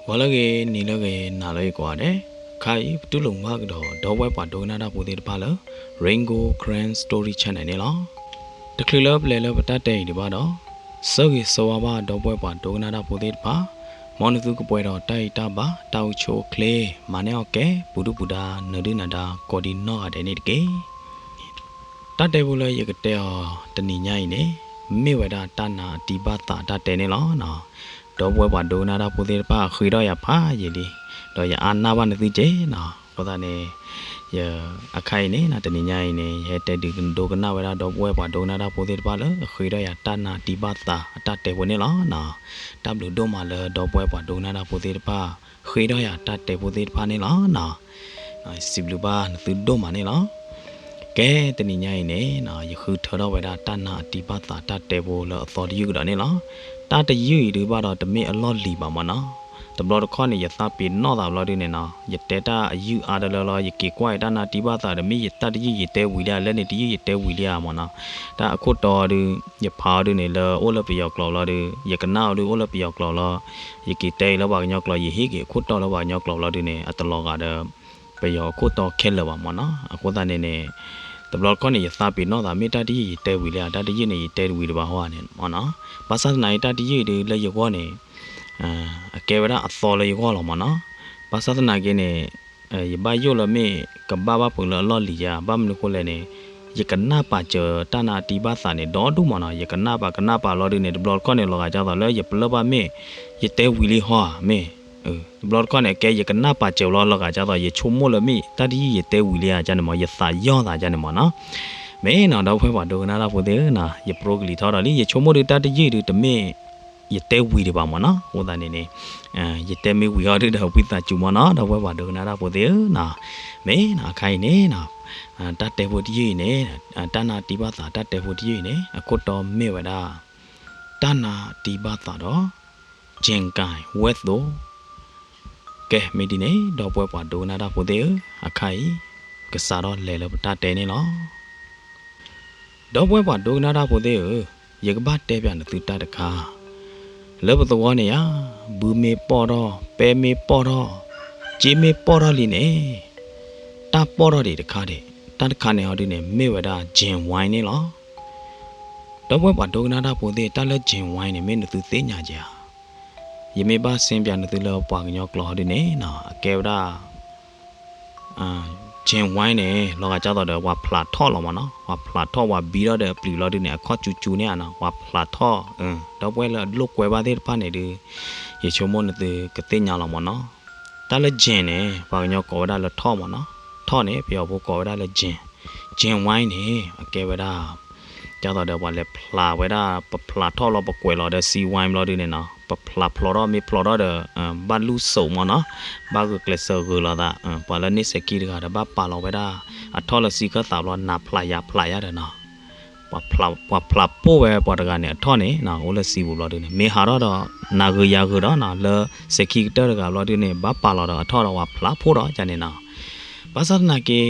ဂီၤလၢအဂ့ၤ, နံၤလၢအဂ့ၤ, နၤလၢအဂ့ၤကိးဂၤဒဲး, ခဲအံၤ ပတူၢ်လိာ်မုာ်ဘၣ်ကဒီး ဒီပုၢ်ဝဲၢ်ပှၤဒိကနၣ်တၢ်ဖိသ့ၣ်တဖၣ်လၢ Rain Gold Karen Story Channel န့ၣ်လီၤ. တချုးလၢပလဲၤလၢပတၢ်တဲအံၤဒံးဘၣ်ဒီး ဆၢဂ့ၤဆၢဝါဘၣ်ဒီပုၢ်ဝဲၢ်ပှၤဒိကနၣ်တၢ်ဖိသ့ၣ်တဖၣ်, မ်နသုကပှဲၤဒီးတၢ်အံၤတၢ်ဘၣ် တၢ်အိၣ်ဆူၣ်အိၣ်ချ့, မၤန့ၢ်အီၣ်ကဲ ပူၤဒုၣ်ပူၤဒါ နၢၤဒုၣ်နၢၤဒါ ကိးဒံနီၢ်ဂၤဒဲးန့ၣ်တက့ၢ်. တၢ်တဲဖိလၢယကတဲအီၤတနံၤညါအံၤန့ၣ် မ့ၢ်ဝဲဒၣ်တၢ်နါအတံဘၣ်သးတၢ်တဲန့ၣ်လီၤ. ဒီပုၢ်ဝဲၢ်ပှၤဒိကနၣ်တၢ်ဖိသ့ၣ်တဖၣ် အဃ့ထီၣ်ယၤဖးယံာ်လံ, ဒီးယအါနၢ်ဘၣ်နသုက့နီၤ. အဃိသတးန့ၣ် ယ အခါအံၤန့ၣ် တနံၤညါအံၤန့ၣ် ယဟဲတဲဒုးဒိကနၣ်ဝဲဒၣ် ဒီပုၢ်ဝဲၢ်ပှၤဒိကနၣ်တၢ်ဖိသ့ၣ်တဖၣ်လၢ အဃ့ထီၣ်ယၤတၢ်နါတံဘၣ်သးအတၢ်တဲဖိန့ၣ်လီၤ. တၢ်ဘျုးဒိၣ်မးလၢဒီပုၢ်ဝဲၢ်ပှၤဒိကနၣ်တၢ်ဖိသ့ၣ်တဖၣ် ဃ့ထီၣ်ယၤတၢ်တဲဖိသ့ၣ်တဖၣ်န့ၣ်လီၤ. စံးဘျုးဘၣ်နသုဒိၣ်မးန့ၣ်လီၤ. ကဲ တနံၤညါအံၤန့ၣ် ယဃုထၢထီၣ်ဝဲဒၣ်တၢ်နါအတံဘၣ်သးတၢ်တဲဖိလၢအသီတယုၢ်ကဒီးန့ၣ်လီၤ. တၢ်တယုၢ်အံၤဒုးဘၣ်ဒီးတမ့ၢ်အလီၢ်လံၤဘၣ်မၢ်နီၤ. တဘျီတခီၣ်န့ၣ် ယသးပ့ၤနီၣ်သးဘျီဒုန့ၣ်နီၤ ယတဲတၢ်အယုၢ်အါတလၢလီၤ ယက့ၤကွၢ်ယတၢ်နါတံဘၣ်သးဒီး မ့ၢ်ယတၢ်တယုၢ်ယတဲဝံၤလံဧါ လၢန့ၣ်တယုၢ်ယတဲဝံၤလံဧါမၢ်နီၤ. တၢ်အခိၣ်တီဒုး ယဖးအီၤဒုန့ၣ် လၢအိၣ်လၢပယီၤကျိာ်လီၤဒုး ယကနၣ်အီၤဒုးအိၣ်လၢပယီၤကျိာ်လီၤ. ယက့ၤတဲအံၤလၢပှၤကညီကျိာ် ယဟ့ၣ်က့ၤအခိၣ်တီလၢပှၤကညီကျိာ်လီၤဒုန့ၣ် အတလီၤဂာ်ဒီး ပယီၤအခိၣ်တီခဲလၢာ်ဘၣ်မၢ်နီၤ. အဃိသတးန့ၣ်န့ၣ် တဘျီတခီၣ်န့ၣ် ယသးပ့ၤနီၣ်သး မ့ၢ်တၢ်တယုၢ်ယတဲဝံၤလံဧါ တၢ်တယုၢ်န့ၣ် ယတဲဝံၤတဘၣ်ဟီဧါန့ၣ်မၢ်နီၤ. ဘၣ်ဆၣ်သနာ်က့ တၢ်တယုၢ်ဒုးလၢယဂီၢ်န့ၣ် အကဲဝဲဒၣ်အသီလၢယဂီၢ်လီၤမၢ်နီၤ. ဘၣ်ဆၣ်သနာ်က့န့ၣ် ယဘၣ်ယိၣ်လၢမ့ၢ်ကဘၣ်ဘၣ်ဖုးလၢအလီၢ်လံၤဧါ ဘၣ်မနုၤဃိလဲၣ်န့ၣ် ယကနၢ်ပာ်စၢၤတၢ်နါတံဘၣ်သးန့ၣ် ဒီဒူၣ်မၢ်နီၤ. ယကနၢ်ပာ်ကနၢ်ပာ်လီၤဒုန့ၣ် တဘျီတခီၣ်န့ၣ် လီၤဂာ်ဒ်သိးလၢယပလၢၢ်ဘၣ်မ့ၢ် ယတဲဝံၤလံဟီဧါ မ့ၢ် တဘျီတခီၣ်န့ၣ် အကဲယကနၢ်ပာ်စၢၤလီၤ လီၤဂာ်ဒ်သိး ယဆိကမိၣ်လၢမ့ၢ် တၢ်တယုၢ်ယတဲဝံၤလံဧါ ကန့ၣ်မၢ် ယသးယီၢ်သးကန့ၣ်မၢ်နီၤ. မ့ၢ်နီၤ ဒီပုၢ်ဝဲၢ်ပှၤဒိကနၣ်တၢ်ဖိသ့ၣ်ဧၢနီၤ ယပြိကလံၤထီၣ်ဒီးလံ ယဆိကမိၣ်ဒုးတၢ်တယုၢ်ဒုးတမ့ၢ် ယတဲဝံၤဒံးဘၣ်မၢ်နီၤ. အဃိသတးန့ၣ်န့ၣ် ယတဲမ့ၢ်ဝံၤအီၤဒုဒီးဝံသးစူၤမၢ်နီၤ ဒီပုၢ်ဝဲၢ်ပှၤဒိကနၣ်တၢ်ဖိသ့ၣ်ဧၢနီၤ. မ့ၢ်နီၤ အခါအံၤန့ၣ်နီၤ တၢ်တဲဖိတယုၢ်အံၤန့ၣ် တၢ်နါတံဘၣ်သးတၢ်တဲဖိတယုၢ်အံၤန့ၣ် အခိၣ်တီမ့ၢ်ဝဲဒၣ် တၢ်နါတံဘၣ်သးဒီး ကၠ့ၣ်ကၣ်ဝဲၢ်သိး ကဲ မ့ၢ်ဒ်န့ၣ် ဒီပုၢ်ဝဲၢ်ပှၤဒိကနၣ်တၢ်ဖိသ့ၣ်ဧၢ, အခါအံၤ ကစးထီၣ်လဲၤလၢပတၢ်တဲန့ၣ်လီၤ. ဒီပုၢ်ဝဲၢ်ပှၤဒိကနၣ်တၢ်ဖိသ့ၣ်ဧၢ, ယကဘၣ်တဲပၠးနသုတၢ်တခါ, လၢပသဝီန့ၣ်ဧါ, ဘုမ့ၢ်ပီၢ်ထီၣ်, ပဲမ့ၢ်ပီၢ်ထီၣ်, ကၠ့မ့ၢ်ပီၢ်ထီၣ်လံန့ၣ်, တၢ်ပီၢ်ထီၣ်ဒံးတခါဒံး, တၢ်တခါန့ၣ်ဟီဒုန့ၣ် မ့ၢ်ဝဲဒၣ် Gen Y န့ၣ်လီၤ. ဒီပုၢ်ဝဲၢ်ပှၤဒိကနၣ်တၢ်ဖိသ့ၣ်, တၢ်လၢ Gen Y န့ၣ် မ့ၢ်နသုသ့ၣ်ညါဧါ. ယမ့ၢ်ဘၣ်စ့ပၠးနသုလၢပှၤကညီကျိာ်ဟီဒုန့ၣ်နီၤ, အကဲဝဲဒၣ် Gen Y န့ၣ် လီၤဂာ်ဒ်သိးဒီး ပှၤဖျးထီၣ်လီၤမၢ်နီၤ, ပှၤဖျးထီၣ် ပှၤဘံထီၣ်ဒီးအပျုၤလီၤဒုန့ၣ် အခီၣ်ကၠူကၠူန့ၣ်ဧါနီၤ, ပှၤဖျးထီၣ်, ဒီပုၢ်ဝဲၢ်လၢအလိာ်ကွဲဘၣ်သ့ၣ်တဖၣ်န့ၣ်ဒုး ယဆိကမိၣ်နသုကသ့ၣ်ညါလီၤမၢ်နီၤ. တၢ်လၢ Gen န့ၣ် ပှၤကညီကိးဝဲဒၣ်လၢထီၣ်မၢ်နီၤ, ထီၣ်န့ၣ် ပယီၤဖိကိးဝဲဒၣ်လၢ Gen, Gen Y န့ၣ် အကဲဝဲဒၣ် ဒ်သိးဒီးပှၤလဲၤဖျးဝဲဒၣ်, ပဖျးထီၣ်လီၤ ပကွဲးလီၤဒီး စံဝဲဘျီဒုန့ၣ်နီၤ, ပဖျးဖျိးထီၣ်မ့ၢ်ဖျိးထီၣ်ဒီး ဘၣ်လူၢ်စိးမၢ်နီၤ, ဘၣ်ဂုာ်ကျဲးစၢးဂုာ်လိာ်သး, ပှၤလၢန့ၢ်စဲၤခံတဂၤဒီး ဘၣ်ပာ်လီၤဝဲဒၣ် အထီၣ်လၢစံခၢၣ်သးဘျီ နၤဖျးယၤဖျးယၤဒီးနီၤ, ပှၤဖျးပိၢ်ဝဲပှၤတဂၤန့ၣ် အထီၣ်န့ၣ် အိၣ်လၢစံပူၤဘျီဒုန့ၣ် မ့ၢ်ဟးထီၣ်ဒီး နၤဂုာ်ယၤဂုာ်ဒီးနီၤ, လၢစဲၤခံကတၢၢ်တဂၤဘျီဒုန့ၣ် ဘၣ်ပာ်လီၤဒီးအထီၣ်ဒီးပှၤဖျးဖှိၣ်ဒီးန့ၣ်နီၤ. ဘၣ်ဆၣ်သနာ်က့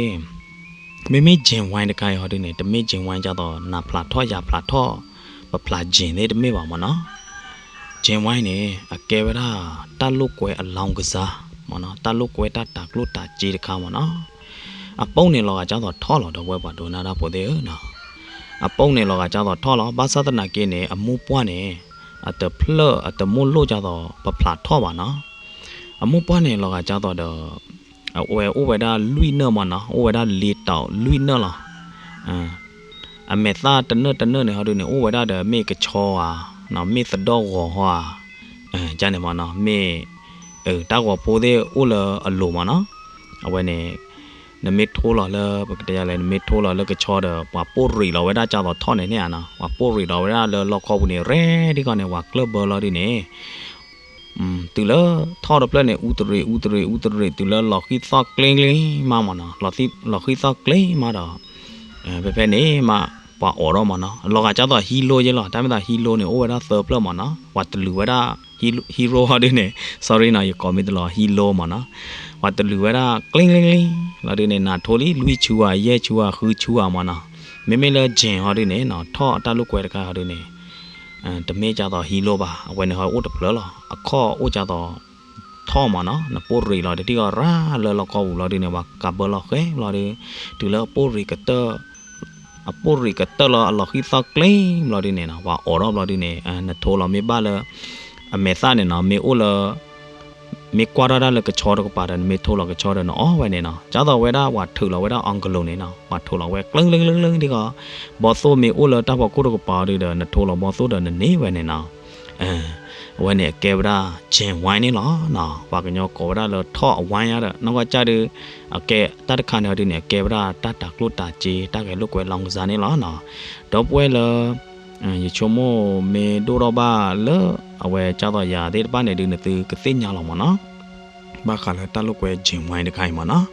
မ့မ့ၢ် Gen Y တခါအံၤဟီဒုန့ၣ် တမ့ၢ် Gen Y ဒ်သိး နၤဖျးထီၣ်ယၤဖျးထီၣ်, ပဖျး Gen သ့ၣ်တမ့ၢ်ဘၣ်မၢ်နီၤ. Gen Y န့ၣ် အကဲဝဲဒၣ် တၢ်လိာ်ကွဲအလောင်းကစားမၢ်နီၤ, တၢ်လိာ်ကွဲတၢ်တၤကျိၣ်တၤစ့တခါမၢ်နီၤ. အပိၢ်န့ၣ်လီၤဂာ်ဒ်သိးထီၣ်လီၤ ဒီပုၢ်ဝဲၢ်ပှၤဒိကနၣ်တၢ်ဖိသ့ၣ်ဧၢနီၤ. အပိၢ်န့ၣ်လီၤဂာ်ဒ်သိးထီၣ်လီၤ, ဘၣ်ဆၣ်သနာ်က့န့ၣ် အမိၢ်ပှၢ်န့ၣ် အတဖျၢၣ်အတမိၢ်လိၣ်ဒ်သိး ပဖျးထီၣ်ဘၣ်နီၤ. အမိၢ်ပှၢ်န့ၣ်လီၤဂာ်ဒ်သိးဒီး အဝဲအိၣ်ဝဲဒၣ်လွံၢ်နၢၣ်မၢ်နီၤ, အိၣ်ဝဲဒၣ်လ့တီးလွံၢ်နၢၣ်လီၤ. အမဲာ်သၣ်တနၢၣ်တနၢၣ်န့ၣ်ဟီဒုန့ၣ် အိၣ်ဝဲဒၣ်ဒီးမ့ၢ်ကဆီဧါ, မ့ၢ်သဒီၣ်ဂီၤဟီဧါ, ကန့ၣ်မၢ်နီၤ, မ့ၢ် တၢ်ဂီၤဖိသ့ၣ်အိၣ်လၢအလိၤမၢ်နီၤ. အဝဲန့ၣ် နမ့ၢ်ထိလီၤလၢ ပကတဲယၤလဲၣ်, နမ့ၢ်ထိလီၤလၢကဆီဒီး ပှၤပိၢ်ရံးလီၤဝဲဒၣ်ဒ်သိးထီၣ်န့ၣ်န့ၣ်ဧါနီၤ, ပှၤပိၢ်ရံးလီၤဝဲဒၣ်လၢလီခီပူၤန့ၣ် ရဲဒ်ခီန့ၣ် ပှၤကျၢၢ်ဘၢလီၤဒုန့ၣ် တုၤလၢထီၣ်တဖျၢၣ်န့ၣ် အူတရံး အူတရံး အူတရံး တုၤလၢလီၤဃံၣ်သီၣ်ကျ့ကျ့မးမၢ်နီၤ, လီၤဃံၣ်သီၣ်ကျ့မးဒီး ဖဲဖဲန့ၣ်မး ပှၤအိးထီၣ်မၢ်နီၤ, လီၤဂာ်ဒ်သိးဟံလိယဲလီၤ, တၢ်မ့ၢ်သးဟံလိန့ၣ် အိၣ်ဝဲဒၣ်သၢဖျၢၣ်မၢ်နီၤ, ပှၤတလုာ်ဝဲဒၣ် ဟံရိဟီဒုန့ၣ် sorry နီၤ, ယကိးမ့ၢ်တလီၤ ဟံလိမၢ်နီၤ, ပှၤတလုာ်ဝဲဒၣ်ကျ့ကျ့ကျ့ လီၤဒုန့ၣ် နၤထိလံ လွံၢ်ဆူဧါ ယဲၢ်ဆူဧါ ဃုဆူဧါမၢ်နီၤ, မ့မ့ၢ်လၢ Gen ဟီဒုန့ၣ်နီၤ ထီၣ်တၢ်လိာ်ကွဲတခါဟီဒုန့ၣ် တမ့ၢ်ဒ်သိးဟံလိဘၣ်, အဝဲန့ၣ်ဟီအိၣ်တဖျၢၣ်လီၤ, အခီၣ်အိၣ်ဒ်သိး ထီၣ်မးနီၤ, နပိၢ်ရ့ၣ်လီၤတထံၣ်ကီးရၤလၢလီၢ်ကီၢ်ပူၤဘျီဒုန့ၣ် ပှၤကးဘၢလီၤဃဲဘျီဒု, တုၤလၢအပိၢ်ရ့ၣ်ကတၢၢ် အပိၢ်ရ့ၣ်ကတၢၢ်လီၤအလီၢ်ဃံသီကျ့ဘျီဒုန့ၣ်နီၤ ပှၤအိးထီၣ်ဘျီဒုန့ၣ် နထိလီၤမ့ၢ်ဘၣ်လၢ အမဲာ်သၣ်န့ၣ်နီၤ မ့ၢ်အိၣ်လၢ မ့ၢ်ကွၢ်ထီၣ်ဒၣ်လၢကဆီတကပၤဒီး နမ့ၢ်ထိလီၤကဆီဒီး နအီၣ်ဝဲန့ၣ်နီၤ, ဒ်သိးဝဲဒၣ်ပှၤထုးလီၤဝဲဒၣ်အီကလိၤန့ၣ်နီၤ ပှၤထိးလီၤဝဲကျၢၢ်ကျၢၢ်ကျၢၢ်ကျၢၢ်ဒ်ဂီၤ ဘီသိၣ်မ့ၢ်အိၣ်လၢတၢ်ဖီခိၣ်တကပၤအီၤဒုဒီး နထိလီၤဘီသိၣ်ဒီးနန့ၢ်ဝဲန့ၣ်နီၤ အဝဲန့ၣ်အကဲဝဲဒၣ် Gen Y န့ၣ်လီၤနီၤ, ပှၤကညီကိးဝဲဒၣ်လၢထီၣ်အဝါညါဒီး နီၢ်ကီၢ်ကၢ်ဒု အကဲတၢ်တခါန့ၣ်အီၤဒုန့ၣ် အကဲဝဲဒၣ်တၢ်တၤကျိၣ်တၤစ့ တၢ်ဂဲၤလိာ်ကွဲလီၤကစၢ်န့ၣ်လီၤနီၤ, ဒီပုၢ်ဝဲၢ်လၢ ယဆိကမိၣ်မ့ၢ်ဒိၣ်ထီၣ်ဘၣ်လၢ အဝဲကၢ်သိးယၤသ့ၣ်တဖၣ်န့ၣ်ဒု နသုကသ့ၣ်ညါလီၤမးနီၤ ဘၣ်ဃးလၢတၢ်လိာ်ကွဲ Gen Y တခါအံၤမးနီၤ,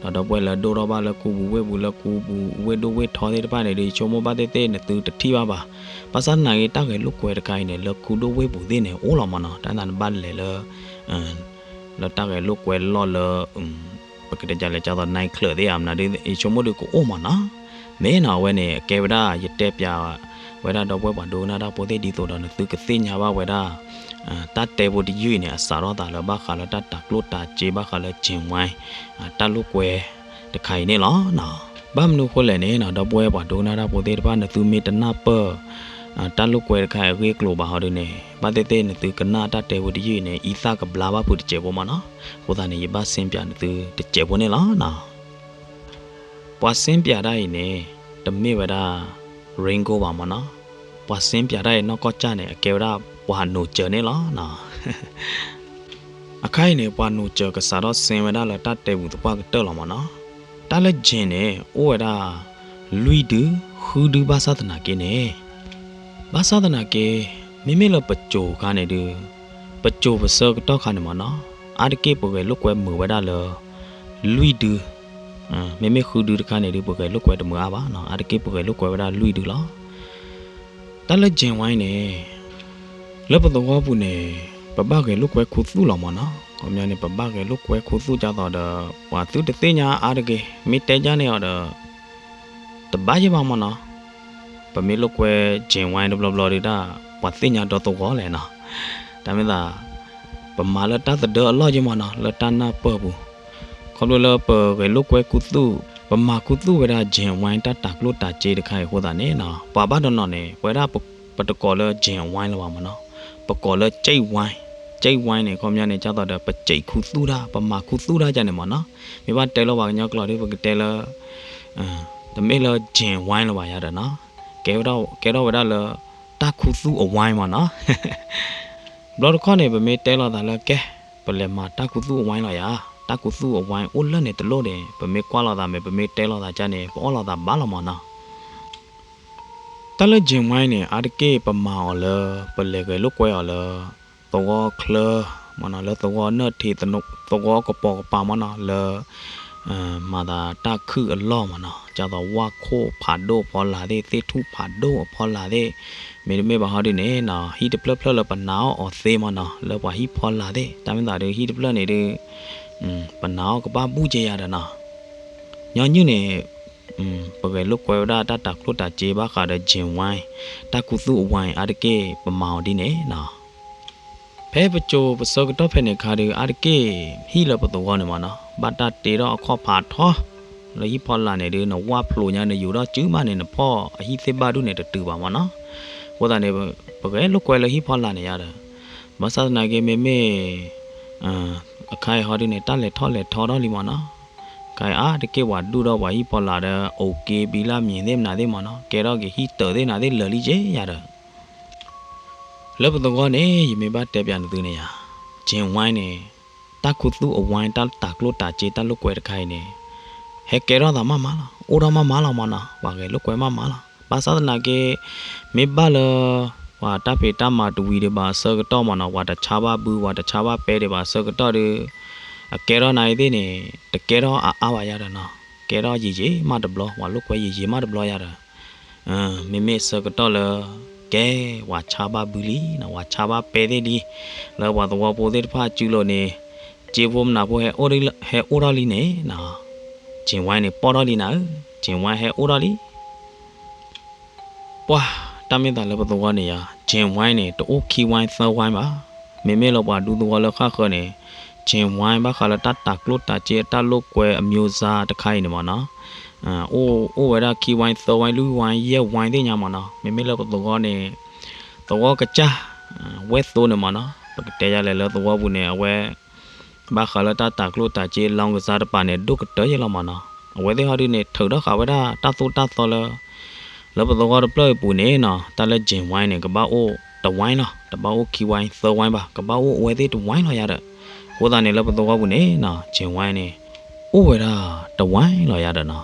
ဒီးဒီပုၢ်ဝဲၢ်လၢဒိၣ်ထီၣ်ဘၣ်လၢကူပူၤဝ့ၢ်ပူၤ လၢကူပူၤဝ့ၢ်ဒိၣ်ဝ့ၢ်ထီသ့ၣ်တဖၣ်န့ၣ်ဒု ယဆိကမိၣ်ဘၣ်သ့ၣ်သ့ၣ်နသုတထံၣ်ဘၣ်ဘၣ်, ဘၣ်ဆၣ်သနာ်က့ တၢ်ဂဲၤလိာ်ကွဲတခါအံၤန့ၣ် လၢကူဒိၣ်ဝ့ၢ်ပူၤသ့ၣ်န့ၣ် အိၣ်လီၤမးနီၤ, တၢ်နဘၣ်လဲၤလၢ လၢတၢ်ဂဲၤလိာ်ကွဲလီၢ်လၢ ပကတဲလဲၤကၢ်သိး night club သ့ၣ်ဧါမနုၤဒု ယဆိကမိၣ်ဒုကအိၣ်မးနီၤ, မ့ၢ်နီၤ အဝဲန့ၣ် အကဲဝဲဒၣ် ယတဲပၠးဝဲဒၣ်ဒီပုၢ်ဝဲၢ်ပှၤဒိကနၣ်တၢ်ဖိသ့ၣ်ဒ်သိးဒီး နသုကသ့ၣ်ညါဘၣ်ဝဲဒၣ် တၢ်တဲဖိတယုၢ်အံၤန့ၣ် အစးထီၣ်သးလၢဘၣ်ဃးလၢတၢ်တၤကျိၣ်တၤစ့ ဘၣ်ဃးလၢ Gen Y တၢ်လိာ်ကွဲတခါအံၤန့ၣ်လီၤ. ဘၣ်မနုၤအဃိလဲၣ်န့ၣ်နီၤ ဒီပုၢ်ဝဲၢ်ပှၤဒိကနၣ်တၢ်ဖိသ့ၣ်တဖၣ် နသုမ့ၢ်တနၢ်ပၢၢ် တၢ်လိာ်ကွဲတခါအံၤအဂ့ၢ်အကျိၤဘၣ်ဟီဒုန့ၣ် ဘၣ်သ့ၣ်သ့ၣ်နသုကနၣ်တၢ်တဲဖိတယုၢ်အံၤန့ၣ် အံသၣ်ကဘျါဘၣ်ဖုးတစဲးဖိမးနီၤ, အဃိသတးန့ၣ် ယဘၣ်စ့ပၠးနသုတစဲးဖိန့ၣ်လီၤ. ပှၤစ့ပၠးတၢ်အံၤန့ၣ် တမ့ၢ်ဝဲဒၣ် Ringo ဘၣ်မးနီၤ, ပှၤစ့ပၠးတၢ်အံၤနီၢ်ကီၢ်ကၢ်န့ၣ် အကဲဝဲဒၣ်ပှၤနိးစၢၤန့ၣ်လီၤ. အခါအံၤန့ၣ် ပှၤနိးစၢၤကစးထီၣ်စ့ဝဲဒၣ်လၢတၢ်တဲပူၤသပှၢ်ကတၢၢ်လီၤမးနီၤ, တၢ်လၢ Gen န့ၣ် အိၣ်ဝဲဒၣ် လွံၢ်ဒု ဃုဒု ဘၣ်ဆၣ်သနာ်က့န့ၣ် ဘၣ်ဆၣ်သနာ်က့ မ့မ့ၢ်လၢပစိၤအခါန့ၣ်ဒု ပစိၤပဆၢကတီၢ်ခါန့ၣ်မးနီၤ အါတက့ၢ်ပဂဲၤလိာ်ကွဲမုာ်ဝဲဒၣ်လၢ လွံၢ်ဒု, မ့မ့ၢ်ဃုဒုတခါန့ၣ်ဒု ပဂဲၤလိာ်ကွဲတမုာ်အါဘၣ်နီၤ အါတက့ၢ်ပဂဲၤလိာ်ကွဲဝဲဒၣ်လွံၢ်ဒုလီၤ. တၢ်လၢ Gen Y န့ၣ် လၢပသဝီပူၤန့ၣ် ပဘၣ်ဂဲၤလိာ်ကွဲခူသူၣ်လီၤမးနီၤ ခီပညီန့ၣ် ပဘၣ်ဂဲၤလိာ်ကွဲခူသူၣ်ဒ်သိးဒီး ပှၤသုတသ့ၣ်ညါအါတဂ့ၤ မ့ၢ်တဲဒ်န့ၣ်အီၤဒီး တဘၣ်ယဲၢ်ဘၣ်မးနီၤ ပမ့ၢ်လိာ်ကွဲ Gen Y တဘျီဘျီဒုတၢ် ပှၤသ့ၣ်ညါဒီသဝီလဲၣ်နီၤ တၢ်မ့ၢ်သး ပမၤလၢတၢ်သဒၢအလီၢ်ယဲၢ်မးနီၤ လၢတၢ်နၢ်ပၢၢ်ပူၤ ခီဖျိလၢပဂဲၤလိာ်ကွဲခူသူၣ် ပမၤခူသူၣ်ဝဲဒၣ် Gen Y တၢ်တၤကျိၣ်တၤစ့တခါအံၤအဃိသတးန့ၣ်နီၤ ပှၤဘၣ်တနီၤန့ၣ် ပဝဲဒၣ်ပတကိးလၢ Gen Y လၢၤဘၣ်မးနီၤ ပကိးလၢ ကၠိဝဲ ကၠိဝဲန့ၣ် ခီပညီန့ၣ် ဒ်သိးဒီး ပစံးခူသူၣ်တၢ် ပမၤခူသူၣ်တၢ်ဒ်န့ၣ်မးနီၤ မ့ၢ်ဘၣ်တဲလၢပှၤကညီကျိာ်ဒု ပကတဲလၢ တမ့ၢ်လၢ Gen Y လၢၤဘၣ်ယၤဒီးနီၤ ကဲထီၣ်ဝဲဒၣ်လၢ တၢ်ခူသူၣ်အဝဲမးနီၤ ဘျီတခီန့ၣ် ပမ့ၢ်တဲလိာ်သးလၢကဲ ပလဲၤမၤတၢ်ခူသူၣ်အဝဲလီၤယၤ တၢ်ခူသူၣ်အဝဲအိၣ်လၢန့ၣ်တလိၣ်န့ၣ် ပမ့ၢ်ကွၢ်လိာ်သးမ့ၢ် ပမ့ၢ်တဲလိာ်သးကန့ၣ် ပအီၣ်လိာ်သးဘၣ်လီၤမးနီၤ တၢ်လၢ Gen Y န့ၣ် အါတက့ၢ်ပမၤအီၤလၢ ပလဲၤဂဲၤလိာ်ကွဲအီၤလၢ သဝီချၢ မးနီၤ လၢသဝီနၢၣ်ထံး သဝီကပိာ်ကပၤမးနီၤ လၢ မၤသးတၢ်ခုၣ်အလီၢ်မးနီၤ ဒ်သိးဝၣ်ခိၣ်ဖးဒိၣ်အဖီလာ်သ့ၣ် သ့ၣ်ထူၣ်ဖးဒိၣ်အဖီလာ်သ့ၣ် မ့တမ့ၢ်ဘၣ်ဟီဒ်န့ၣ်နီၤ ဟံၣ်တဖျၢၣ်ဖျၢၣ်လၢပနာ်အီၤအီၤသ့မးနီၤ လၢပှၤဟံၣ်ဖီလာ်သ့ၣ် တၢ်မ့ၢ်သးဒုး ဟံၣ်တဖျၢၣ်န့ၣ်ဒုး ပနာ်အီၤကဘၣ်ဘူၣ်က့ယၤဒီးနီၤ ညီနုၢ်န့ၣ် ပဂဲၤလိာ်ကွဲဝဲဒၣ်တၢ်တၤကျိၣ်တၤစ့ဘၣ်ဃးဒီး Gen Y တၢ်ခူသူၣ်အဝဲအါတက့ၢ်ပမၤအီၤဒ်န့ၣ်နီၤ ဖဲပစိၤပဆၢကတီၢ်ဖဲန့ၣ်အခါဒုး အါတက့ၢ်ဟံၣ်လၢပသဝီန့ၣ်မးနီၤ ဘၣ်တၢ်တ့ထီၣ်အခီၣ်ဖးထီ လၢဟံၣ်ဖီလာ်န့ၣ်ဒုး နဝၣ်ဖျိးညါ နယူၤထီၣ်စုမးန့ၣ် နဖီၣ်အဟံၣ်သ့ၣ်ဘၣ်ဒူၣ်န့ၣ် တတုၤဘၣ်မးနီၤ အဃိသတးန့ၣ် ပဂဲၤလိာ်ကွဲလၢဟံၣ်ဖီလာ်န့ၣ်ယါဒီး ဘၣ်ဆၣ်သနာ်က့မ့မ့ၢ် အခါအံၤဟီဒုးန့ၣ် တၢ်လဲၤထီၣ်လဲၤထီထီၣ်လံမးနီၤ ခါအံၤအါတက့ၢ်ပှၤဒူၣ်ထီၣ်ပှၤဟံၣ်ဖီလာ်ဒီး အိၣ်က့ၤဘံလၢမံၤသ့ၣ်မနုၤသ့ၣ်မးနီၤ ကဲထီၣ်က့ၤဟံၣ်တၢးသ့ၣ်နၤသ့ၣ်လၢာ်လံက့ယါဒီး လၢပသဝီန့ၣ် ယမ့ၢ်ဘၣ်တဲပၠးနသုန့ၣ်ယါ Gen Y န့ၣ် တၢ်ခူသူၣ်အဝဲ တၢ်တၤကျိၣ်တၤစ့ တၢ်လိာ်ကွဲတခါအံၤန့ၣ် ဟဲကဲထီၣ်သးမးမးလီၤ အိၣ်ထီၣ်မးမးလီၤမးနီၤ ပှၤဂဲၤလိာ်ကွဲမးမးလီၤ ဘၣ်ဆၣ်သနာ်က့ မ့ၢ်ဘၣ်လၢ ပှၤတၢ်ဖံးတၢ်မၤတဝံၤဒံးဘၣ်အဆၢကတီၢ်မးနီၤ ပှၤတဆါဘၣ်ဘု ပှၤတဆါဘၣ်ပဲဒံးဘၣ်အဆၢကတီၢ်ဒီး အကဲထီၣ်နၤအံၤသ့ၣ်န့ၣ် တကဲထီၣ်အါအါဘၣ်ယါဒီးနီၤ ကဲထီၣ်ယံာ်ယံာ်မးတဘျီ ပှၤလိာ်ကွဲယံာ်ယံာ်မးတဘျီယါဒီး မ့မ့ၢ်ဆၢကတီၢ်လၢ ကဲ ပှၤဆါဘၣ်ဘုလံနီၤ ပှၤဆါဘၣ်ပဲသ့ၣ်လံ လၢပှၤသဝီဖိသ့ၣ်တဖၣ်စုလိာ်န့ၣ် စ့ဖိမနုၤဖိ ဟဲအိၣ်ထီၣ်လံန့ၣ်နီၤ Gen Y န့ၣ် ပိာ်ထီၣ်လံနၤဧၢ Gen Y ဟဲအိၣ်ထီၣ်လံ ပှၤ တၢ်မ့ၢ်သးလၢပသဝီန့ၣ်ယါ Gen Y န့ၣ် တအိၣ်ခံ Y သၢ Y ဘၣ် မ့မ့ၢ်လၢပှၤဒူသဝီလၢဃၣ်ဃၢၤန့ၣ် Gen one ဘၣ်ဃးလၢတၢ်တၤကျိၣ်တၤစ့အတၢ်လိာ်ကွဲအမျိုးစားတခါအံၤန့ၣ်မ့ၢ်နီၤ, အိၣ် အိၣ်ဝဲဒၣ်ခံ wine သၢ wine လွံၢ် wine ယဲၢ် wine သ့ၣ်ညါမ့ၢ်နီၤ, မ့မ့ၢ်လၢပသဝီန့ၣ် သဝီကစၢ် ဝဲၢ်သိန့ၣ်မ့ၢ်နီၤ, ပကတဲယၤလဲၣ်လၢသဝီပူၤန့ၣ် အဝဲ ဘၣ်ဃးလၢတၢ်တၤကျိၣ်တၤစ့ လောင်းကစား တပၤန့ၣ် ဒိၣ်ကတၢၢ်ယဲၢ်လီၤမ့ၢ်နီၤ, အဝဲသ့ၣ်ဟီဒုန့ၣ် ထုးထီၣ်ဃာ်ဝဲဒၣ်တၢ်သိၣ်တၢ်သီလၢ လၢပသဝီတဖျၢၣ်အံၤပူၤန့ၣ်နီၤ, တၢ်လၢ Gen one န့ၣ် ကဘၣ်အိၣ်တ wine လီၤ, တဘၣ်အိၣ်ခံ wine သၢ wine ဘၣ်, ကဘၣ်အိၣ်အဝဲသ့ၣ်တ wine လီၤယၤဒီး, အဃိသတးန့ၣ် လၢပသဝီပူၤန့ၣ်နီၤ Gen one န့ၣ် အိၣ်ဝဲဒၣ်တ wine လီၤယၤဒီးနီၤ,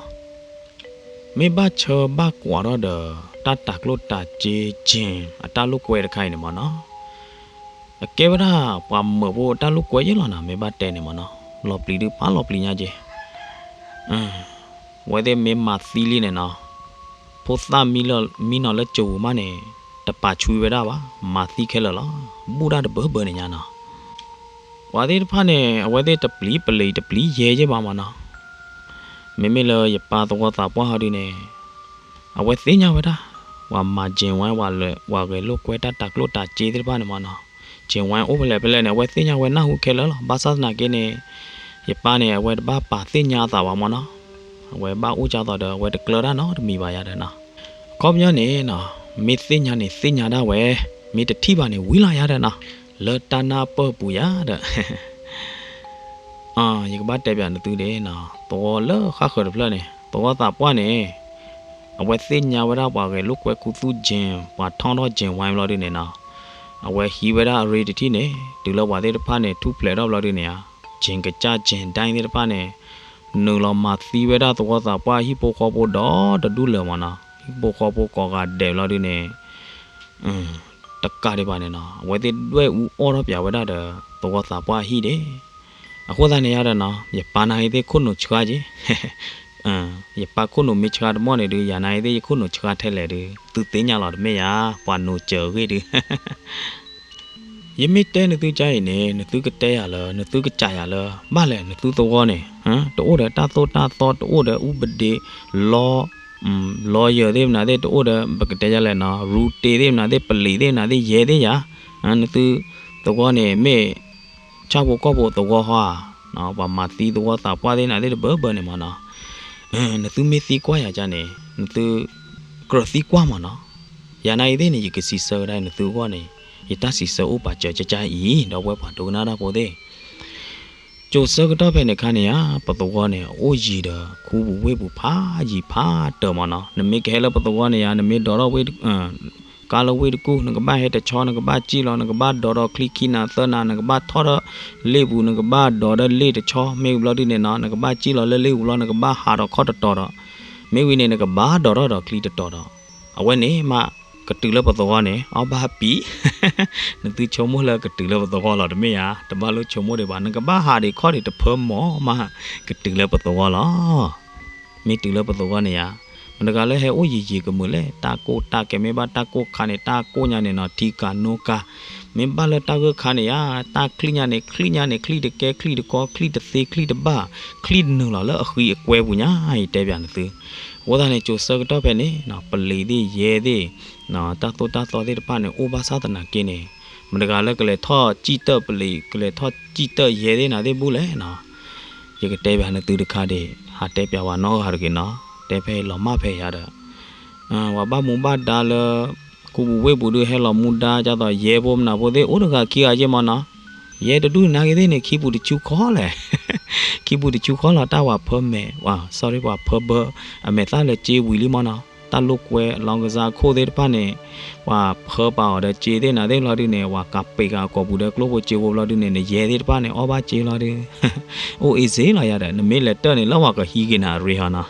မ့ၢ်ဘၣ်ဆၢဘၣ်ကွၢ်ထီၣ်ဒီး တၢ်တၤကျိၣ်တၤစ့ Gen အတၢ်လိာ်ကွဲတခါအံၤန့ၣ်မ့ၢ်နီၤ, အကဲဝဲဒၣ်ပှၤမၢးဖိအတၢ်လိာ်ကွဲယဲၢ်လီၤနီၤ, မ့ၢ်ဘၣ်တဲန့ၣ်မ့ၢ်နီၤ, လီၤပျံၤဒုးဖးလီၤပျံၤညါက့ၤ အဝဲသ့ၣ်မ့ၢ်မၤသံလံန့ၣ်နီၤ, ဖိသၣ်မံလၢ မံနီၤလၢကၠိပူၤမးန့ၣ် တပာ်ဆှံဝဲဒၣ်ဘၣ်, မၤသံခဲလၢာ်လီၤ, ဘူၣ်တၢ်တဘၢဘၢန့ၣ်ညါနီၤ, ပှၤသ့ၣ်တဖၣ်န့ၣ် အဝဲသ့ၣ်တပျံၤပလံၤတပျံၤယဲၢ်ယဲၢ်ဘၣ်မ့ၢ်နီၤ, မ့မ့ၢ်လၢယပၢ်သဝီသးပှၢ်ဟီဒုန့ၣ် အဝဲသ့ၣ်ညါဝဲဒၣ် ပှၤမၤ Gen one ဝဲလၢ ပှၤဂဲၤလိာ်ကွဲတၢ်တၤကျိၣ်တၤစ့သ့ၣ်တဖၣ်န့ၣ်မ့ၢ်နီၤ, Gen one အိၣ်ဖဲလဲၣ်ဖဲလဲၣ်န့ၣ် အဝဲသ့ၣ်ညါဝဲနၢ်ဟူခဲလၢာ်လီၤ, ဘၣ်ဆၣ်သနာ်က့န့ၣ် ယပၢ်န့ၣ် အဝဲတဘၣ်ပာ်သ့ၣ်ညါအသးဘၣ်မ့ၢ်နီၤ, အဝဲဘၣ်အိၣ်ကၢ်သိးဒီး အဝဲတကျၢၤတၢ်နီတမံၤဘၣ်ယၤဒီးနီၤ, အခီပညီန့ၣ်နီၤ မ့ၢ်သ့ၣ်ညါန့ၣ်သ့ၣ်ညါဒၣ်ဝဲ, မ့ၢ်တထံၣ်ဘၣ်န့ၣ်ဝံၤလီၤယၤဒီးနီၤ, လၢတၢ်နၢ်ပၢၢ်ပူၤယၤဒီး ယကဘၣ်တဲပၠးနသုဒ်နီၤ, သဝီလၢဃၣ်ဃၢၤတဖျၢၣ်န့ၣ် သဝီသးပှၢ်န့ၣ် အဝဲသ့ၣ်ညါဝဲဒၣ်ပှၤဂဲၤလိာ်ကွဲခူသူၣ် Gen, ပှၤထီၣ်ထီၣ် Gen one ဘျီဒုန့ၣ်နီၤ, အဝဲဟံးဝဲဒၣ်အရ့တထံၣ်န့ၣ် တုၤလၢပှၤသ့ၣ်တဖၣ်န့ၣ် ထူၣ်ဖျဲးထီၣ်ဘျီဒုန့ၣ်ဧါ, Gen ကစၢ် Gen ဒၣ်သ့ၣ်တဖၣ်န့ၣ် နုာ်လီၤမၤသံဝဲဒၣ်သဝီသးပှၢ်ဟံၣ်ဖိဃီဖိဒီတဒူၣ်လၢာ်မ့ၢ်နီၤ, ဟံၣ်ဖိဃီဖိကိးဂၤဒဲးဘျီဒုန့ၣ် တကးဒံးဘၣ်န့ၣ်နီၤ အဝဲသ့ၣ်ဒွဲၣ်အူအီၣ်ထီၣ်ပၠးဝဲဒၣ်ဒီး သဝီသးပှၢ်ဟံၣ်ဒၣ်, အဃိသတးန့ၣ်ယၤဒီးနီၤ ယပၢ်နၤအံၤသ့ၣ်ခိၣ်နူာ်ဆှါက့ၤ ယပၢ်ခိၣ်နူာ်မ့ၢ်ဆှါတမီၢ်န့ၣ်ဒုး ယၤနၤအံၤသ့ၣ်ယခိၣ်နူာ်ဆှါထဲလဲၣ်ဒုး သုသ့ၣ်ညါလီၤတမ့ၢ်ဧါ, ပှၤနူာ်စၢၤအဂ့ၢ်ဒုး ယမ့ၢ်တဲနသုကါအံၤန့ၣ် နသုကတဲယၤလၢ နသုကစးယၤလၢ ဘၣ်လဲၣ် နသုသဝီန့ၣ် တအိၣ်ဒီးတၢ်သိၣ်တၢ်သီ တအိၣ်ဒီးအူပဒ့ လီ lawyer သ့ၣ်မနုၤသ့ၣ် တအိၣ်ဒီး ပကတဲယၤလဲၣ်နီၤ ရူတ့သ့ၣ်မနုၤသ့ၣ် ပလံးသ့ၣ်မနုၤသ့ၣ် ယဲသ့ၣ်ယၤ, နသုသဝီန့ၣ် မ့ၢ် ဆၣ်ဖိကီၢ်ဖိသဝီဟီဧါ, ပှၤမၤသံသဝီသးပှၢ်သ့ၣ်မနုၤသ့ၣ်တဘၢဘၢန့ၣ်မ့ၢ်နီၤ, နသုမ့ၢ်သံကွၢ်ယၤကါန့ၣ် နသု ကြၢးသံကွၢ်မ့ၢ်နီၤ, ယၤနၤအံၤသ့ၣ်န့ၣ် ယကစံးဆၢဝဲဒၣ်နသုအဂီၢ်န့ၣ် ယတၢ်စံးဆၢအိၣ်ပာ်စၢၤကါကါအံၤ ဒီပုၢ်ဝဲၢ်ပှၤဒိကနၣ်တၢ်ဖိသ့ၣ် ကၠိၤဆၢကတီၢ်ဖဲန့ၣ်ခါန့ၣ်ဧါ ပသဝီန့ၣ် အအိၣ်ယံၤဒီးခူပူၤဝ့ၢ်ပူၤဖးယံၤဖးတၢၢ်မ့ၢ်နီၤ, နမ့ၢ်ကဟဲလၢပသဝီန့ၣ်ဧါ နမ့ၢ်ဒိးထီၣ်ဝ့ၢ် ကါလၢဝ့ၢ်တကူၢ် နကဘၣ်ဟဲတဆီ နကဘၣ်စံၣ်လီၤ နကဘၣ်ဒိးဒီးချံခံနၤသၢနၤ နကဘၣ်ထီၣ်ဒီးလ့ၣ်ပူၤ နကဘၣ်ဒိးဒီးလ့ၣ်တဆီ မ့ၢ်ဝံၤဘျီဒုန့ၣ်နီၤ နကဘၣ်စံၣ်လီၤလၢလ့ၣ်ပူၤလီၤ နကဘၣ်ဟးဒီးခီၣ်တတီၤဒီး မ့ၢ်ဝံၤန့ၣ် နကဘၣ်ဒိးထီၣ်ဒီးချံတတီၤဒီး အဝဲန့ၣ်မး ကတုၤလၢပသဝီန့ၣ် အီၣ်ဘၣ်ပံၤ နသုဆိကမိၣ်လၢကတုၤလၢပသဝီလီၤတမ့ၢ်ဧါ, တဘၣ်လိၣ်ဆိကမိၣ်ဒံးဘၣ် နကဘၣ်ဟးဒံးခီၣ်ဒံးတဖၢမီၢ်မး ကတုၤလၢပသဝီလီၤ. မ့ၢ်တုၤလၢပသဝီန့ၣ်ဧါ, မတၤတဂၤလၢဟဲအိၣ်ယံၤယံၤကမုာ်လဲၣ်, တၢ်ကိၢ်တၢ်ကဲ မ့ၢ်ဘၣ်တၢ်ကိၢ်ခါန့ၣ် တၢ်ကိၢ်ညါန့ၣ်နီၤ ထံကၤနိကၤ, မ့ၢ်ဘၣ်လၢတၢ်ဂၢၢ်ခါန့ၣ်ဧါ, တၢ်ချံၣ်ညါန့ၣ် ချံၣ်ညါန့ၣ် ချံၣ်တကဲ ချံၣ်တကီ ချံၣ်တသ့ ချံၣ်တဘၣ် ချံၣ်နုာ်လီၤလၢအဃံအကွဲပူၤညါ ယတဲပၠးနသု, အဃိသတးန့ၣ် ကၠိၤဆၢကတီၢ်ဖဲန့ၣ် ပလံၤသ့ၣ်ယဲသ့ၣ် တၢ်သိၣ်တၢ်သီသ့ၣ်တဖၣ်န့ၣ် အိၣ်ဘၣ်ဆၣ်သနာ်က့န့ၣ် မတၤတဂၤလၢကလဲၤထီၣ်စံၣ်တၢၢ်ပလံၤ ကလဲၤထီၣ်စံၣ်တၢၢ်ယဲသ့ၣ်နၤသ့ၣ်ဘူၣ်လဲၣ်နီၤ, ယကတဲပၠးနသုတခါဒံး ဟးတဲပၠးဝဲနီတဂၤတဂ့ၤနီၤ, တဲဖဲအံၤလီၤမၢ်ဖဲအံၤယၤဒီး ပှၤဘၣ်မူဘၣ်ဒါလၢ ခူပူၤဝ့ၢ်ပူၤဒုးဟဲလီၤမူဒါ ဒ်သိးယဲဖိမနုၤဖိသ့ၣ် အိၣ်တဂၤခံဂၤယဲၢ်မ့ၢ်နီၤ, ယဲတဒူၣ်နၤဂ့ၤသ့ၣ်န့ၣ် ခံပူၤတဆူခီလဲၣ်, ခံပူၤတဆူခီလီၤ တၢ်ပှၤဖၢမဲာ် ပှၤ sorry ပှၤဖၢဘၢ အမဲာ်သၣ်လၢစ့ဝံၤလံမ့ၢ်နီၤ, တၢ်လိာ်ကွဲ လောင်းကစား ခိၣ်သ့ၣ်တဖၣ်န့ၣ် ပှၤဖၢပာ်အီၤဒီးစ့သ့ၣ်နၤသ့ၣ်လီၤဒုးန့ၣ် ပှၤကးပ့းကၤအကိာ်ပူၤဒီးကျိၣ်ဖိစ့ဖိဘျီဒုးန့ၣ် နယဲသ့ၣ်တဖၣ်န့ၣ် အီၣ်ဘၣ်စ့လီၤဒုး အိၣ် easy လီၤယၤဒီး နမ့ၢ်လဲၤတၢၢ်န့ၣ် လၢပှၤကဟံးက့ၤနၤအရ့ဟီနီၤ,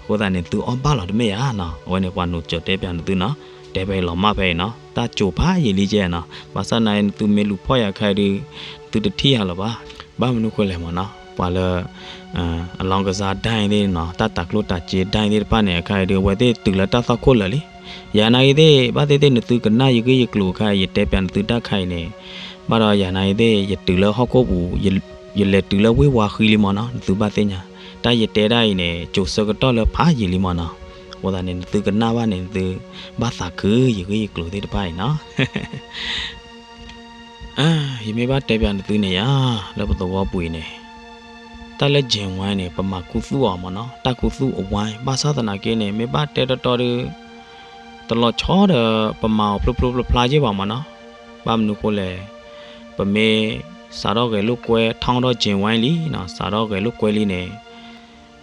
အဃိသတးန့ၣ် သုအီၣ်ဘၣ်လီၤတမ့ၢ်ဧါနီၤ, အဝဲန့ၣ်ပှၤနိးစၢၤတဲပၠးနသုနီၤ, တဲဖဲအံၤလီၤမၢ်ဖဲအံၤနီၤ, တၢ်ကိၤဖးယံာ်လံကဲနီၤ, ဘၣ်ဆၣ်နၤအံၤနသုမ့ၢ်လူၤဖီၣ်ယၤခါအံၤဒုး နသုတထံၣ်ယၤလၢၤဘၣ်, ဘၣ်မနုၤဃိလဲၣ်မ့ၢ်နီၤ, ပှၤလၢ အလောင်းကစား ဒၣ်အံၤသ့ၣ်နီၤ, တၢ်တၤကျိၣ်တၤစ့ ဒၣ်အံၤသ့ၣ်တဖၣ်န့ၣ် အခါအံၤဒုး အဝဲသ့ၣ်တုၤလၢတၢ်သွၣ်ခိၣ်လၢာ်လံ, ယၤနာ်ဂ့ၤသ့ၣ် ဘၣ်သ့ၣ်သ့ၣ်နသုကနၣ်ယဂ့ၢ်ယကျိၤအခါအံၤ ယတဲပၠးနသုတၢ်ခါအံၤန့ၣ်, ဘၣ်ဒီးယၤနာ်ဂ့ၤသ့ၣ် ယတုၤလၢဟီၣ်ခိၣ်ပူၤ ယလဲၤတုၤလၢဝ့ၢ်ဝါဃံလံမ့ၢ်နီၤ, နသုဘၣ်သ့ၣ်ညါ, တၢ်ယတဲဒၣ်အံၤန့ၣ် ကိၤဆၢကတီၢ်လၢဖးယံာ်လံမ့ၢ်နီၤ, အဃိသတးန့ၣ် နသုကနၣ်ဘၣ်န့ၣ် နသုဘၣ်သးခုယဂ့ၢ်ယကျိၤသ့ၣ်တဖၣ်အံၤနီၤ ယမ့ၢ်ဘၣ်တဲပၠးနသုန့ၣ်ယါ, လၢပသဝီပူၤအံၤန့ၣ် တၢ်လၢ Gen Y န့ၣ် ပမၤခူသူၣ်အီၤမ့ၢ်နီၤ, တၢ်ခူသူၣ်အဝါ, ဘၣ်ဆၣ်သနာ်က့န့ၣ် မ့ၢ်ဘၣ်တဲတီတီဒီး တလီၤဆီဒီး ပမၤအီၤဖျိဖျိဖျါဖျါယ့ၢ်ဘၣ်မ့ၢ်နီၤ. ဘၣ်မနုၤဃိလဲၣ်, ပမ့ၢ်စးထီၣ်ဂဲၤလိာ်ကွဲ ထီၣ်ဒီး Gen Y လံနီၤ, စးထီၣ်ဂဲၤလိာ်ကွဲလံန့ၣ်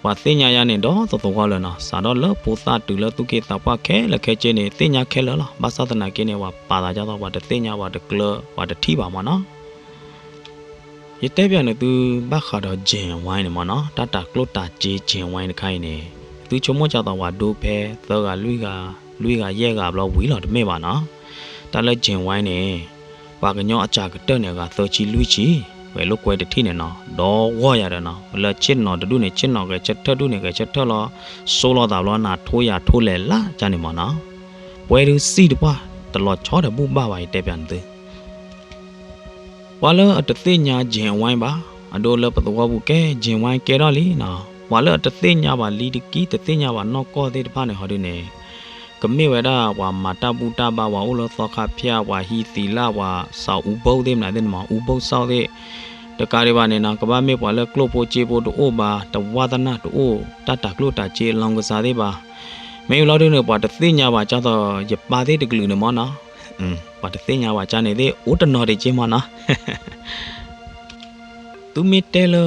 ပှၤသ့ၣ်ညါယါန့ၣ် ဒီသသဝီလၢာ်နီၤ, စးထီၣ်လၢဖိသၣ်တုၤလၢသူၣ်က့သးပှၢ်ခဲလၢာ်ခဲဆ့န့ၣ် သ့ၣ်ညါခဲလၢာ်လီၤ. ဘၣ်ဆၣ်သနာ်က့န့ၣ် ပှၤပာ်သးဒ်သိး ပှၤတသ့ၣ်ညါ ပှၤတကျၢၤ ပှၤတထံၣ်ဘၣ်မ့ၢ်နီၤ. ယတဲပၠးနသုဘၣ်ဃးဒီး Gen Y န့ၣ်မ့ၢ်နီၤ, တၢ်တၤကျိၣ်တၤစ့ Gen Y တခါအံၤန့ၣ် သုဆိကမိၣ်ကသိးပှၤဒိဖဲ သၢဂၤ လွံၢ်ဂၤ, လွံၢ်ဂၤ ယဲၢ်ဂၤဘျီဝံၤလီၤ တမ့ၢ်ဘၣ်နီၤ. တၢ်လၢ Gen Y န့ၣ် ပှၤကညီအစှၤကတၢၢ်န့ၣ် အဂၤသၢဆံလွံၢ်ဆံ ဂဲၤလိာ်ကွဲတထံၣ်န့ၣ်နီၤ, ဒီဂီၢ်ယၤဒီးနီၤ, လၢဆ့ၣ်နီၤတဒူၣ်န့ၣ် ဆ့ၣ်နီၤ, ဂဲၤဆၢထၢၣ်ဒူၣ်န့ၣ် ဂဲၤဆၢထၢၣ်လီၤ, စိလီၤသးဘျီ နၤထိယၤထိလဲၤလၢ်ကန့ၣ်မ့ၢ်နီၤ. ပှဲၤဒုးစံၣ်တပှၢ် တလီၤဆီဒီးဘူၣ်ဘၣ်ဘၣ် ယတဲပၠးနသု ပှၤလၢအတသ့ၣ်ညါ Gen Y ဘၣ်, အဒိလၢပသဝီပူၤကဲ Gen Y ကဲထီၣ်လံနီၤ, ပှၤလၢအတသ့ၣ်ညါဘၣ်လံတကံၢ် တသ့ၣ်ညါဘၣ်နီၢ်ကီၢ်သ့ၣ်တဖၣ်န့ၣ် ဟီဒုန့ၣ် ကမ့ၢ်ဝဲဒၣ်ပှၤမၤတၢ်ဘူၣ်တၢ်ဘါ ပှၤအိၣ်လၢသီခါဖၠၣ် ပှၤဟံးသံးလၢ် ပှၤစးအူဘိၣ်သ့ၣ်မနုၤသ့ၣ်န့ၣ်မ့ၢ် အူဘိၣ်စီၣ်သ့ၣ် တကးဒံးဘၣ်န့ၣ်နီၤ, ကဘၣ်မ့ၢ်ပှၤလၢကျိၣ်ဖိစ့ဖိတအိၣ်ဘၣ်, တဝါသနၢ်တအိၣ် တၢ်တၤကျိၣ်တၤစ့အလီၢ်ကစၢ်သ့ၣ်ဘၣ်. မ့ၢ်လီၤဒုန့ၣ် ပှၤတသ့ၣ်ညါဘၣ်ကသိးယပၢ်သ့ၣ်တကလုာ်န့ၣ်မ့ၢ်နီၤ, ပှၤတသ့ၣ်ညါဘၣ်ကန့ၣ်သ့ၣ် အိၣ်တနီၤတက့ၢ်မ့ၢ်နီၤ. သုမ့ၢ်တဲလၢ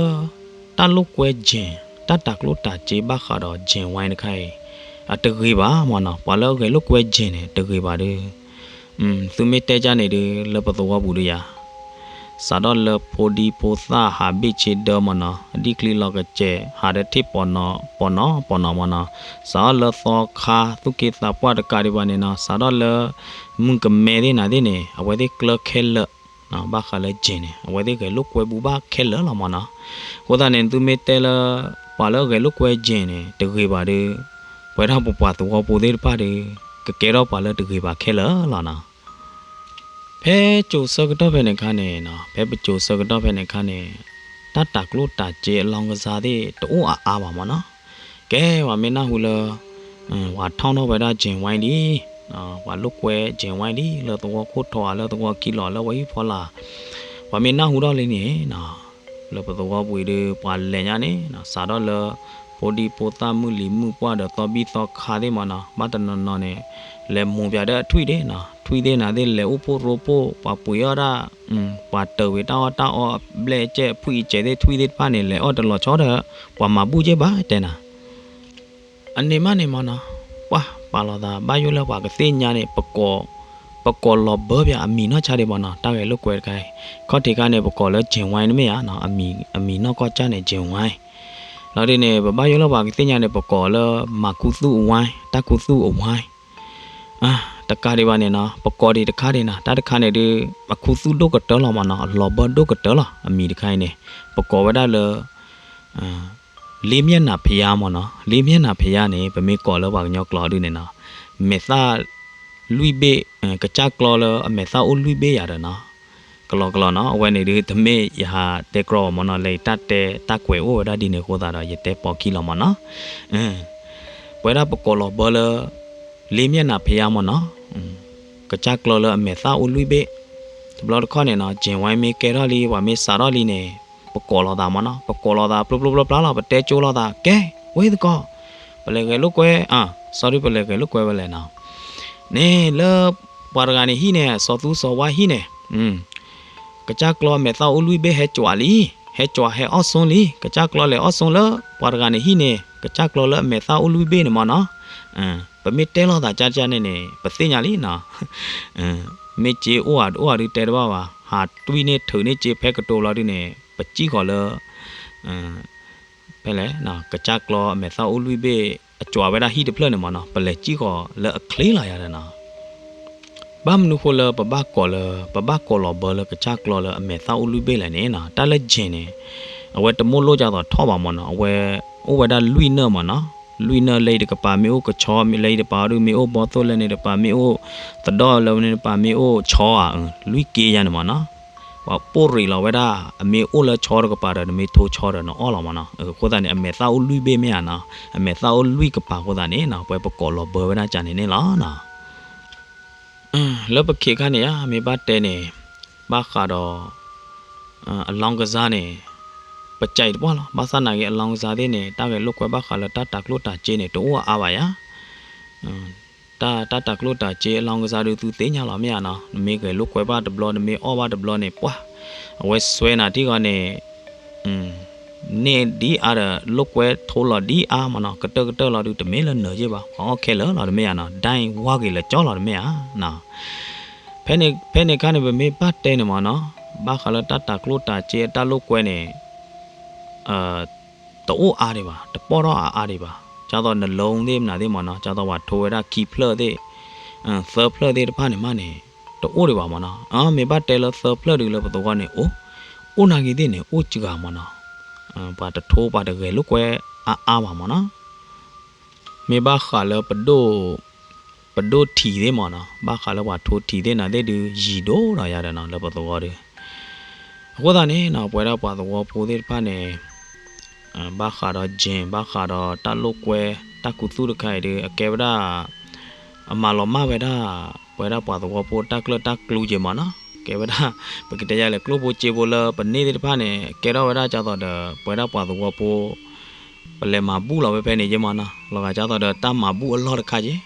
တၢ်လိာ်ကွဲ Gen, တၢ်တၤကျိၣ်တၤစ့ဘၣ်ဃးဒီး Gen Y တခါအံၤ အတဂ့ၤဘၣ်မ့ၢ်နီၤ, ပှၤလၢအဂဲၤလိာ်ကွဲ Gen န့ၣ် တဂ့ၤဘၣ်ဒု သုမ့ၢ်တဲကန့ၣ်ဒု လၢပသဝီပူၤဒုယၤ, စးထီၣ်လၢဖိဒံဖိသၣ်ဟးဘ့ၣ်ဆ့ဒၢမ့ၢ်နီၤ, အဒံၣ်ချံလီၤကစဲး ဟးဒီးထံၣ်ပီၤနီၤ ပီၤနီၤ ပီၤနီၤမ့ၢ်နီၤ, စးထီၣ်လၢသီခါ သူၣ်က့သးပှၢ်တကးဒံးဘၣ်န့ၣ်နီၤ, စးထီၣ်လၢ မုၣ်ကမဲသ့ၣ်နၤသ့ၣ်န့ၣ် အဝဲသ့ၣ်ကျၢၤခဲလၢာ် ဘၣ်ဃးလၢ Gen န့ၣ် အဝဲသ့ၣ်ဂဲၤလိာ်ကွဲဘူးဘၣ်ခဲလၢာ်လီၤမ့ၢ်နီၤ. အဃိသတးန့ၣ် သုမ့ၢ်တဲလၢ ပှၤလၢအဂဲၤလိာ်ကွဲ Gen န့ၣ် တဂ့ၤဘၣ်ဒီး ပဝဲဒၣ်ပပှၤသဝီဖိသ့ၣ်တဖၣ်ဒီး ကကဲထီၣ်ပှၤလၢတဂ့ၤဘၣ်ခဲလၢာ်လီၤနီၤ. ဖဲကၠိၤဆၢကတီၢ်ဖဲန့ၣ်အခါန့ၣ်, ဖဲပကၠိၤဆၢကတီၢ်ဖဲန့ၣ်အခါန့ၣ်, တၢ်တၤကျိၣ်တၤစ့အလီၢ်ကစၢ်သ့ၣ် တအိၣ်အါအါဘၣ်မ့ၢ်နီၤ. ကဲ ပှၤမ့ၢ်နၢ်ဟူလၢ ပှၤထီၣ်ထီၣ်ဝဲဒၣ် Gen Y လံ, ပှၤလိာ်ကွဲ Gen Y လံ လၢသဝီခိၣ်ထီဧါ လၢသဝီခံလီၤ လၢဝဲဟံၣ်ဖီလာ်, ပှၤမ့ၢ်နၢ်ဟူထီၣ်လံန့ၣ်, လၢပသဝီပူၤအံၤဒီး ပှၤလဲၤညါန့ၣ် စးထီၣ်လၢ ဖိဒံဖိသၣ်မုၢ်လံၤမုၢ်ပှၢ်ဒီးသီဘံၣ်သီခါသ့ၣ်မ့ၢ်နီၤ, ဘၣ်တနီၤနီၤန့ၣ် လဲၤမိၢ်ပၠးဒီးအထွံၣ်ဒ့နီၤ, ထွံၣ်သ့ၣ်နၤသ့ၣ် လဲၤအိၣ်ဖှိၣ်ရိဖှိၣ် ပှၤပှ့ၤအီၣ်ဒၣ် ပှၤတၢာ်ဝံၤတၢ်အီၣ်တၢ်အီဘျဲၣ်ကဲၣ် ဖှံၣ်အံၤကဲးသ့ၣ် ထွံၣ်သ့ၣ်တဖၣ်န့ၣ် လဲၤအီၣ်တလီၤဆီဒီး ပှၤမၤဘူၣ်ကဲၢ်ဘၣ်တဲနၤ. အန့ၣ်မးန့ၣ်မ့ၢ်နီၤ, ပှၤပာ်လီၤသး ဘၣ်ယိၣ်လၢပှၤကသ့ၣ်ညါန့ၣ် ပကိးလီၤဘၢပၠးအမံၤနီၢ်ဆါဒံးမ့ၢ်နီၤ, တၢ်ဂဲၤလိာ်ကွဲတခါအံၤ, ခီၣ်ထံးခါန့ၣ် ပကိးလၢ Gen Y န့ၣ်မ့ၢ်ဧါ, အမံၤနီၢ်ကီၢ်ကၢ်န့ၣ် Gen Y လီၤဒ်န့ၣ် ပဘၣ်ယိၣ်လၢပှၤကသ့ၣ်ညါန့ၣ် ပကိးလၢ မၤခူသူၣ်အဝါ, တၢ်ခူသူၣ်အဝါ တကးဒံးဘၣ်န့ၣ်နီၤ, ပကိးဒံးတခါဒံးနီၤ, တၢ်တခါန့ၣ်ဒုး အခူသူၣ်ဒိၣ်ကတၢၢ်လီၤမ့ၢ်နီၤ, အလီၤဘၢဒိၣ်ကတၢၢ်လီၤ, အမံၤတခါအံၤန့ၣ် ပကိးဝဲဒၣ်လၢ လေးမျက်နှာဘုရားမ့ၢ်နီၤ, လေးမျက်နှာဘုရားန့ၣ် ပမ့ၢ်ကိးလၢပှၤကညီကျိာ်ဒုးန့ၣ်နီၤ, မဲာ်သၣ်လွံၢ်ဘ့ၣ်, ကစၢ်ကျီလၢအမဲာ်သၣ်အိၣ်လွံၢ်ဘ့ၣ်ယၤဒီးနီၤ, ကလီကလီနီၤ, အဝဲန့ၣ်ဒုး တမ့ၢ်ယဟးတဲကြီအီၤမ့ၢ်နီၤ, လၢယတၢ်တဲတၢ်ကွဲးအိၣ်ဝဲဒၣ်ဒ်န့ၣ်အဃိသတးဒီး ယတဲပိာ်ခံလီၤမ့ၢ်နီၤ, ပဝဲဒၣ်ပကိးလီၤဘၢလၢ လေးမျက်နှာဘုရားမ့ၢ်နီၤ, ကစၢ်ကျီလၢအမဲာ်သၣ်အိၣ်လွံၢ်ဘ့ၣ်, တဘျီတခီၣ်န့ၣ်နီၤ, Gen Y မ့ၢ်ကဲထီၣ်လံ ပှၤမ့ၢ်စးထီၣ်လံန့ၣ် ပကိးလီၤသးမ့ၢ်နီၤ, ပကိးလီၤသးဖျိဖျိဖျါဖျါလီၤ, ပတဲကၠိလိာ်သး ကဲ, ဝဲသကိး, ပလဲၤဂဲၤလိာ်ကွဲ, စီၤဒုပလဲၤဂဲၤလိာ်ကွဲဝဲလဲၣ်နီၤ, န့ၣ်လၢ ပှၤတဂၤန့ၣ်ဟံၣ်န့ၣ် စီၤသူစီၤဝါဟံၣ်န့ၣ် ကစၢ်ကျီအမဲာ်သၣ်အိၣ်လွံၢ်ဘ့ၣ်ဟဲကွၢ်လံ, ဟဲကွၢ်ဟဲအီၣ်ဆိလံ, ကစၢ်ကျီလဲၤအီၣ်ဆိလၢ ပှၤတဂၤန့ၣ်ဟံၣ်န့ၣ် ကစၢ်ကျီလၢအမဲာ်သၣ်အိၣ်လွံၢ်ဘ့ၣ်န့ၣ်မ့ၢ်နီၤ, ပမ့ၢ်တဲလိာ်သးကၢ်ကၢ်န့ၣ်န့ၣ် ပသ့ၣ်ညါလံနီၤ, မ့ၢ်စ့အိၣ်ဧါတအိၣ်ဧါဒုးတဲတဘၣ်ဘၣ်, ဟးတွံၢ်န့ၢ်ထုးန့ၢ်စ့ဖဲကတိၤလီၤဒုးန့ၣ် ပစံၣ်ဃီၤလၢ ဖဲလဲၣ်, ကစၢ်ကျီအမဲာ်သၣ်အိၣ်လွံၢ်ဘ့ၣ် အကွၢ်ဝဲဒၣ်ဟံၣ်တဖျၢၣ်န့ၣ်မ့ၢ်နီၤ, ပလဲၤစံၣ်ဃီၤလၢအချ့လီၤယၤဒီးနီၤ, ဘၣ်မနုၤဃိလၢပဘၣ်ကိးလၢ ပဘၣ်ကိးလီၤဘၢလၢကစၢ်ကျီလၢအမဲာ်သၣ်အိၣ်လွံၢ်ဘ့ၣ်လဲၣ်န့ၣ်နီၤ, တၢ်လၢ Gen န့ၣ် အဝဲတမိၣ်လိၣ်ကသိးထီၣ်ဘၣ်မ့ၢ်နီၤ, အဝဲအိၣ်ဝဲဒၣ်လွံၢ်နၢၣ်မ့ၢ်နီၤ, လွံၢ်နၢၣ်လၢအံၤတကပၤမ့ၢ်အိၣ်ကဆီ, လၢအံၤတကပၤဒုးမ့ၢ်အိၣ်ဘီသိၣ်, လၢန့ၣ်တကပၤမ့ၢ်အိၣ်သဒီၣ်, လၢန့ၣ်တကပၤမ့ၢ်အိၣ်ဆီဧါ, လွံၢ်က့ယါန့ၣ်မ့ၢ်နီၤ ပှၤပိၢ်ရံးလီၤဝဲဒၣ်, အမ့ၢ်အိၣ်လၢဆီတကပၤဒီး နမ့ၢ်ထိဆီဒီးနအီၣ်လီၤမ့ၢ်နီၤ, အဃိသတးန့ၣ် အမဲာ်သၣ်အိၣ်လွံၢ်ဘ့ၣ်မ့ၢ်ဧါနီၤ, အမဲာ်သၣ်အိၣ်လွံၢ်ကပၤအဃိသတးန့ၣ်နီၤ, ပဝဲပကိးလီၤဘၢဝဲဒၣ်ကန့ၣ်န့ၣ်လီၤနီၤ. လၢပခ့ခါန့ၣ်ဧါ, မ့ၢ်ဘၣ်တဲန့ၣ်, ဘၣ်ဃးဒီး အလောင်းကစားန့ၣ် ပကြိုက်တပှၢ်လီၤ. ဘၣ်ဆၣ်သနာ်က့ အလောင်းကစားသ့ၣ်န့ၣ် တၢ်ဂဲၤလိာ်ကွဲဘၣ်ဃးလၢတၢ်တၤကျိၣ်တၤစ့န့ၣ် တအိၣ်အါအါဘၣ်ယၤ. တၢ် တၢ်တၤကျိၣ်တၤစ့အလောင်းကစားဒုး သုသ့ၣ်ညါလီၤမ့ၢ်ဧါနီၤ. နမ့ၢ်ဂဲၤလိာ်ကွဲဘၣ်တဘျီ နမ့ၢ်အီၣ်ဘၣ်တဘျီန့ၣ် ပှၢ် အဝဲစွဲနၤထံၣ်ဂီၤန့ၣ် န့ၢ်ဒ်အါဒီး လိာ်ကွဲထိလီၤဒ်အါမ့ၢ်နီၤ, ကတၢၢ်ကတၢၢ်လီၤဒုး တမ့ၢ်လၢနၢၤယ့ၢ်ဘၣ်, ပှၤအီၣ်ခဲလၢာ်လီၤတမ့ၢ်ဧါနီၤ, ဒၣ်ဝါက့ၤလၢကၠီလီၤတမ့ၢ်ဧါနီၤ. ဖဲန့ၣ် ဖဲန့ၣ်အခါန့ၣ် ပမ့ၢ်ဘၣ်တဲန့ၣ်မ့ၢ်နီၤ, ဘၣ်ဃးလၢတၢ်တၤကျိၣ်တၤစ့အတၢ်လိာ်ကွဲန့ၣ် တအိၣ်အါဒံးဘၣ်, တပီၢ်ထီၣ်အါအါဒံးဘၣ်. ကၢ်သိးနလိသ့ၣ်မနုၤသ့ၣ်မ့ၢ်နီၤ, ကၢ်သိးပှၤထိဝဲဒၣ်ခံဖျၢၣ်သ့ၣ် သၢဖျၢၣ်သ့ၣ်တဖၣ်န့ၣ်မးန့ၣ် တအိၣ်ဒံးဘၣ်မ့ၢ်နီၤ. မ့ၢ်ဘၣ်တဲလၢသၢဖျၢၣ်ဒုးလၢပသဝီန့ၣ် အိၣ် အိၣ်နာ်က့သ့ၣ်န့ၣ် အိၣ်စှၤမ့ၢ်နီၤ. ပှၤတထိပှၤတဂဲၤလိာ်ကွဲအါအါဘၣ်မ့ၢ်နီၤ. မ့ၢ်ဘၣ်ဃးလၢပဒိၣ် ပဒိၣ်ထံးသ့ၣ်မ့ၢ်နီၤ, ဘၣ်ဃးလၢပှၤထိထံးသ့ၣ်နၤသ့ၣ်ဒုး ယံာ်ဒိၣ်ဒီးယၤဒီးနီၤ လၢပသဝီဒီး. အဃိသတးန့ၣ်နီၤ ပဝဲဒၣ်ပှၤသဝီဖိသ့ၣ်တဖၣ်န့ၣ် ဘၣ်ဃးဒီး gym ဘၣ်ဃးဒီးတၢ်လိာ်ကွဲ တၢ်ခူသူၣ်တခါအံၤဒီး အကဲဝဲဒၣ် အမၤလီၤမၢ်ဝဲဒၣ် ပဝဲဒၣ်ပှၤသဝီဖိတၢ်ကျၢၢ်တၢ်ကျူက့ၤမ့ၢ်နီၤ, ကဲဝဲဒၣ် ပကတဲယၤလဲၣ် ကျိၣ်ဖိစ့ဖိလၢပန့ၢ်သ့ၣ်တဖၣ်န့ၣ် ကဲထီၣ်ဝဲဒၣ်ကၢ်သိးဒီး ပဝဲဒၣ်ပှၤသဝီဖိ ပလဲၤမၤဘူၣ်လီၤဝဲဖဲန့ၣ်က့မ့ၢ်နီၤ, လီၤဂာ်ကၢ်သိးဒီးတၢ်မၤဘူၣ်အလီၢ်တခါက့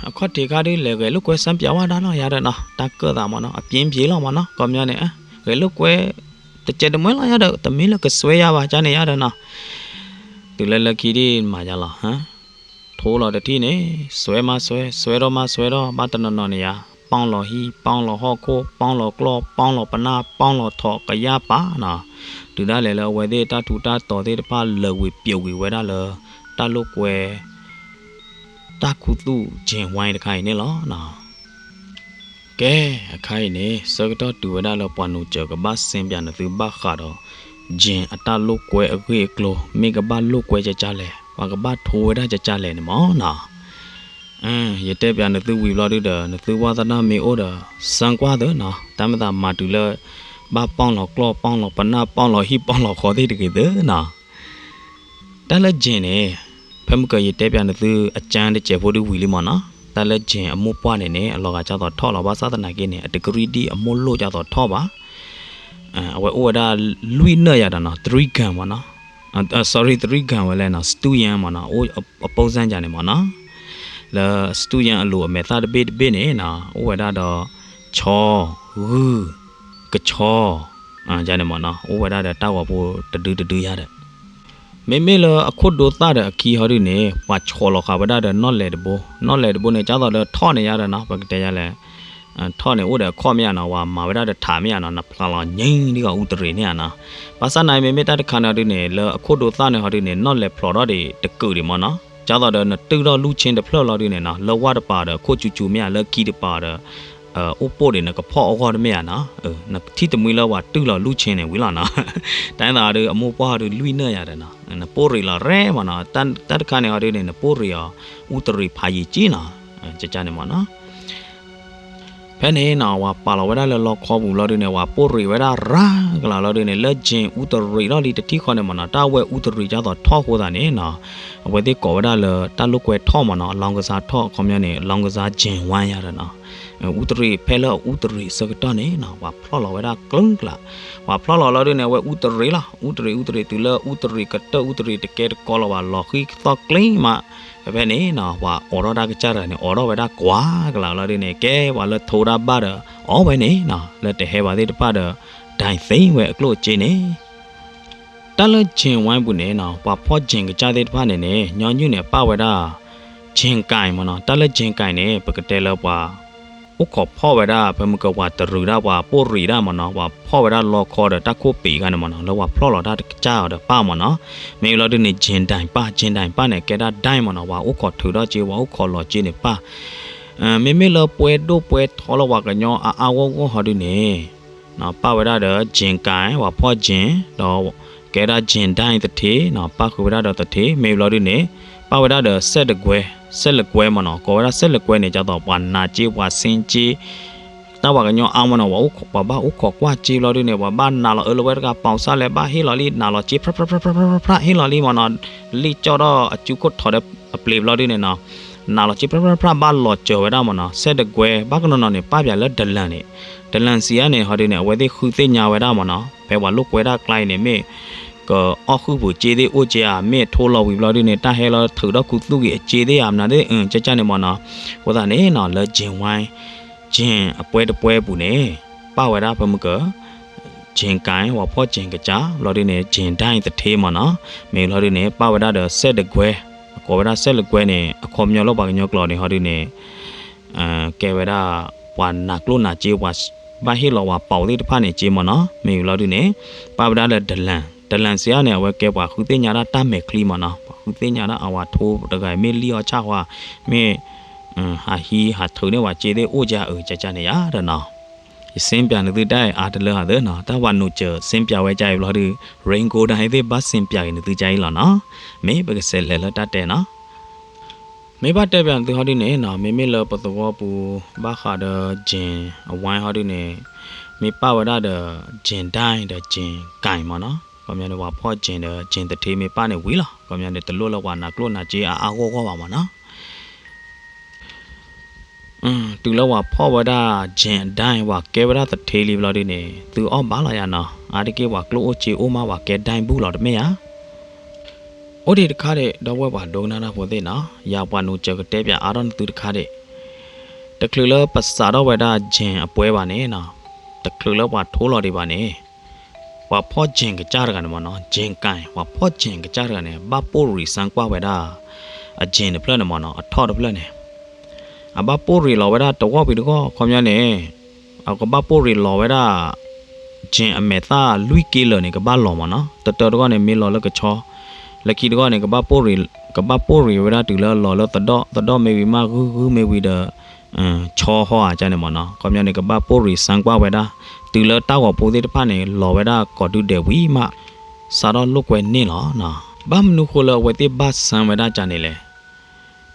အခီၣ်ထံးခါဒုး လဲၤဂဲၤလိာ်ကွဲစၢပၠးဝဲဒၣ်လီၤယၤဒီးနီၤ, တၢ်ကၢၣ်သးမ့ၢ်နီၤ, အပြင်းပြေလီၤမ့ၢ်နီၤ, ခီပညီန့ၣ် ဂဲၤလိာ်ကွဲ တစဲးတမှဲလီၤယၤဒီး တမ့ၢ်လၢကစွဲယၤဘၣ် ကန့ၣ်ယၤဒီးနီၤ, တုၤလၢလၢခံဒ်မၤယၤလီၤ, ထိလီၤတထံၣ်န့ၣ် စွဲမးစွဲ စွဲထီၣ်မးစွဲထီၣ် ဘၣ်တနီၤနီၤန့ၣ်ယၤ ပီၢ်လီၤဟံၣ် ပီၢ်လီၤဟီၣ်ခိၣ် ပီၢ်လီၤကျီၢ် ပီၢ်လီၤပနၢ် ပီၢ်လီၤထိး ကယၢ်ပာ်နီၤ, တုၤဒၣ်လဲာ်လၢအဝဲသ့ၣ်တၢ်ထူးတၢ်တီၤသ့ၣ်တဖၣ်လၢာ်ဝံၤပျိာ်ဝံၤဝဲဒၣ်လၢ တၢ်လိာ်ကွဲ တၢ်ခူသူၣ် gym ဝိုင်း တခါအံၤန့ၣ်လီၤ. ကဲ အခါအံၤန့ၣ် ဆၢကတီၢ်တုၤဝဲဒၣ်လၢပှၤနုာ်စၢၤကဘၣ်စ့ပၠးနသုဘၣ်ဃးဒီး gym အတၢ်လိာ်ကွဲအဂ့ၢ်အကျိၤ မ့ၢ်ကဘၣ်လိာ်ကွဲကကၢ်လဲၣ် ပှၤကဘၣ်ထိဝဲဒၣ်ကကၢ်လဲၣ်န့ၣ်မ့ၢ်နီၤ. ယတဲပၠးနသုဝံၤဘျီဒုဒီး နသုဝံသဒၣ်မ့ၢ်အိၣ်ဒီး စၢကွၢ်သုနီၤ, တၢ်မ့ၢ်သးမၤတုၤလၢ ဘၣ်ပီၢ်လီၤကျီၢ် ပီၢ်လီၤပနၢ် ပီၢ်လီၤဟံၣ် ပီၢ်လီၤဃီသ့ၣ်တဂ့ၤသုနီၤ. တၢ်လၢ gym န့ၣ် ဖဲမုၢ်ကၢၤယတဲပၠးနသုအကၢတစဲးဖိဒုဝံၤလံမ့ၢ်နီၤ, တၢ်လၢ gym အမိၢ်ပှၢ်န့ၣ်န့ၣ် အလီၤဂာ်ကၢ်သိးထီၣ်လီၤ ဘၣ်ဆၣ်သနာ်က့န့ၣ် အတကြၢးဒံၣ်အမိၢ်လိၣ်ကၢ်သိးထီၣ်ဘၣ်. အဝဲအိၣ်ဝဲဒၣ်လွံၢ်နၢၣ်ယၤဒီးနီၤ three gun မ့ၢ်နီၤ, sorry three gun ဝဲလဲၣ်နီၤ စတူၢ်ယၢၣ်မ့ၢ်နီၤ အပိၢ်စၢ်ယၤန့ၣ်မ့ၢ်နီၤ, လၢစတူၢ်ယၢၣ်အလိၤအမဲာ်သၣ်တဘ့ၣ်တဘ့ၣ်န့ၣ်နီၤ အိၣ်ဝဲဒၣ်ဒီး ဆီ ဂုၢ် ကဆီ ယၤန့ၣ်မ့ၢ်နီၤ အိၣ်ဝဲဒၣ်ဒီးတၢ်ဂီၤဖိတဒုတဒုယၤဒီး မ့မ့ၢ်လၢအခိၣ်ဒိသၣ်ဒီးအခံဟီဒုန့ၣ် ပှၤဆီလီၤဃာ်ဝဲဒၣ်ဒီးနီၣ်လဲၤတဘိ, နီၣ်လဲၤတဘိန့ၣ် ကၢ်သိးဒီးထီၣ်န့ၣ်ယၤဒီးနီၤ ပကတဲယၤလဲၣ် ထီၣ်န့ၣ်အိၣ်ဒီးအခီၣ်မ့ၢ်ဧါနီၤ ဝဲမၤဝဲဒၣ်ဒီးထးမ့ၢ်ဧါနီၤ နဖျးလီၤငိမ့ၢ်ဒ်ဂီၤအူတရံးန့ၣ်ဧါနီၤ. ဘၣ်ဆၣ်နာ်မ့မ့ၢ်တၢ်တခါန့ၣ်ဟီဒုန့ၣ် လၢအခိၣ်ဒိသၣ်န့ၣ်ဟီဒုန့ၣ် နီၣ်လဲၤဖျိးထီၣ်ဒံးတကုာ်ဒံးမ့ၢ်နီၤ, ကၢ်သိးဒီးနတုၢ်ထီၣ်လူၢ်ဆ့တဖျၢၣ်လီၤဒုန့ၣ်နီၤ လၢဝၢ်တပၤဒီးခိၣ်ဆူၣ်ဆူၣ်မ့ၢ်ဧါ လၢခံတပၤဒီး အိၣ်ပိၢ်ဒံး နကဖီၣ်အဂီၢ်တမ့ၢ်ဧါနီၤ, နထံၣ်တမှံလၢပှၤတုၢ်လီၤလူၢ်ဆ့န့ၣ်ဝံၤလီၤနီၤ. တၢ်န့ၣ်သးဒီး အမိၢ်ပှၢ်ဟီဒုလွံၢ်နၢၣ်ယၤဒီးနီၤ နပိၢ်ရ့ၣ်လီၤရဲၣ်မ့ၢ်နီၤ, တၢ်တခါန့ၣ်ဟီဒုန့ၣ် နပိၢ်ရ့ၣ်အီၤ အူတရံးဖးယံာ်က့နီၤ, ကန့ၣ်မ့ၢ်နီၤ. ဖဲန့ၣ်နီၤ ပှၤပာ်လီၤဝဲဒၣ်လၢလီခီပူၤလီၤဒုန့ၣ် ပှၤပိၢ်ရ့ၣ်ဝဲဒၣ်ရၤကလၤလီၤဒုန့ၣ် လၢ gym အူတရံးထီၣ်လံတထံၣ်ဃီန့ၣ်မ့ၢ်နီၤ တၢ်ဝဲအူတရံးကၢ်သိးထီၣ်ဃိသးန့ၣ်နီၤ, အဝဲသ့ၣ်ကိးဝဲဒၣ်လၢတၢ်လိာ်ကွဲထီၣ်မ့ၢ်နီၤ အလောင်းကစားထီၣ် ခီပညီန့ၣ် အလောင်းကစား gym ဝိုင်း ယၤဒီးနီၤ, အူတရံးဖဲလၢအအူတရံးအဆၢကတီၢ်န့ၣ်နီၤ ပှၤဖျီၣ်လီၤဝဲဒၣ်ကျၢၢ်ကျး, ပှၤဖျီၣ်လီၤလီၤဒုန့ၣ် အဝဲအူတရံးလီၤ အူတရံးအူတရံးတုၤလၢအူတရံးကတၢၢ်အူတရံးတကဲတကီလီၤ ပှၤလီၤဃံသီၣ်ကျ့မး, ဖဲဖဲန့ၣ်နီၤ ပှၤအိးထီၣ်တၢ်ကစၢ်တဂၤန့ၣ် အိးထီၣ်ဝဲဒၣ်ကွၢ်ကလၤလီၤဒုန့ၣ် ကဲပှၤလၢထိဒၣ်ဘၣ်ဒီး အီၣ်ဝဲန့ၣ်နီၤ လၢတဟဲဘၣ်သ့ၣ်တဖၣ်ဒီး ဒိုင်သ့ဝဲအကျိၣ်အစ့န့ၣ် တၢ်လၢ gym ဝိုင်းပူၤန့ၣ်နီၤ ပှၤဖီၣ် gym ကစၢ်သ့ၣ်တဖၣ်န့ၣ်န့ၣ် ညီနုၢ်န့ၣ် ပာ်ဝဲဒၣ် gym ကၢ်မ့ၢ်နီၤ, တၢ်လၢ gym ကၢ်န့ၣ် ပကတဲလၢပှၤ အိၣ်ခိးဖီၣ်ဝဲဒၣ် ဖဲမုၢ်ကဝၤတရူးဒၣ်ပှၤပိၢ်ရ့ၣ်ဒၣ်မ့ၢ်နီၤ, ပှၤဖီၣ်ဝဲဒၣ်လီခီဒီးတၢ်ခိၣ်ပံာ်ခါန့ၣ်မ့ၢ်နီၤ, လၢပှၤဖျီၣ်လီၤတၢ်ကစၢ်အီၤဒီးပၢ်မ့ၢ်နီၤ, မ့ၢ်လီၤဒုန့ၣ် gym ဒိုင်ပၢ်, gym ဒိုင်ပၢ်န့ၣ် ကဲဒၣ်ဒိုင်မ့ၢ်နီၤ, ပှၤအိၣ်ခိးထုးထီၣ်စ့ ပှၤအိၣ်ခိးလီၤစ့န့ၣ်ပၢ် မ့မ့ၢ်လၢပှဲၤဒိၣ်ပှဲၤထီလၢပှၤကညီအါအါဂီၢ်ဂီၢ်ဟီဒုန့ၣ် ပာ်ဝဲဒၣ်ဒီး gym ကၢ် ပှၤဖီၣ် gym ဒီး ကဲဒၣ် gym ဒိုင်သထ့ ပာ်ဃုာ်ဝဲဒၣ်ဒီးသထ့ မ့ၢ်ဘျီဒုန့ၣ် ပာ်ဝဲဒၣ်ဒီး စဲးလကွဲ, စဲးလကွဲမ့ၢ်နီၤ, ကိးဝဲဒၣ်စဲးလကွဲန့ၣ် ဒ်သိးပှၤနာ်စ့ ပှၤဆ့စ့ တၢ်ပှၤကညီအါမ့ၢ်နီၤ, ပှၤဘၣ်အိၣ်ခိးကွၢ်စ့ဘျီဒုန့ၣ် ပှၤဘၣ်နာ်လီၤအၢလၢဝဲတဂၤ ပီစၢ်လဲၣ် ဘၣ်ဟ့ၣ်လီၤလံ နာ်လီၤစ့ ဖြးဖြးဖြးဖြး ဟ့ၣ်လီၤလံမ့ၢ်နီၤ, လံၣ်ကၠီၣ်ထီၣ်အစုခိၣ်ထီးဒီးအပျ့ၤဘျီဒုန့ၣ်နီၤ, နးလီၤစ့ဖြၣ်ဖြၣ်ဖြၣ် ဘၣ်လီၤစၢၤဝဲဒၣ်မ့ၢ်နီၤ, ဆဲးတကွဲ ဘၣ်ကနီၤနီၤန့ၣ် ပၣ်ပၠးလၢဒလၢၣ်န့ၣ်, ဒလၢၣ်စံးအါန့ၣ် ဟီဒုန့ၣ် အဝဲသ့ၣ်ဃုသ့ၣ်ညါဝဲဒၣ်မ့ၢ်နီၤ, ဖဲပှၤလိာ်ကွဲတၢ်ကျါအံၤန့ၣ် မ့ၢ်ကအီၣ်ဃုာ်ပူၤစ့သ့ၣ်အိၣ်က့ဧါ, မ့ၢ်ထိလီၤဝံၤဘျီဒုန့ၣ် တၢ်ဟဲလီၤထုးထီၣ်ခူသူၣ်က့ၤအစ့သ့ၣ်ဧါ မနုၤသ့ၣ် အကကန့ၣ်မ့ၢ်နီၤ, အဃိသတးန့ၣ်နီၤ လၢ Gen one Gen အပှဲတပှဲပူၤန့ၣ် ပၣ်ဝဲဒၣ်ဖဲမုၢ်က Gen ကၢ် ပှၤဖီၣ် Gen ကစၢ် ဘျီဒုန့ၣ် Gen ဒၣ်သထ့မ့ၢ်နီၤ, မ့ၢ်ဘျီဒုန့ၣ် ပၣ်ဝဲဒၣ်ဒီးဆဲးတကွဲ, အကိးဝဲဒၣ်ဆဲးတကွဲန့ၣ် အခီပညီလၢပှၤကညီကျိာ်န့ၣ် ဟီဒုန့ၣ် ကဲဝဲဒၣ် ပှၤနာ်ကျိၣ်နာ်စ့ ပှၤဘၣ်ဟ့ၣ်လီၤဝဲပီးသ့ၣ်တဖၣ်န့ၣ်စ့မ့ၢ်နီၤ, မ့ၢ်ဘျီဒုန့ၣ် ပၣ်ဝဲဒၣ်လၢဒလၢၣ်, ဒလၢၣ်စံးအါန့ၣ် အဝဲကဲပှၤဃုသ့ၣ်ညါဒၣ်တၢ်မဲာ်ချံမ့ၢ်နီၤ, ပှၤဃုသ့ၣ်ညါဒၣ်အဝၤထိတဂၤ မ့ၢ်လံၣ်အီၣ်ဆၣ်ဃီ, မ့ၢ် ဟးဟံးဟးထုးန့ၢ်ဝဲစ့သ့ၣ်အိၣ်က့ဧါ အကကန့ၣ်ယါဒီးနီၤ, ယစ့ပၠးနသုတၢ်အါတလၢဟီသ့နီၤ, တၢ်ပှၤနုာ်စၢၤစ့ပၠးဝဲကၢ်အံၤဘျီဒု Rain Gold ဒၣ်အံၤသ့ၣ်ဘၣ်စ့ပၠးက့ၤနသုကၢ်အံၤလီၤနီၤ, မ့ၢ်ပကစးလဲၤလၢတၢ်တဲနီၤ မ့ၢ်ဘၣ်တဲပၠးနသုဟီဒုန့ၣ်နီၤ, မ့မ့ၢ်လၢပသဝီပူၤ ဘၣ်ဃးဒီး Gen အဝါဟီဒုန့ၣ် မ့ၢ်ပၣ်ဝဲဒၣ်ဒီး Gen ဒၣ်ဒီး Gen ကၢ်မ့ၢ်နီၤ, ခီပညီန့ၣ် ပှၤဖီၣ် Gen ဒီး Gen သထ့မ့ၢ်ပၣ်န့ၣ်ဝံၤလီၤ, ခီပညီန့ၣ် တလိၣ်လၢပှၤနာ်ကျိၣ်နာ်စ့အါအါဂီၢ်ဂီၢ်ဘၣ်မ့ၢ်နီၤ တုၤလၢပှၤဖီၣ်ဝဲဒၣ် Gen အဒၣ် ပှၤကဲဝဲဒၣ်သထ့လံဘျီဒုန့ၣ် သုအီၣ်ဘၣ်လီၤယါနီၤ, အါတက့ၢ်ပှၤကျိၣ်အိၣ်စ့အိၣ်မး ပှၤကဲဒၣ်ဘူၣ်လီၤတမ့ၢ်ယါ အိၣ်ဒံးတခါဒံး ဒီပုၢ်ဝဲၢ်ပှၤဒိကနၣ်တၢ်ဖိသ့ၣ်နီၤ, ယၤပှၤနုာ်စၢၤကတဲပၠးအါထီၣ်နသုတခါဒံး, တချုးလၢပစးထီၣ်ဝဲဒၣ် Gen အပှဲဘၣ်န့ၣ်နီၤ, တချုးလၢပှၤထိလီၤဒံးဘၣ်န့ၣ် ပှၤဖီၣ် Gen ကစၢ်တဂၤန့ၣ်မ့ၢ်နီၤ, Gen ကၢ် ပှၤဖီၣ် Gen ကစၢ်တဂၤန့ၣ် ဘၣ်ပိၢ်ရံးစၢကွၢ်ဝဲဒၣ် အ Gen တဖျၢၣ်န့ၣ်မ့ၢ်နီၤ, အထီၣ်တဖျၢၣ်န့ၣ် အဘၣ်ပိၢ်ရံးလီၤဝဲဒၣ်တဝီၢ်ဝံၤတဝီၢ် ခီပညီန့ၣ် အကဘၣ်ပိၢ်ရံးလီၤဝဲဒၣ် Gen အမဲာ်သၣ်လွံၢ်က့လၢာ်န့ၣ် ကဘၣ်လီၤမ့ၢ်နီၤ, တတၢတဂီၢ်န့ၣ် မ့ၢ်လီၤလၢကဆီ, လၢခံတဂီၢ်န့ၣ် ကဘၣ်ပိၢ်ရံး, ကဘၣ်ပိၢ်ရံးဝဲဒၣ်တုၤလၢလီၤလၢသဒီၣ်, သဒီၣ်မ့ၢ်ဝံၤမး ဂုၢ်ဂုၢ်မ့ၢ်ဝံၤဒီး ဆီဟီဧါကန့ၣ်မ့ၢ်နီၤ, ခီပညီန့ၣ် ကဘၣ်ပိၢ်ရံးစၢကွၢ်ဝဲဒၣ် တုၤလၢတၢ်ဂီၤဖိသ့ၣ်တဖၣ်န့ၣ် လီၤဝဲဒၣ်ကိးဒုဒဲးဝံၤမး စးထီၣ်လိာ်ကွဲန့ၢ်လီၤ. ဘၣ်မနုၤဃိလၢအဝဲသ့ၣ်ဘၣ်စၢဝဲဒၣ်ကန့ၣ်လဲၣ်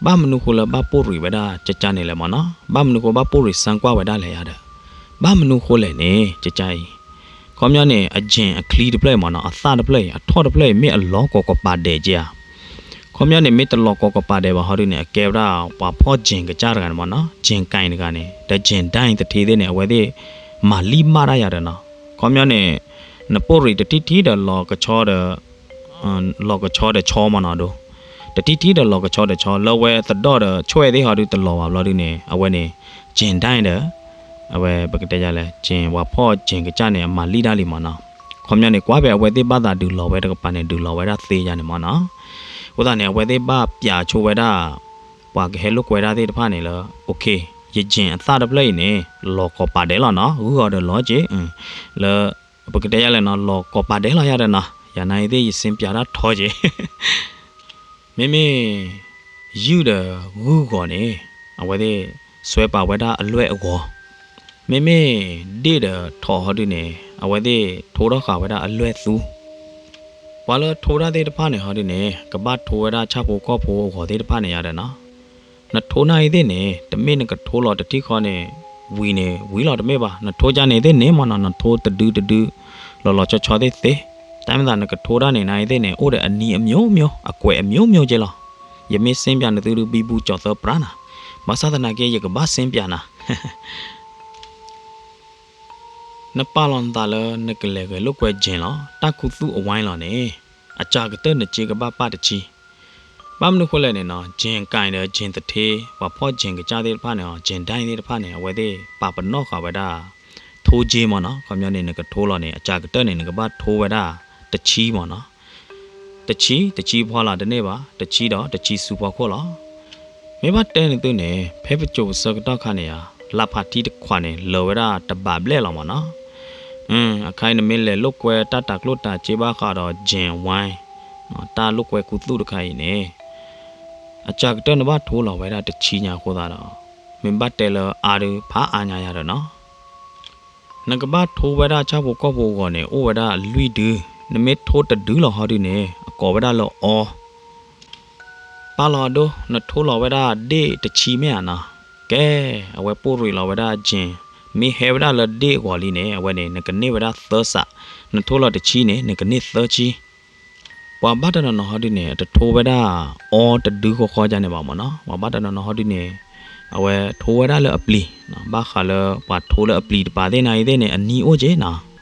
ဘၣ်မနုၤဃိလၢဘၣ်ပိၢ်ရံးဝဲဒၣ်ကကန့ၣ်လဲၣ်မ့ၢ်နီၤ, ဘၣ်မနုၤဃိဘၣ်ပိၢ်ရံးစၢကွၢ်ဝဲဒၣ်လဲၣ်ယါဒီး, ဘၣ်မနုၤဃိလဲၣ်န့ၣ် ကကအံၤ, ခီပညီန့ၣ် အ Gen အချံတဖျၢၣ်အံၤမ့ၢ်နီၤ, အသၣ်တဖျၢၣ်အံၤ အထီၣ်တဖျၢၣ်အံၤ မ့ၢ်အလီၤကိးကပၤဒဲးက့ဧါ, ခီပညီန့ၣ် မ့ၢ်တလီၤကိးကပၤဒဲးဘၣ်ဟီဒုန့ၣ် အကဲဝဲဒၣ်ပှၤဖီၣ် Gen ကစၢ်တဂၤန့ၣ်မ့ၢ်နီၤ, Gen ကၤတဂၤန့ၣ် ဒီး Gen ဒၣ်သထ့သ့ၣ်န့ၣ် အဝဲသ့ၣ် မၤလံၣ်မၣ်တၢ်ယၤဒီးနီၤ, ခီပညီန့ၣ် နပိၢ်ရံးတထံၣ်ထံၣ်ဒီးလီၤကဆီဒီး လီၤကဆီဒီးဆီမ့ၢ်နီၤဒိ, တထံၣ်ထံၣ်ဒီးလီၤကဆီဒီးဆီ လၢဝဲသဒီၣ်ဒီးဆွဲၣ်သ့ၣ်ဟီဒုတလီၤဘၣ်ဘျီဒုန့ၣ် အဝဲန့ၣ် Gen ဒၣ်ဒီး အဝဲပကတဲယၤလဲၣ် Gen ပှၤဖီၣ် Gen ကစၢ်န့ၣ် အမၤလံၣ်တၢ်လံမ့ၢ်နီၤ, ခီပညီန့ၣ် ကွၢ်ဖဲအဝဲသ့ၣ်ဘၣ်သးဒုးလီၤဝဲတကပၤန့ၣ် ဒုးလီၤဝဲဒၣ်သ့ယၤန့ၣ်မ့ၢ်နီၤ, အဃိသတးန့ၣ် အဝဲသ့ၣ်ဘၣ်ပၠးဆိဝဲဒၣ် ပှၤကဟဲလိာ်ကွဲဒၣ်သ့ၣ်တဖၣ်န့ၣ်လၢ OK, ယ Gen အသၣ်တဖျၢၣ်အံၤန့ၣ် လီၤကိးပၤဒဲးလီၤနီၤ, ဂုၢ်ဂီၤဒီးလီၤက့ၤ လၢ ပကတဲယၤလဲၣ်နီၤ လီၤကိးပၤဒဲးလီၤယၤဒီးနီၤ, ယၤနာ်အံၤသ့ၣ်ယစ့ပၠးတၢ်ထီက့ၤ မ့မ့ၢ် ယုၢ်ဒီးဂုၢ်ဂီၤန့ၣ် အဝဲသ့ၣ် စွဲပာ်ဝဲဒၣ်အလွဲၢ်အဂီၤ, မ့မ့ၢ်ဒ့ၣ်ဒီးထိးဟီဒုန့ၣ် အဝဲသ့ၣ်ထိထီၣ်ဃာ်ဝဲဒၣ်အလွဲၢ်သူ, ပှၤလၢထိတၢ်သ့ၣ်တဖၣ်န့ၣ်ဟီဒုန့ၣ် ကဘၣ်ထိဝဲဒၣ်ဆၣ်ဖိကီၢ်ဖိအဂီၤသ့ၣ်တဖၣ်န့ၣ်ယၤဒီးနီၤ နထိနာ်အံၤသ့ၣ်န့ၣ် တမ့ၢ်နကထိလီၤတထံၣ်ဃီန့ၣ် ဝံၤန့ၣ် ဝံၤလီၤတမ့ၢ်ဘၣ်, နထိကန့ၣ်သ့ၣ်န့ၣ်မ့ၢ်နီၤ နထိတဒုတဒု လီၤလီၤဆီဆီသ့ၣ်သ့, တၢ်မ့ၢ်သးနကထိတၢ်န့ၣ် နာ်အံၤသ့ၣ်န့ၣ် အိၣ်ဒီးအနံၤအမျိုးမျိုး အကွဲးအမျိုးမျိုးက့လီၤ. ယမ့ၢ်စ့ပၠးနသုဒု ဘံဘူကၠီၤသၢပြးနၤ, ဘၣ်ဆၣ်သနာ်က့ ယကဘၣ်စ့ပၠးနၤ နပာ်လီၤနသးလၢနကလဲၤဂဲၤလိာ်ကွဲ Gen လီၤ တၢ်ခူသူၣ်အဝါလီၤန့ၣ် အစှၤကတၢၢ်နစ့ကဘၣ်ပာ်တဆံ, ဘၣ်မနုၤဃိလဲၣ်န့ၣ်နီၤ Gen ကၤဒီး Gen သထ့ ပှၤဖီၣ် Gen ကစၢ်သ့ၣ်တဖၣ်န့ၣ် Gen ဒၣ်သ့ၣ်တဖၣ်န့ၣ် အဝဲသ့ၣ်ပာ်ပနီၣ်ဃာ်ဝဲဒၣ် ထိက့မ့ၢ်နီၤ, ခီပညီန့ၣ် နကထိလီၤန့ၣ် အစှၤကတၢၢ်န့ၣ် နကဘၣ်ထိဝဲဒၣ်တဆံမ့ၢ်နီၤ, တဆံ တဆံဖီလာ်တန့ၢ်ဘၣ်, တဆံဒီးတဆံဆူဖီခိၣ်လီၤ. မ့ၢ်ဘၣ်တဲနသုန့ၣ် ဖဲပစိၤပဆၢကတီၢ်ခါန့ၣ်ဧါ လၢဖးထံတခွးန့ၣ် လၢာ်ဝဲဒၣ်တဘးဘျဲၣ်လီၤမ့ၢ်နီၤ. အခါအံၤနမ့ၢ်လဲၤလိာ်ကွဲတၢ်တၤကျိၣ်တၤစ့ဘၣ်ဃးဒီး Gen ဝါ တၢ်လိာ်ကွဲခူသူၣ်တခါအံၤန့ၣ် အစှၤကတၢၢ်နဘၣ်ထိလီၤဝဲဒၣ်တဆံညါအဃိသတးဒီး မ့ၢ်ဘၣ်တဲလၢအါဒုးဖးအါညါယၤဒီးနီၤ နကဘၣ်ထိဝဲဒၣ်ဆၣ်ဖိကီၢ်ဖိအဂီၢ်န့ၣ် အိၣ်ဝဲဒၣ်လွံၢ်ဒု, နမ့ၢ်ထိတဒုလီၤဟီဒုန့ၣ် အကိးဝဲဒၣ်လၢအီ ပာ်လီၤဒိ နထိလီၤဝဲဒၣ်ဒ့ၣ်တဆံမ့ၢ်ဧါနီၤ, ကဲ အဝဲပိၢ်ရံးလီၤဝဲဒၣ် Gen မ့ၢ်ဟဲဝဲဒၣ်လၢဒ့ၣ်အဂီၢ်လံန့ၣ် အဝဲန့ၣ် နကန့ၢ်ဝဲဒၣ်သၢစး, နထိလီၤတဆံန့ၣ် နကန့ၢ်သၢဆံ ပှၤဘၣ်တနီၤနီၤဟီဒုန့ၣ် အတထိဝဲဒၣ်အီတဒုဃီဃီဒ်န့ၣ်ဘၣ်မ့ၢ်နီၤ. ပှၤဘၣ်တနီၤနီၤဟီဒုန့ၣ် အဝဲထိဝဲဒၣ်လၢအပျံၤ, ဘၣ်ဃးလၢပှၤထိလၢအပျံၤတပၤသ့ၣ်နၤအံၤသ့ၣ်န့ၣ် အနံၣ်အိၣ်က့နီၤ.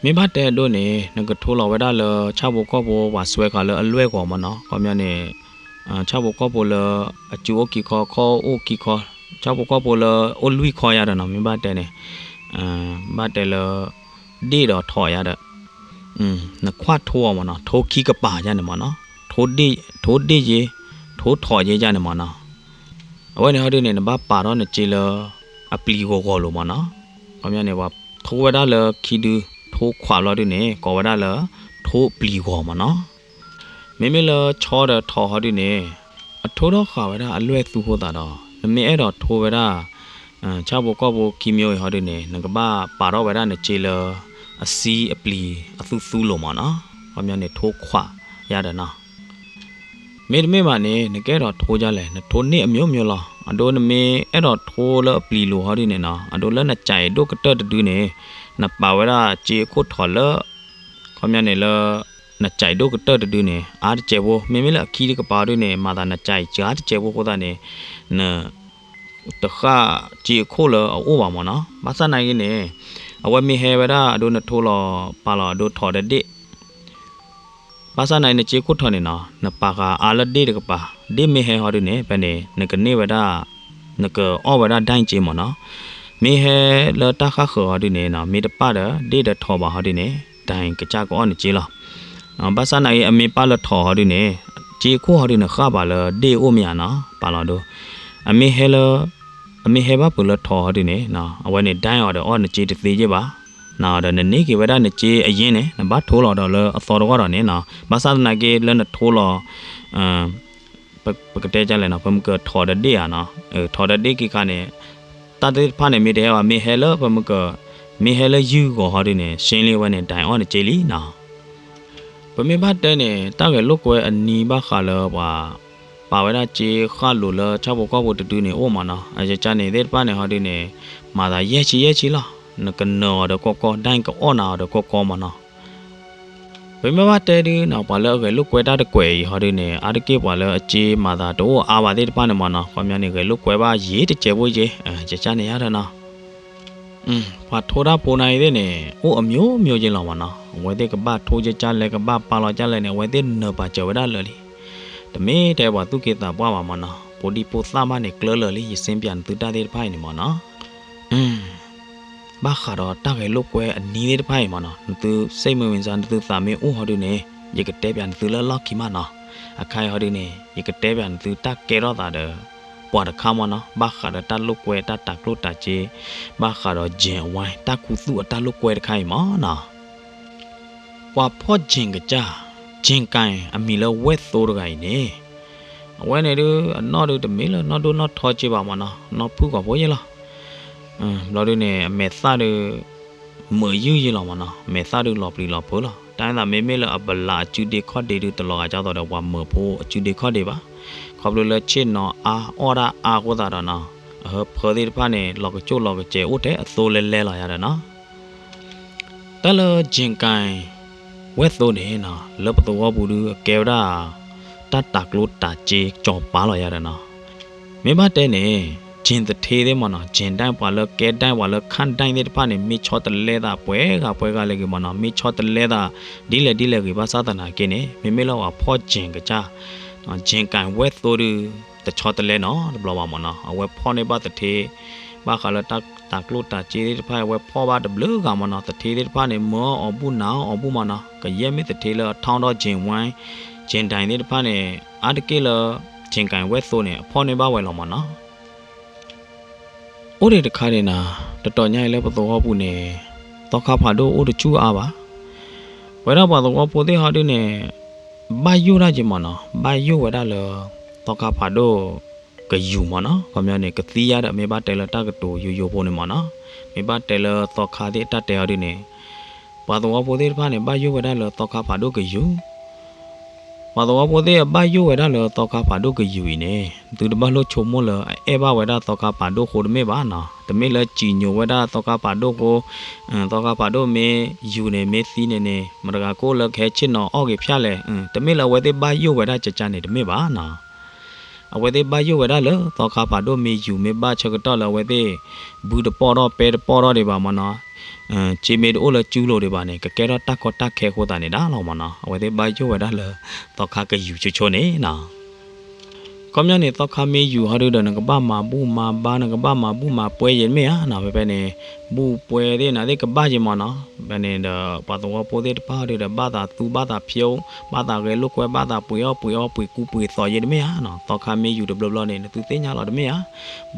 မ့ၢ်ဘၣ်တဲဒိန့ၣ် နကထိလီၤဝဲဒၣ်လၢဆၣ်ဖိကီၢ်ဖိပှၤစွဲဃာ်လၢအလွဲၢ်ဂီၤမ့ၢ်နီၤ. ခီပညီန့ၣ် ဆၣ်ဖိကီၢ်ဖိလၢ အစုအိၣ်ခံခီ ခီအိၣ်ခံခီ, ဆၣ်ဖိကီၢ်ဖိလၢအိၣ်လွံၢ်ခီယါဒီးနီၤ မ့ၢ်ဘၣ်တဲန့ၣ် ဘၣ်တဲလၢ ဒ့ၣ်ဒီးထိးယါဒီး နခွါထိအီၤမ့ၢ်နီၤ, ထိခံကပၤယါန့ၣ်မ့ၢ်နီၤ, ထိဒ့ၣ်, ထိဒ့ၣ်ယ့, ထိထိးယ့ယါန့ၣ်မ့ၢ်နီၤ. အဝဲန့ၣ်ဟီဒုန့ၣ် နဘၣ်ပာ်ထီၣ်နစ့လၢ အပျံၤဂီၤဂီၤလိၤမ့ၢ်နီၤ. ခီပညီန့ၣ် ပှၤထိဝဲဒၣ်လၢခံဒု ထိခွးဘျီဒုန့ၣ် ကိးဝဲဒၣ်လၢ ထိပျံၤဂီၤမ့ၢ်နီၤ. မ့မ့ၢ်လၢဆီဒီးထိးဟီဒုန့ၣ် အထိထီၣ်ဃာ်ဝဲဒၣ်အလွဲၢ်သူဃိသးဒီး နမ့ၢ်အဲၣ်ဒိးထိဝဲဒၣ် ဆၣ်ဖိကီၢ်ဖိခံမံၤအံၤဟီဒုန့ၣ် နကဘၣ်ပာ်ထီၣ်ဝဲဒၣ်နစ့လၢ အစံအပျံၤအသူသူလိၤမ့ၢ်နီၤ. ခီပညီန့ၣ် ထိခွးယါဒီးနီၤ. မ့တမ့ၢ်ဘၣ်န့ၣ် နကအဲၣ်ဒိးထိဒ်လဲၣ် နထိန့ၢ်အမျိုးမျိုးလီၤ. အဒိနမ့ၢ်အဲၣ်ဒိးထိလၢအပျံၤလိၤဟီဒုန့ၣ်နီၤ အဒိလၢနစံးဒိၣ်ကတၢၢ်တဒုန့ၣ် နပာ်ဝဲဒၣ်စ့အခိၣ်ထိးလၢ ခီပညီန့ၣ်လၢ နစံးဒိၣ်ကတၢၢ်တဒုန့ၣ် အါတစဲးဖိ, မ့မ့ၢ်လၢအခံတကပၤဟီဒုန့ၣ် မၤသးနစံးစှၤတစဲးဖိအဃိသတးန့ၣ် န တဃၣ်စ့အခိၣ်လၢအအိၣ်ဘၣ်မ့ၢ်နီၤ. ဘၣ်ဆၣ်နာ်က့န့ၣ် အဝဲမ့ၢ်ဟဲဝဲဒၣ်အဒိနထိလီၤပာ်လီၤအဒိထိးဒီးဒ့ၣ် ဘၣ်ဆၣ်နာ်က့နစ့ခိၣ်ထိးန့ၣ်နီၤ နပာ်ဃာ်အါလၢဒ့ၣ်တကပၤ, ဒ့ၣ်မ့ၢ်ဟဲဟီဒုန့ၣ် ဖဲန့ၣ် နကန့ၢ်ဝဲဒၣ် နကအီၣ်ဝဲဒၣ်ဒၣ်စ့မ့ၢ်နီၤ. မ့ၢ်ဟဲလၢတၢ်ဃၣ်ဃၢၤဟီဒုန့ၣ်နီၤ မ့ၢ်တပၣ်ဒီးဒ့ၣ်ဒီးထိးဘၣ်ဟီဒုန့ၣ် ဒၣ်ကစၢ်ကအီၣ်နစ့လီၤ. ဘၣ်ဆၣ်နာ်က့အမ့ၢ်ပၣ်လၢထိးဟီဒုန့ၣ် စ့ခိၣ်ဟီဒုန့ၣ်ဃၣ်ဘၣ်လၢဒ့ၣ်အိၣ်မ့ၢ်ဧါနီၤ ပာ်လီၤဒိ အမ့ၢ်ဟဲလၢ အမ့ၢ်ဟဲဘၣ်ဖုးလၢထိးဟီဒုန့ၣ် အဝဲန့ၣ်ဒၣ်အီၤဒီးအီၣ်နစ့တသ့ယ့ၢ်ဘၣ်. နဒီးနန့ၢ်က့ၤဝဲဒၣ်နစ့အယ့ၢ်န့ၣ် နဘၣ်ထိလီၤဒီးလၢအသီတဂီၢ်ဒီးန့ၣ်နီၤ ဘၣ်ဆၣ်သနာ်က့လၢနထိလီၤ ပကတဲဒ်လဲၣ်နီၤ ပမ့ၢ်ကထိးဒီးဒ့ၣ်ဧါနီၤ ထိးဒီးဒ့ၣ်က့ၤခါန့ၣ် တၢ်သ့ၣ်တဖၣ်န့ၣ်မ့ၢ်တဟဲဘၣ် မ့ၢ်ဟဲလၢပမ့ၢ်က မ့ၢ်ဟဲလၢယုၢ်ဂီၤဟီဒုန့ၣ် ရှ့လံဝဲန့ၣ် ဒၣ်အီၣ်နစ့လံနီၤ. ပမ့ၢ်ဘၣ်တဲန့ၣ် တၢ်ဂဲၤလိာ်ကွဲအနံၤဘၣ်ဃးလၢပှၤ ပာ်ဝဲဒၣ်စ့ဃၣ်လိၤလၢဆၣ်ဖိကီၢ်ဖိတဒုန့ၣ်အိၣ်မ့ၢ်နီၤ အကစၢ်န့ၣ်သ့ၣ်တဖၣ်န့ၣ်ဟီဒုန့ၣ် မၤသးယဲၢ်ဆံယဲၢ်ဆံလီၤ. နကနၢၤအီၤဒီးကီကီ ဒၣ်ကအီၣ်နၤအီၤဒီးကီကီမ့ၢ်နီၤ. ပမ့ၢ်ဘၣ်တဲဒုနီၤ ပှၤလၢအဂဲၤလိာ်ကွဲတၢ်တကွဲးအံၤဟီဒုန့ၣ် အါတက့ၢ်ပှၤလၢအစ့မၤသးတအိၣ်အါဘၣ်သ့ၣ်တဖၣ်န့ၣ်မ့ၢ်နီၤ ခီပညီန့ၣ် ဂဲၤလိာ်ကွဲဘၣ်ယံာ်တစဲးဖိယ့ၢ် ကစၢ်န့ၣ်ယါဒီးနီၤ ပှၤထိတၢ်ဖိနၤအံၤသ့ၣ်န့ၣ် အိၣ်အမျိုးမျိုးယ့ၢ်လီၤမ့ၢ်နီၤ အဝဲသ့ၣ်ကဘၣ်ထိကစၢ်လဲၣ် ကဘၣ်ပာ်လီၤကစၢ်လဲၣ်န့ၣ် အဝဲသ့ၣ်နၢၤပာ်စၢၤဝဲဒၣ်လၢာ်လံ. တမ့ၢ်ထဲပှၤသူၣ်က့သးပှၢ်ဘၣ်မ့ၢ်နီၤ ဖိဒံဖိသၣ်မးန့ၣ်ကျၢၢ်လၢာ်လံ ယစ့ပၠးနသုတၢ်သ့ၣ်တဖၣ်အံၤန့ၣ်မ့ၢ်နီၤ ဘၣ်ဃးဒီးတၢ်ဂဲၤလိာ်ကွဲအနံၤသ့ၣ်တဖၣ်အံၤမ့ၢ်နီၤ နသုစ့မုၢ်ဝံၤစါ နသုသးမ့ၢ်အိၣ်ဟီဒုန့ၣ် ယကတဲပၠးနသုလၢလီၢ်ခံမးနီၤ. အခါအံၤဟီဒုန့ၣ် ယကတဲပၠးနသုတၢ်ကဲထီၣ်သးဒီး ပှၤတခါမ့ၢ်နီၤ ဘၣ်ဃးဒီးတၢ်လိာ်ကွဲတၢ်တၤကျိၣ်တၤစ့ ဘၣ်ဃးဒီး Gen Y တၢ်ခူသူၣ်အတၢ်လိာ်ကွဲတခါအံၤမ့ၢ်နီၤ ပှၤဖီၣ် Gen ကစၢ် Gen ကၢ် အမံၤလၢဝဲၢ်သိတဂၤအံၤန့ၣ် အဝဲန့ၣ်ဒု အနီၢ်ဒုတမ့ၢ်လၢနီၢ်ဒိၣ်နီၢ်ထီက့ဘၣ်မ့ၢ်နီၤ နီၢ်ဖုၣ်ကိာ်ဖိယ့ၢ်လီၤ. ဘျီဒုန့ၣ် အမဲာ်သၣ်ဒု မုာ်ယုၢ်ယ့ၢ်လီၤမ့ၢ်နီၤ အမဲာ်သၣ်ဒုလီၤပျံၤလီၤဖုးလီၤ တၢ်သးမ့မ့ၢ်လၢအပလးအစုဒ့ခီၣ်ဒ့ဒုတလီၤဂာ်ကၢ်သိးဒီးပှၤမုာ်ဖိအစုဒ့ခီၣ်ဒ့ဘၣ် ခီဖျိလၢဆ့ၣ်နီၤအါအီၣ်ဒၣ်အါအဃိသတးဒီးနီၤ အဟၢဖၢသ့ၣ်တဖၣ်န့ၣ် လီၤကကၠိၣ်လီၤကစဲးအိၣ်ထဲအသိလၢလဲလီၤယါဒီးနီၤ တၢ်လၢ Gen ကၢ် ဝဲၢ်သိန့ၣ်နီၤ လၢပသဝီပူၤဒုအကဲဝဲဒၣ် တၢ်တၤကျိၣ်တၤစ့ကၠီၤပၤလီၤယါဒီးနီၤ မ့ၢ်ဘၣ်တဲန့ၣ် Gen သထ့သ့ၣ်မ့ၢ်နီၤ Gen ဒၣ်ပှၤလၢကဲဒၣ်ပှၤလၢခၣ်ဒၣ်သ့ၣ်တဖၣ်န့ၣ် မ့ၢ်ဆီတလဲသးပှဲၤဂၤပှဲၤဂၤလဲၣ်ဂ့ၤမ့ၢ်နီၤ မ့ၢ်ဆီတလဲသး ဒ်လဲၣ်ဒ်လဲၣ်ဂ့ၤဘၣ်ဆၣ်သနာ်က့န့ၣ် မ့မ့ၢ်လၢပှၤဖီၣ် Gen ကစၢ် Gen ကၢ် ဝဲၢ်သိဒု တဆီတလဲနီတဘျီဘၣ်မ့ၢ်နီၤ အဝဲဖီၣ်န့ၢ်ဘၣ်သထ့ ဘၣ်ဃးလၢတၢ်တၤကျိၣ်တၤစ့သ့ၣ်တဖၣ် အဝဲဖီၣ်ဘၣ်တဘျုးဂၤမ့ၢ်နီၤ သထ့သ့ၣ်တဖၣ်န့ၣ် မၢအီၤဘူၣ်နၤအီၤဘူၣ်မ့ၢ်နီၤ ကယဲၢ်မ့ၢ်သထ့လၢအထီၣ်ဒီး Gen Y Gen ဒၣ်သ့ၣ်တဖၣ်န့ၣ် အါတက့ၢ်လၢ Gen ကၢ် ဝဲၢ်သိန့ၣ် အဖီၣ်န့ၢ်ဘၣ်ဝဲလီၤမ့ၢ်နီၤ အိၣ်ဒံးတခါန့ၣ်နီၤ တတီၤညါအံၤလၢပသဝီပူၤန့ၣ် သီခါဖးဒိၣ်အိၣ်တဆူၣ်အါဘၣ်. ပဝဲဒၣ်ပှၤသဝီဖိသ့ၣ်ဟီဒုန့ၣ် ဘၣ်ယိၣ်ဒၣ်က့ၤမ့ၢ်နီၤ ဘၣ်ယိၣ်ဝဲဒၣ်လၢ သီခါဖးဒိၣ်ကယူၤမ့ၢ်နီၤ ခီပညီန့ၣ် ကသံယါဒီး မ့ၢ်ဘၣ်တဲလၢတၢ်ကတိၤယိယိဖိန့ၣ်မ့ၢ်နီၤ မ့ၢ်ဘၣ်တဲလၢသီခါသ့ၣ်တၢ်တဲဟီဒုန့ၣ် ပှၤသဝီဖိသ့ၣ်တဖၣ်န့ၣ် ဘၣ်ယိၣ်ဝဲဒၣ်လၢသီခါဖးဒိၣ်ကယူၤ ပှၤသဝီဖိသ့ၣ်အဘၣ်ယိၣ်ဝဲဒၣ်လၢသီခါဖးဒိၣ်ကယူၤအံၤန့ၣ် သုတဘၣ်လိၣ်ဆိကမိၣ်လၢအအဲၣ်ဘၣ်ဝဲဒၣ်သီခါဖးဒိၣ်ဃိတမ့ၢ်ဘၣ်နီၤ. တမ့ၢ်လၢစံၣ်ညီၣ်ဝဲဒၣ်သီခါဖးဒိၣ်ဃိ, သီခါဖးဒိၣ်မ့ၢ်ယူၤန့ၣ် မ့ၢ်သံန့ၣ်န့ၣ် မတၤတဂၤကအိၣ်လၢကဟဲဆ့ၣ်နီၤအီၣ်က့ၤဖၠၣ်လဲၣ်, တမ့ၢ်လၢအဝဲသ့ၣ်ဘၣ်ယိၣ်ဝဲဒၣ်ကကါန့ၣ်တမ့ၢ်ဘၣ်နီၤ. အဝဲသ့ၣ်ဘၣ်ယိၣ်ဝဲဒၣ်လၢသီခါဖးဒိၣ်မ့ၢ်ယူၤမ့ၢ်ဘၣ်ဆၢကတီၢ်လၢအဝဲသ့ၣ် ဘုတပီၢ်ထီၣ်ပဲတပီၢ်ထီၣ်ဒံးဘၣ်မ့ၢ်နီၤ, စ့မ့ၢ်တအိၣ်လၢကၠူလိၤဒံးဘၣ်န့ၣ် ကကဲထီၣ်တၢ်ကီတၢ်ခဲအဃိသတးန့ၣ်ဒၣ်လီၤမ့ၢ်နီၤ. အဝဲသ့ၣ်ဘၣ်ယိၣ်ဝဲဒၣ်လၢသီခါကယူၤဆိဆိန့ၣ်နီၤ. ခီပညီန့ၣ် သီခါမ့ၢ်ယူၤဟီဒုဒီး နကဘၣ်မၤဘူၣ်မၤဘါ နကဘၣ်မၤဘူၣ်မၤပွဲယဲၢ်တမ့ၢ်ဧါနီၤ. ဖဲဖဲန့ၣ် ဘူၣ်ပွဲသ့ၣ်နၤသ့ၣ်ကဘၣ်ယဲၢ်မ့ၢ်နီၤ. ဖဲန့ၣ်ဒီး ပှၤသဝီဖိသ့ၣ်တဖၣ်ဟီဒုဒီး ဘၣ်သးသူဘၣ်သးဖျိ ဘၣ်သးဂဲၤလိာ်ကွဲ ဘၣ်သးပှ့ၤအီၣ်ပှ့ၤအီပှ့ၤကူပှ့ၤသိးယဲၢ်တမ့ၢ်ဧါနီၤ. သီခါမ့ၢ်ယူၤတဘျီဘျီန့ၣ် နသုသ့ၣ်ညါလီၤတမ့ၢ်ဧါ.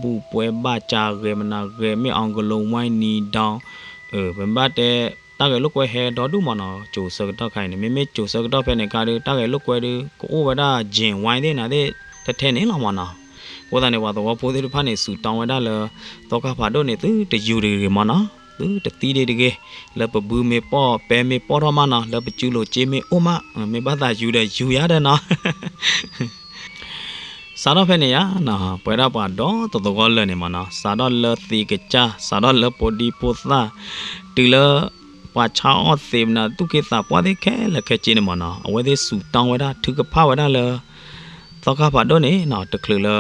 ဘူၣ်ပွဲဘၣ်ကၢ်ဂဲၤမနုၤဂဲၤ မ့ၢ်အီၤကလိၤဝဲနံၤဒီး ပမ့ၢ်ဘၣ်တဲ တၢ်ဂဲၤလိာ်ကွဲဟဲဒီဒူၣ်မ့ၢ်နီၤ. ကၠိၤဆၢကတီၢ်ခါအံၤန့ၣ် မ့မ့ၢ်ကၠိၤဆၢကတီၢ်ဖဲန့ၣ်ခါဒီး တၢ်ဂဲၤလိာ်ကွဲဒီး ကအိၣ်ဝဲဒၣ် ကၠ့ၣ်ဝဲသ့ၣ်နၤသ့ၣ်ထဲထဲန့ၣ်လီၤမ့ၢ်နီၤ. အဃိသတးန့ၣ် ပှၤသဝီဖိသ့ၣ်တဖၣ်န့ၣ် စူးတောင်းဝဲဒၣ်လၢ သီခါဖးဒိၣ်န့ၣ် သုတယူၤတဂ့ၤမ့ၢ်နီၤ. သုတသံဒံးတဂ့ၤ. လၢပဘုမ့ၢ်ပီၢ် ပဲမ့ၢ်ပီၢ်ထီၣ်မးနီၤ, လၢပကၠူလိၤစ့မ့ၢ်အိၣ်မး, မ့ၢ်ဘၣ်သးယူၤဒီးယူၤယၤဒီးနီၤ. စးထီၣ်ဖဲန့ၣ်ယါနီၤ, ပဝဲဒၣ်ပှၤဒီတသဝီလၢာ်န့ၣ်မ့ၢ်နီၤ, စးထီၣ်လၢသ့ကစၢ်, စးထီၣ်လၢဖိဒံဖိသၣ်, တုၤလၢပှၤဆါအီၣ်သ့ၣ်မနုၤ သူၣ်က့သးပှၢ်သ့ၣ်ခဲလၢာ်ခဲဆ့န့ၣ်မ့ၢ်နီၤ, အဝဲသ့ၣ်စူးတောင်းဝဲဒၣ် ထုကဖၣ်ဝဲဒၣ်လၢ သီခါဖးဒိၣ်န့ၣ်နီၤ, တချုးလၢ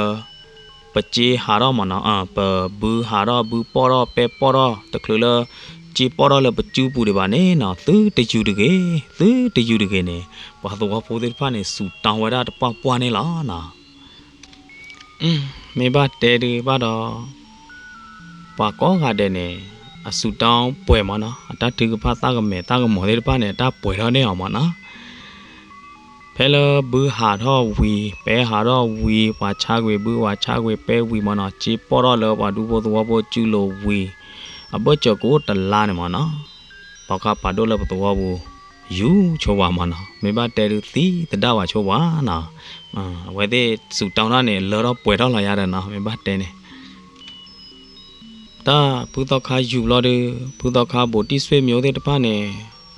ပစ့ဟးထီၣ်မ့ၢ်နီၤ, ပဘုဟးထီၣ် ဘုပီၢ်ထီၣ် ပဲပီၢ်ထီၣ် တချုးလၢ စ့ပီၢ်ထီၣ်လၢပကၠူပူၤဒံးဘၣ်န့ၣ်နီၤ, သုတယူၤတဂ့ၤ, သုတယူၤတဂ့ၤန့ၣ်, ပှၤသဝီဖိသ့ၣ်တဖၣ်န့ၣ် စူးတောင်းဝဲဒၣ်တပှၢ်ပှၢ်န့ၣ်လီၤနီၤ. မ့ၢ်ဘၣ်တဲဒုးဘၣ်ဒီး ပှၤကိးဂၤဒဲးန့ၣ် အစူးတောင်းပှဲၤမ့ၢ်နီၤ, အတၢ်ထုကဖၣ်သၣ်ကမဲာ်သၣ်ကမီၤသ့ၣ်တဖၣ်န့ၣ် အတၢ်ပှဲၤထီၣ်န့ၢ်အီၤမ့ၢ်နီၤ. ဖဲလၢဘုဟးထီၣ်ဝံၤ ပဲဟးထီၣ်ဝံၤ ပှၤဆါကွံာ်ဘု ပှၤဆါကွံာ်ပဲဝံၤမ့ၢ်နီၤ, စ့ပီၢ်ထီၣ်လၢပှၤဒူဖိသဝီဖိကၠူလိၤဝံၤ အဘၢၣ်စၢၤကအိၣ်တလါန့ၣ်မ့ၢ်နီၤ, သီခါဖးဒိၣ်လၢပသဝီပူၤ ယူၤဆိပှၤမ့ၢ်နီၤ, မ့ၢ်ဘၣ်တဲဒုးသံသဒၣ်ဝဲဆိပှၤနီၤ. အဝဲသ့ၣ်စူးတောင်းတၢ်န့ၣ် လၢထီၣ်ပှဲၤထီၣ်လီၤယါဒီးနီၤ, မ့ၢ်ဘၣ်တဲန့ၣ် တၢ်ဖုသီခါယူၤဘျီဒီး ဖုသီခါဘိးတံၢ်ဆွေမျိုးသ့ၣ်တဖၣ်န့ၣ်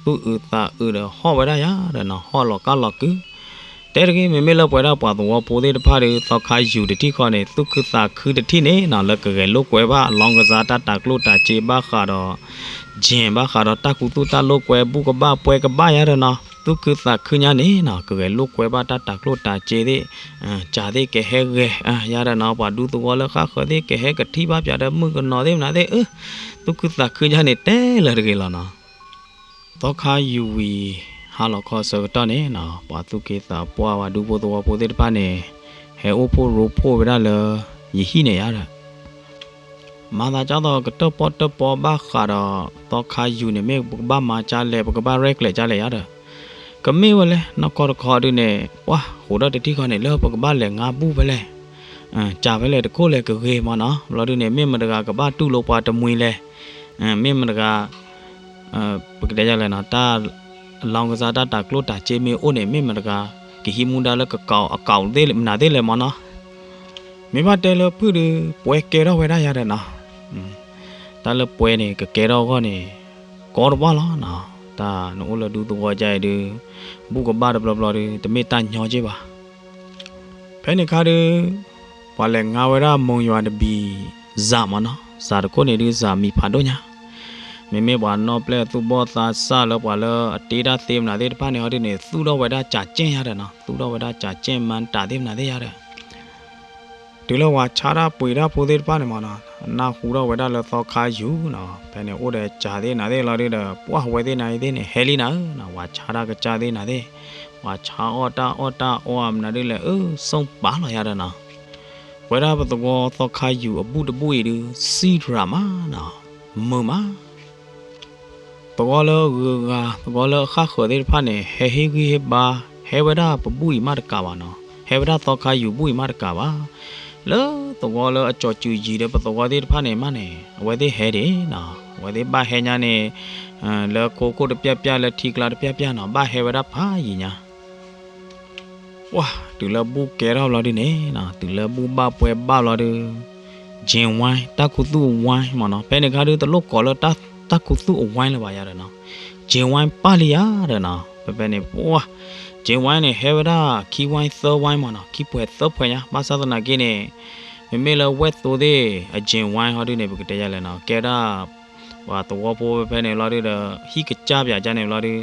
သူၣ်အုးသးအုးဒီးဟီၣ်ဝဲဒၣ်ယါဒီးနီၤ, ဟီၣ်လီၤကၢ်လီၤကု, တဲတဂ့ၤ မ့မ့ၢ်လၢပဝဲဒၣ်ပှၤသဝီဖိသ့ၣ်တဖၣ်ဒီး သီခါယူၤတထံၣ်ဃီန့ၣ် သူၣ်ခုသးခုတထံၣ်န့ၣ်နီၤ, လၢကဂဲၤလိာ်ကွဲဘၣ် အလောင်းကစား တၢ်တၤကျိၣ်တၤစ့ဘၣ်ဃးဒီး ကၠ့ၣ် ဘၣ်ဃးဒီးတၢ်ခူသူၣ်တၢ်လိာ်ကွဲ ဘူၣ်ကဘၣ်ပွဲကဘၣ်ယါဒီးနီၤ, သူၣ်ခုသးခုညါန့ၣ်နီၤ ကဂဲၤလိာ်ကွဲဘၣ်တၢ်တၤကျိၣ်တၤစ့သ့ၣ်, ကၠ့ၣ်သ့ၣ်ကဟဲဂဲၤယါဒီးနီၤ, ပှၤဒူသဝီလၢဃၣ်ဃၢၤသ့ၣ်ကဟဲကထံၣ်ဘၣ်ပၠးဒီးမုၣ်ကနီၤသ့ၣ်မနုၤသ့ၣ်, သူၣ်ခုသးခုညါန့ၣ်တဲလၢတဂ့ၤလီၤနီၤ. သီခါယူၤဝံၤ ဟါလီၤခီဆၢကတီၢ်န့ၣ်နီၤ, ပှၤသူၣ်က့သးပှၢ် ပှၤဒူဖိသဝီဖိသ့ၣ်တဖၣ်န့ၣ် ဟဲအိၣ်ဖှိၣ်ရိဖှိၣ်ဝဲဒၣ်လၢ ယဟံၣ်န့ၣ်ယါဒီး မၤသးဒ်သိးကတၢၣ်ပီၣ်တၢၣ်ပီဘၣ်ဃးဒီး သီခါယူၤန့ၣ် မ့ၢ်ပကဘၣ်မၤကၠါလဲၣ် ပကဘၣ်ရဲၣ်ကျဲၤကၠါလဲၣ်ယါဒီး ကမ့ၢ်ဝဲလဲၣ် နီၢ်ကီၢ်တခီဒုန့ၣ် ပှၤဃိးဒီတထံၣ်ဃီန့ၣ် လၢပကဘၣ်လဲၤငါဘူၣ်ဖဲလဲၣ်, ကၠါဖဲလဲၣ်တခိၣ်လဲၣ်ကဂ့ၤမ့ၢ်နီၤ, ဘျီဒုန့ၣ် မ့ၢ်မတၤတဂၤကဘၣ်တူၢ်လိာ်ပှၤတမှံၤလဲၣ်, မ့ၢ်မတၤတဂၤ ပကတဲယလဲၣ်နီၤ တၢ် လောင်းကစား တၢ်တၤကျိၣ်တၤစ့မ့ၢ်အိၣ်န့ၣ် မ့ၢ်မတၤတဂၤ ကဟံးမူဒါလၢကကီးအကီးသ့ၣ်မနုၤသ့ၣ်လဲၣ်မ့ၢ်နီၤ, မ့ၢ်ဘၣ်တဲလၢဖုၣ်ဒီး ပွဲကဲထီၣ်ဝဲဒၣ်ယါဒီးနီၤ, တၢ်လၢပွဲန့ၣ် ကကဲထီၣ်အဂီၢ်န့ၣ် ကီတဘၣ်လီၤနီၤ, တၢ်နအိၣ်လၢဒူသဝီဒ်အံၤဒီး ဘူၣ်ကဘၣ်တဘျီဘျီဒီး တမ့ၢ်တၢ်ညီက့ၢ်ဘၣ် ဖဲန့ၣ်ခါဒီး ပှၤလဲၤငါဝဲဒၣ်မုံယွၤတဘံၤ စးမ့ၢ်နီၤ, စးတခိၣ်န့ၣ်ဒုးစးမံၤဖးဒိၣ်ညါ, မ့မ့ၢ်ပှၤနီၣ်ပျဲၢ်သူၣ်ဘီၣ်သးစၢ်လၢပှၤလၢအတ့တၢ်သ့မနုၤသ့ၣ်တဖၣ်န့ၣ် ဟီဒုန့ၣ် သူၣ်ထီၣ်ဝဲဒၣ်စးကဲၣ်ညါဒီးနီၤ, သူၣ်ထီၣ်ဝဲဒၣ်စးကဲၣ်မၤတးသ့မနုၤသ့ၣ်ယါဒီး တုၤလၢပှၤဆါတၢ်ပှ့ၤတၢ်ဖိသ့ၣ်တဖၣ်န့ၣ်မ့ၢ်နီၤ, နၢ်ဟူထီၣ်ဝဲဒၣ်လၢသီခါယူၤနီၤ, ဖဲန့ၣ်အိၣ်ဒီးစးသ့ၣ်နၤသ့ၣ်လီၤဒုဒီး ပှၢ်ဝဲသ့ၣ်နၤသ့ၣ်န့ၣ် ဟဲလံနၤဧၢနီၤ, ပှၤဆါတၢ်ကစၢ်သ့ၣ်နၤသ့ၣ်, ပှၤဆါအီၣ်တၢ်အီၣ်တၢ်အီမနုၤဒုလဲၣ် အၢ စိၣ်ပာ်လီၤယါဒီးနီၤ, ပဝဲဒၣ်ပသဝီသီခါယူၤအဘူၣ်တဘူၣ်အံၤဒု စံၣ်ရၤမးနီၤ, မုာ်မး သဝီလၢအဂုၤအဂၤ သဝီလၢအဃၣ်ဃၢၤသ့ၣ်တဖၣ်န့ၣ် ဟဲဟ့ၣ်ဂံၢ်ဟ့ၣ်ဘါ ဟဲဝဲဒၣ်ပဘူၣ်အံၤမးတကးဘၣ်နီၤ, ဟဲဝဲဒၣ်သီခါယူၤဘူၣ်အံၤမးတကးဘၣ်, လၢသဝီလၢအကၠီၤစုၤယံၤဒီးပသဝီသ့ၣ်တဖၣ်န့ၣ်မးန့ၣ် အဝဲသ့ၣ်ဟဲဒံးနီၤ, အဝဲသ့ၣ်ဘၣ်ဟဲညါန့ၣ် လၢခိခိၣ်တပျၢ်ပျၢ် လၢထံကျါတပျၢ်ပျၢ်နီၤ, ဘၣ်ဟဲဝဲဒၣ်ဖးယံၤညါ ပှၢ် တုၤလၢဘူၣ်ကဲထီၣ်ဘျီဒုန့ၣ်နီၤ, တုၤလၢဘူၣ်ဘၣ်ပွဲဘၣ်ဘျီဒု ကၠ့ဝဲ တၢ်ခူသူၣ်အဝဲမ့ၢ်နီၤ, ဖဲန့ၣ်ခါဒုတလိၣ်ကိးလၢတၢ်ခူသူၣ်အဝဲလၢၤဘၣ်ယါဒီးနီၤ, ကၠ့ဝဲပၢ်လံယါဒီးနီၤ, ဖဲဖဲန့ၣ် ပှၢ် Jane Wine န့ၣ် ဟဲဝဲဒၣ်ခံ wine သၢ wine မးနီၤ, ခံဖှဲးသၢဖှဲးညါ, ဘၣ်ဆၣ်သနာ်က့န့ၣ် မ့မ့ၢ်လၢဝဲၢ်သိသ့ၣ်အ Jane Wine ဟီဒုန့ၣ် ပကတဲယၤလဲၣ်နီၤ, ကဲဒၣ် ပှၤသဝီဖိဖဲဖဲန့ၣ်လီၤဒုဒီး ဟံၣ်ကစၢ်ပၠးကၢ်န့ၣ်လီၤဒု,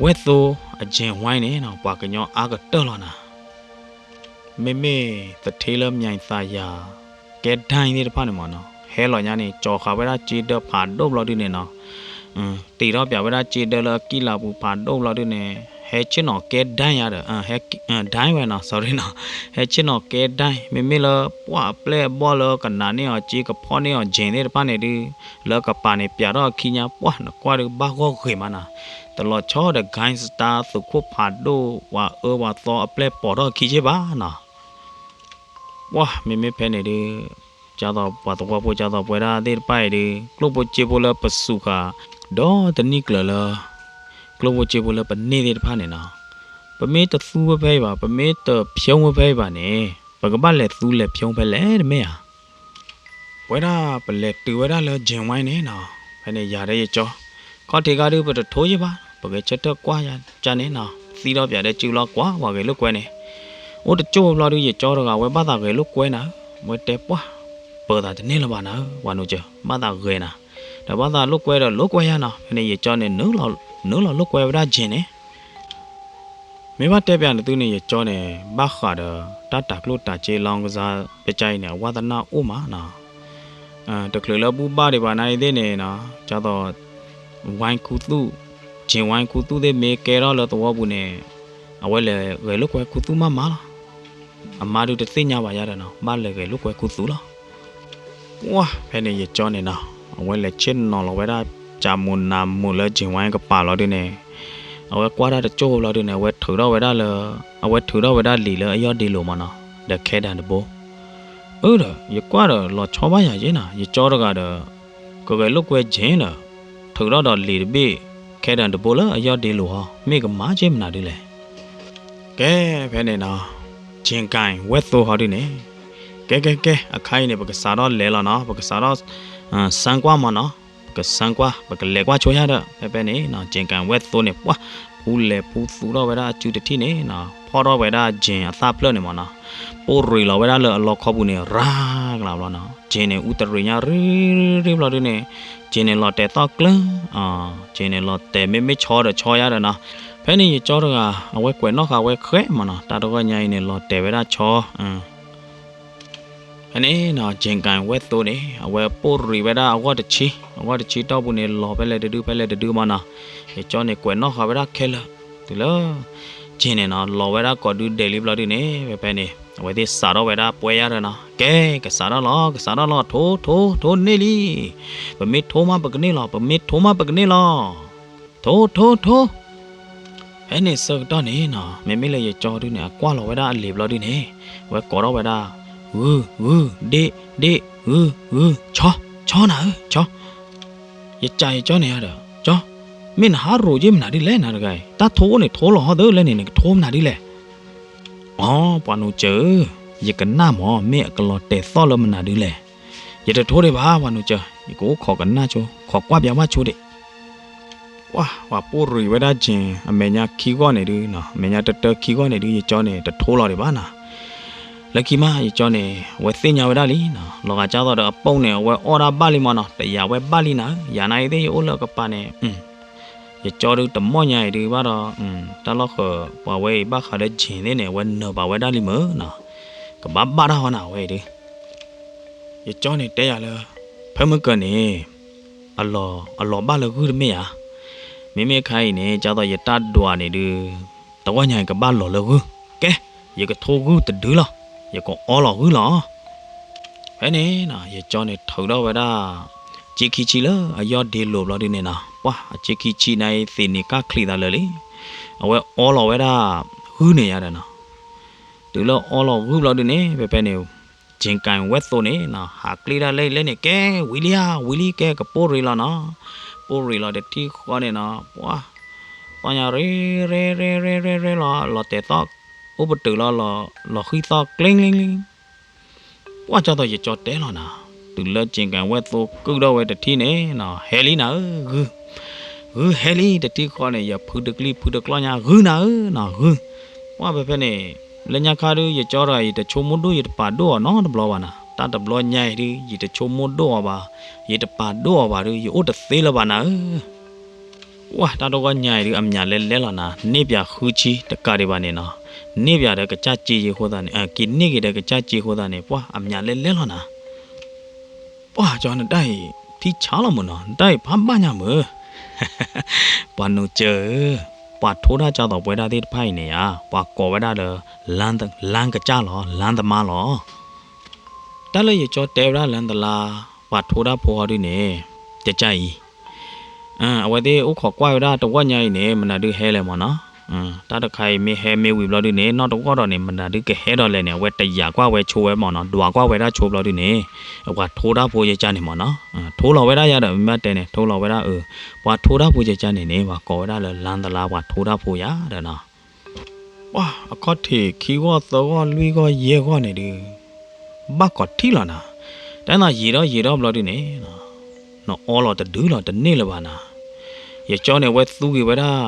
ဝဲၢ်သိအ Jane Wine န့ၣ်နီၤ ပှၤကညီအါကတၢၢ်လီၤနၤ. မ့မ့ၢ်သထ့လၢ မၠဲၤသးယၤ ကဲဒၣ်သ့ၣ်တဖၣ်န့ၣ်မးနီၤ, ဟဲလီၤညါန့ၣ် ကၠီၤဃာ်ဝဲဒၣ်စ့ဒၢဖးဒိၣ်ဘျီဒုန့ၣ်နီၤ, တ့ထီၣ်ပၠးဝဲဒၣ်စ့ဒၢလၢအကံၣ်လၤပူၤဖးဒိၣ်ဘျီဒုန့ၣ်, ဟဲဆ့ၣ်နီၤကဲဒၣ်ယါဒီး ဒၣ်ဝဲနီၤ sorry နီၤ, ဟဲဆ့ၣ်နီၤကဲဒၣ်, မ့မ့ၢ်လၢပှၢ်အပျဲၢ်အဘီၣ်လၢကနးန့ၢ်အီၤစ့ ကဖီၣ်န့ၢ်အီၤ Jane သ့ၣ်တဖၣ်န့ၣ်ဒု လၢကပၤန့ၣ် ပၠးထီၣ်အခံညါ ပှၢ်နကွၢ်ဒု ဘၣ်ဂီၢ်ဂ့ၤမးနီၤ, တလီၤဆီဒီး gangster သုးခိၣ်ဖးဒိၣ် ပှၤအၢပှၤသီအပျဲၢ်ပိာ်ထီၣ်အခံက့ဘၣ်နီၤ. ပှၢ် မ့မ့ၢ်ဖဲန့ၣ်ဒု ကၢ်သိးပှၤသဝီဖိ ကၢ်သိးပဝဲဒၣ်သ့ၣ်တဖၣ်အံၤဒု ကျိၣ်ဖိစ့ဖိလၢပစူးဃာ် ဒီတနံၣ်ကျၢၤလၢ ကျိၣ်ဖိစ့ဖိလၢပန့ၢ်သ့ၣ်တဖၣ်န့ၣ်နီၤ, ပမ့ၢ်တသူဝဲဖဲအံၤဘၣ်, ပမ့ၢ်တဖျိဝဲဖဲအံၤဘၣ်န့ၣ် ပကဘၣ်လဲၤသူလဲၤဖျိဖဲလဲၣ်တမ့ၢ်ဧါ. ပဝဲဒၣ်ပလဲၤတုၤဝဲဒၣ်လၢ Jane Wine န့ၣ်နီၤ, ဖဲန့ၣ်ယၤဒီးယကၠီ ခီၣ်ထံးခါဒု ပတထိယ့ၢ်ဘၣ်, ပဂဲၤဆၢထၢၣ်ကွၢ်ယၤန့ၣ်နီၤ, သံထီၣ်ပၠးဒီးစုလီၤကွၢ် ပှၤဂဲၤလိာ်ကွဲန့ၣ်, အိၣ်တကၠိၢ်ဘျီဒု ယကၠီတဂၤ ဝဲဘၣ်သးဂဲၤလိာ်ကွဲနၤဧၢ, ဝဲတဲပှၢ် ပၢၤသးတန့ၢ်လၢၤဘၣ်နၤဧၢ, ပှၤနူၤစၢၤ ဘၣ်သးဂဲၤနၤ, ဒီးဘၣ်သးလိာ်ကွဲဒီးလိာ်ကွဲယါနီၤ, ဖဲန့ၣ်ယကၠီန့ၣ် နုာ်လီၤလိာ်ကွဲဝဲဒၣ် Jane န့ၣ် မ့ၢ်ဘၣ်တဲပၠးနသုန့ၣ် ယကၠီန့ၣ် ဘၣ်ဃးဒီး တၢ်တၤကျိၣ်တၤစ့ လောင်းကစား ပကၠါအံၤန့ၣ် အဝါသနၢ်အိၣ်မးနီၤ, တချုးလၢဘူၣ်ဘၣ်ဒံးဘၣ်နၤအံၤသ့ၣ်န့ၣ်နီၤ, ကၢ်သိး ဝိုင်းခူသူၣ်, Jane Wine ခူသူၣ်သ့ၣ်မ့ၢ်ကဲထီၣ်လၢသဝီပူၤန့ၣ် အဝဲလဲၤဂဲၤလိာ်ကွဲခူသူၣ်မးမးလီၤ. အမါဒုတသ့ၣ်ညါဘၣ်ယါဒီးနီၤ, ဘၣ်လဲၤဂဲၤလိာ်ကွဲခူသူၣ်လီၤ. ပှၢ် ဖဲန့ၣ်ယကၠီန့ၣ်နီၤ, အဝဲလဲၤဆ့ၣ်နီၤလီၤဝဲဒၣ် ကးမူးနးမူးလၢ Jane Wine ကပၤလီၤဒုန့ၣ်, အဝဲကွၢ်တၢ်တကၠိၢ်ဘျီဒုန့ၣ် အဝဲထုးထီၣ်ဝဲဒၣ်လၢ အဝဲထုးထီၣ်ဝဲဒၣ်လံာ်လၢအယီၢ်ဒ့လိာ်မးနီၤ, ဒီးခဲတၢၢ်တဘိ အၢဒီး ယကွၢ်ဒီးလီၤဆီဘၣ်ယၤယဲနီၤ, ယကၠီတဂၤဒီး ကဂဲၤလိာ်ကွဲ Jane ဒီး ထုးထီၣ်ဒီးလံာ်တဘ့ၣ် ခဲတၢၢ်တဘိလၢအယီၢ်ဒ့လိာ်ဟီ, မ့ၢ်ကမၤက့မနုၤဒုလဲၣ်. ကဲ ဖဲန့ၣ်နီၤ, Jane Wine ဝဲၢ်သိဟီဒုန့ၣ်, ကဲကဲကဲ အခါအံၤန့ၣ် ပကစးထီၣ်လဲၤလီၤနီၤ, ပကစးထီၣ် စမ်းကွၢ်မးနီၤ, ပကစမ်းကွၢ် ပကလဲၤကွၢ်ဆိယါဒီး ဖဲဖဲန့ၣ်နီၤ, Jane Wine ဝဲၢ်သိန့ၣ် ပှၢ် ဖူလဲၤဖူသူထီၣ်ဝဲဒၣ်အစုတထံၣ်န့ၣ်နီၤ, ဖီၣ်ထီၣ်ဝဲဒၣ် Jane အသၣ်ဖျၢၣ်န့ၣ်မးနီၤ, ပိၢ်ရံးလီၤဝဲဒၣ်လၢအလီခီပူၤန့ၣ် ရၤကလးဘျီနီၤ, Jane န့ၣ် အူတရံးညါရ့ရ့ဘျီဒုန့ၣ်, Jane န့ၣ် လီၤတဲာ်သီၣ်ကျၢၢ်, Jane န့ၣ် လီၤတဲာ်မ့မ့ၢ်ဆီဒီးဆီယါဒီးနီၤ, ဖဲန့ၣ်ယကၠီတဂၤ အဝဲကွဲးနီၣ်ဃာ်ဝဲဃဲမးနီၤ, တၢ်တဂီၢ်ညါအံၤန့ၣ် လီၤတဲာ်ဝဲဒၣ်ဆီ ဖဲန့ၣ်နီၤ, Jane Wine ဝဲၢ်သိန့ၣ် အဝဲပိၢ်ရံးဝဲဒၣ်အဂီၢ်တဆံ, အဂီၢ်တဆံတီၢ်ပူၤန့ၣ် လီၤဖဲလဲၣ်တဒု ဖဲလဲၣ်တဒုမးနီၤ, ယကၠီန့ၣ် ကွဲးနီၣ်ဃာ်ဝဲဒၣ်ခဲလၢာ်, တုၤလၢ Jane န့ၣ်နီၤ လီၤဝဲဒၣ်ကိးဒုဒဲးလံဘျီဒုန့ၣ် ဖဲဖဲန့ၣ် အဝဲသ့ၣ်စးထီၣ်ဝဲဒၣ်ပှဲယါဒီးနီၤ, ကဲ ကစးထီၣ်လီၤ ကစးထီၣ်လီၤ ထိ ထိ ထိန့ၢ်လံ, ပမ့ၢ်ထိမးပကန့ၢ်လီၤ, ပမ့ၢ်ထိမးပကန့ၢ်လီၤ ထိ ထိ ထိ, ဖဲန့ၣ်ဆၢကတီၢ်န့ၣ်နီၤ, မ့မ့ၢ်လၢယကၠီဒုန့ၣ် အကွၢ်လီၤဝဲဒၣ်အလံာ်ဘျီဒုန့ၣ်, အဝဲကိးထီၣ်ဝဲဒၣ်, ဂုၢ် ဂုၢ် ဒ့ၣ် ဒ့ၣ် ဂုၢ် ဂုၢ် ဆီ ဆီနၤဧၢ ဆီ, ယကးယကၠီန့ၣ်ဒီး ကၠီ, မ့ၢ်နဟးရိၤယ့ၢ်မနုၤဒ်လဲၣ်နၤတဂၤအံၤ, တၢ်ထိအိၣ်န့ၣ်ထိလီၤဟီသၢလဲၣ်န့ၣ် နကထိမနုၤဒ်လဲၣ် အိ ပှၤနူၤစၢၤဧၢ, ယကနၣ်မး မ့ၢ်အကလီၤတဲာ်သီၣ်လၢမနုၤဒ်လဲၣ်, ယတထိဒံးဘၣ် ပှၤနူၤစၢၤ, ယကအိၣ်ခိးကနၣ်ဆိ, ခိးကွၢ်ပၠးဝဲဆိဒံး, ပှၤပိၢ်ရံးဝဲဒၣ် Jane အမဲာ်ညါခံဂီၢ်န့ၣ်ဒု, အမဲာ်ညါတတၢခံဂီၢ်န့ၣ်ဒု ယကၠီန့ၣ် တထိလီၤဒံးဘၣ်နီၤ, လၢခံမး ယကၠီန့ၣ် အဝဲသ့ၣ်ညါဝဲဒၣ်လံနီၤ, လီၤဂာ်ကၢ်သိးဒီးအပိၢ်န့ၣ် အဝဲအီၣ်ဒၣ်ဘၣ်လံမးနီၤ, တယာ်ဝဲဘၣ်လံနၤ, ယၤနာ်အံၤသ့ၣ်ယအိၣ်လၢအကပၤန့ၣ် ယကၠီဒုတမီၢ်ညါအံၤဒုဘၣ်ဒီး, တၢ်လီၢ်ဃၢၤ ပှၤဝဲအံၤဘၣ်ဃးဒီး Jane သ့ၣ်န့ၣ် အဝဲနၢၤဘၣ်ဝဲဒၣ်လံမုၢ်နီၤ, ကဘၣ်ဘၣ်တၢ်ဟီနၤဝဲအံၤဒု, ယကၠီန့ၣ်တဲယၤလၢ, ဖဲမုၢ်ကၢၤန့ၣ်, အလီၤ အလီၤဘၣ်လၢဂုၢ်တမ့ၢ်ဧါ, မ့မ့ၢ်အခါအံၤန့ၣ် ကၢ်သိးယတၢ်ဒွးန့ၣ်ဒု, တဂီၢ်ညါအံၤကဘၣ်လီၤလၢဂုၢ်, ကဲ, ယကထိဂုၢ်တဒုလီၤ, ယကအီလီၤဂုၢ်လီၤ ဖဲန့ၣ်နီၤ ယကၠီန့ၣ်ထုးထီၣ်ဝဲဒၣ် စ့ခံဆံလၢအယီၢ်ဒ့လိာ်ဘျီဒုန့ၣ်နီၤ, ပှၤအစ့ခံဆံန့ၣ်အံၤသ့ၣ်နံၤကၢ်ချံးသးလၢာ်လံ, အဝဲအီလီၤဝဲဒၣ် ဂုၢ်န့ၣ်ယါဒီးနီၤ, တုၤလၢအီလီၤဂုၢ်ဘျီဒုန့ၣ် ဖဲဖဲန့ၣ် Jane ဝဲၢ်သိန့ၣ်နီၤ ဟးကျ့ဒၣ်လဲၣ်လဲၣ်န့ၣ် ကဲဝံၤလံဧါ ဝံၤလံ ကဲကပိၢ်ရံးလီၤနီၤ, ပိၢ်ရံးလီၤတထံၣ်ဃီန့ၣ်နီၤ ပှၤ သီၣ်ညါရ့ရ့ရ့ရ့ရ့လီၤ လီၤတဲာ်သီၣ် အိၣ်ပတုာ်လီၤ လီၤဃံၣ်သီၣ်ကျ့ကျ့ကျ့ ပှၤကၢ်သိးယကၠီတဲလီၤနၤ, တုၤလၢ Jane ဝဲၢ်သိကုၢ်ထီၣ်ဝဲတထံၣ်န့ၣ်နီၤ ဟဲလံနၤဧၢ ဂုၢ်, ဂုၢ်ဟဲလံ တထံၣ်ဃီန့ၣ် ယဖုတကျံၢ်ဖုတကျီၢ်ညါ ဂုၢ်နၤဧၢနီၤ ဂုၢ်. ပှၢ်ဖဲဖဲန့ၣ် လၢညါခါဒုး ယကၠီတဂၤ ယတဆိကမိၣ်ဒိၣ်ယတပာ်ဒိၣ်အီၤနီတဘျီဘၣ်နၤ. တၢ်တဘျီညါအံၤဒုး ယတဆိကမိၣ်ဒိၣ်အီၤဘၣ်, ယတပာ်ဒိၣ်အီၤဘၣ်ဒုး ယအိၣ်တသ့လၢၤဘၣ်နၤဧၢ. ပှၢ်တၢ်တဂီၢ်ညါအံၤဒုး အမျးလဲလဲလီၤနၤ, န့ၢ်ပၠးဃုဆံတကးဒံးဘၣ်န့ၣ်နီၤ, န့ၢ်ပၠးဒီးကစၢ်စ့ယ့အဃိသတးန့ၣ်, က့ၤန့ၢ်က့ၤဒီးကစၢ်စ့အဃိသတးန့ၣ် ပှၢ်အမျးလဲလဲလီၤနၤ. ပှၢ်ကၠီ နတၢ်အံၤ ထံဆါလီၤမုၢ်နီၤ, နတၢ်အံၤဖးဘၣ်ညါမုၢ်. ပှၤနိးကၠၢဧၢ, ပှၤထိတၢ်ကၠီသိးပဝဲဒၣ်သ့ၣ်တဖၣ်အံၤန့ၣ်ဧါ, ပှၤကိးဝဲဒၣ်လၢ လမ်းသမား လီၤ. တၢ်လၢယကၠီတဲဝဲဒၣ် လမ်းသမား ပှၤထိတၢ်ဖိဟီဒုန့ၣ် ကကၢ်အံၤ အဝဲသ့ၣ်အိၣ်ခိးကွၢ်ဝဲဒၣ်တဝီညါအံၤန့ၣ် မနုၤဒုးဟဲလဲၣ်မ့ၢ်နီၤ. တၢ်တခါအံၤမ့ၢ်ဟဲမ့ၢ်ဝံၤဘျီဒုန့ၣ် နီၢ်တဝီဒီးန့ၣ် မနုၤဒုးကဟဲဒီးလဲၣ်န့ၣ် အဝဲတယာ်ကွၢ်ဝဲဆိဝဲမ့ၢ်နီၤ, ဒွးကွၢ်ဝဲဒၣ်ဆိဘျီဒုန့ၣ် ပှၤထိတၢ်ဖိကကၢ်န့ၣ်မ့ၢ်နီၤ. ထိလီၤဝဲဒၣ်ယၤဒီး မ့ၢ်ဘၣ်တဲန့ၣ် ထိလီၤဝဲဒၣ်အၢ, ပှၤထိတၢ်ဖိကကၢ်န့ၣ်န့ၣ် ပှၤကိးဝဲဒၣ်လၢ လမ်းသမား ပှၤထိတၢ်ဖိယၤဒီးနီၤ. ပှၢ်အခီၣ်ထံးခံဂီၢ်သၢဂီၢ်လွံၢ်ဂီၢ်ယဲၢ်ဂီၢ်န့ၣ်ဒုး ဘၣ်ကိးထံၣ်လီၤနၤ. တၢ်နယံာ်ထီၣ်ယံာ်ထီၣ်ဘျီဒုန့ၣ် နအီလီၤတဒုလီၤ တန့ၢ်လၢၤဘၣ်နၤ. ယကၠီန့ၣ် အဝဲသူက့ၤဝဲဒၣ်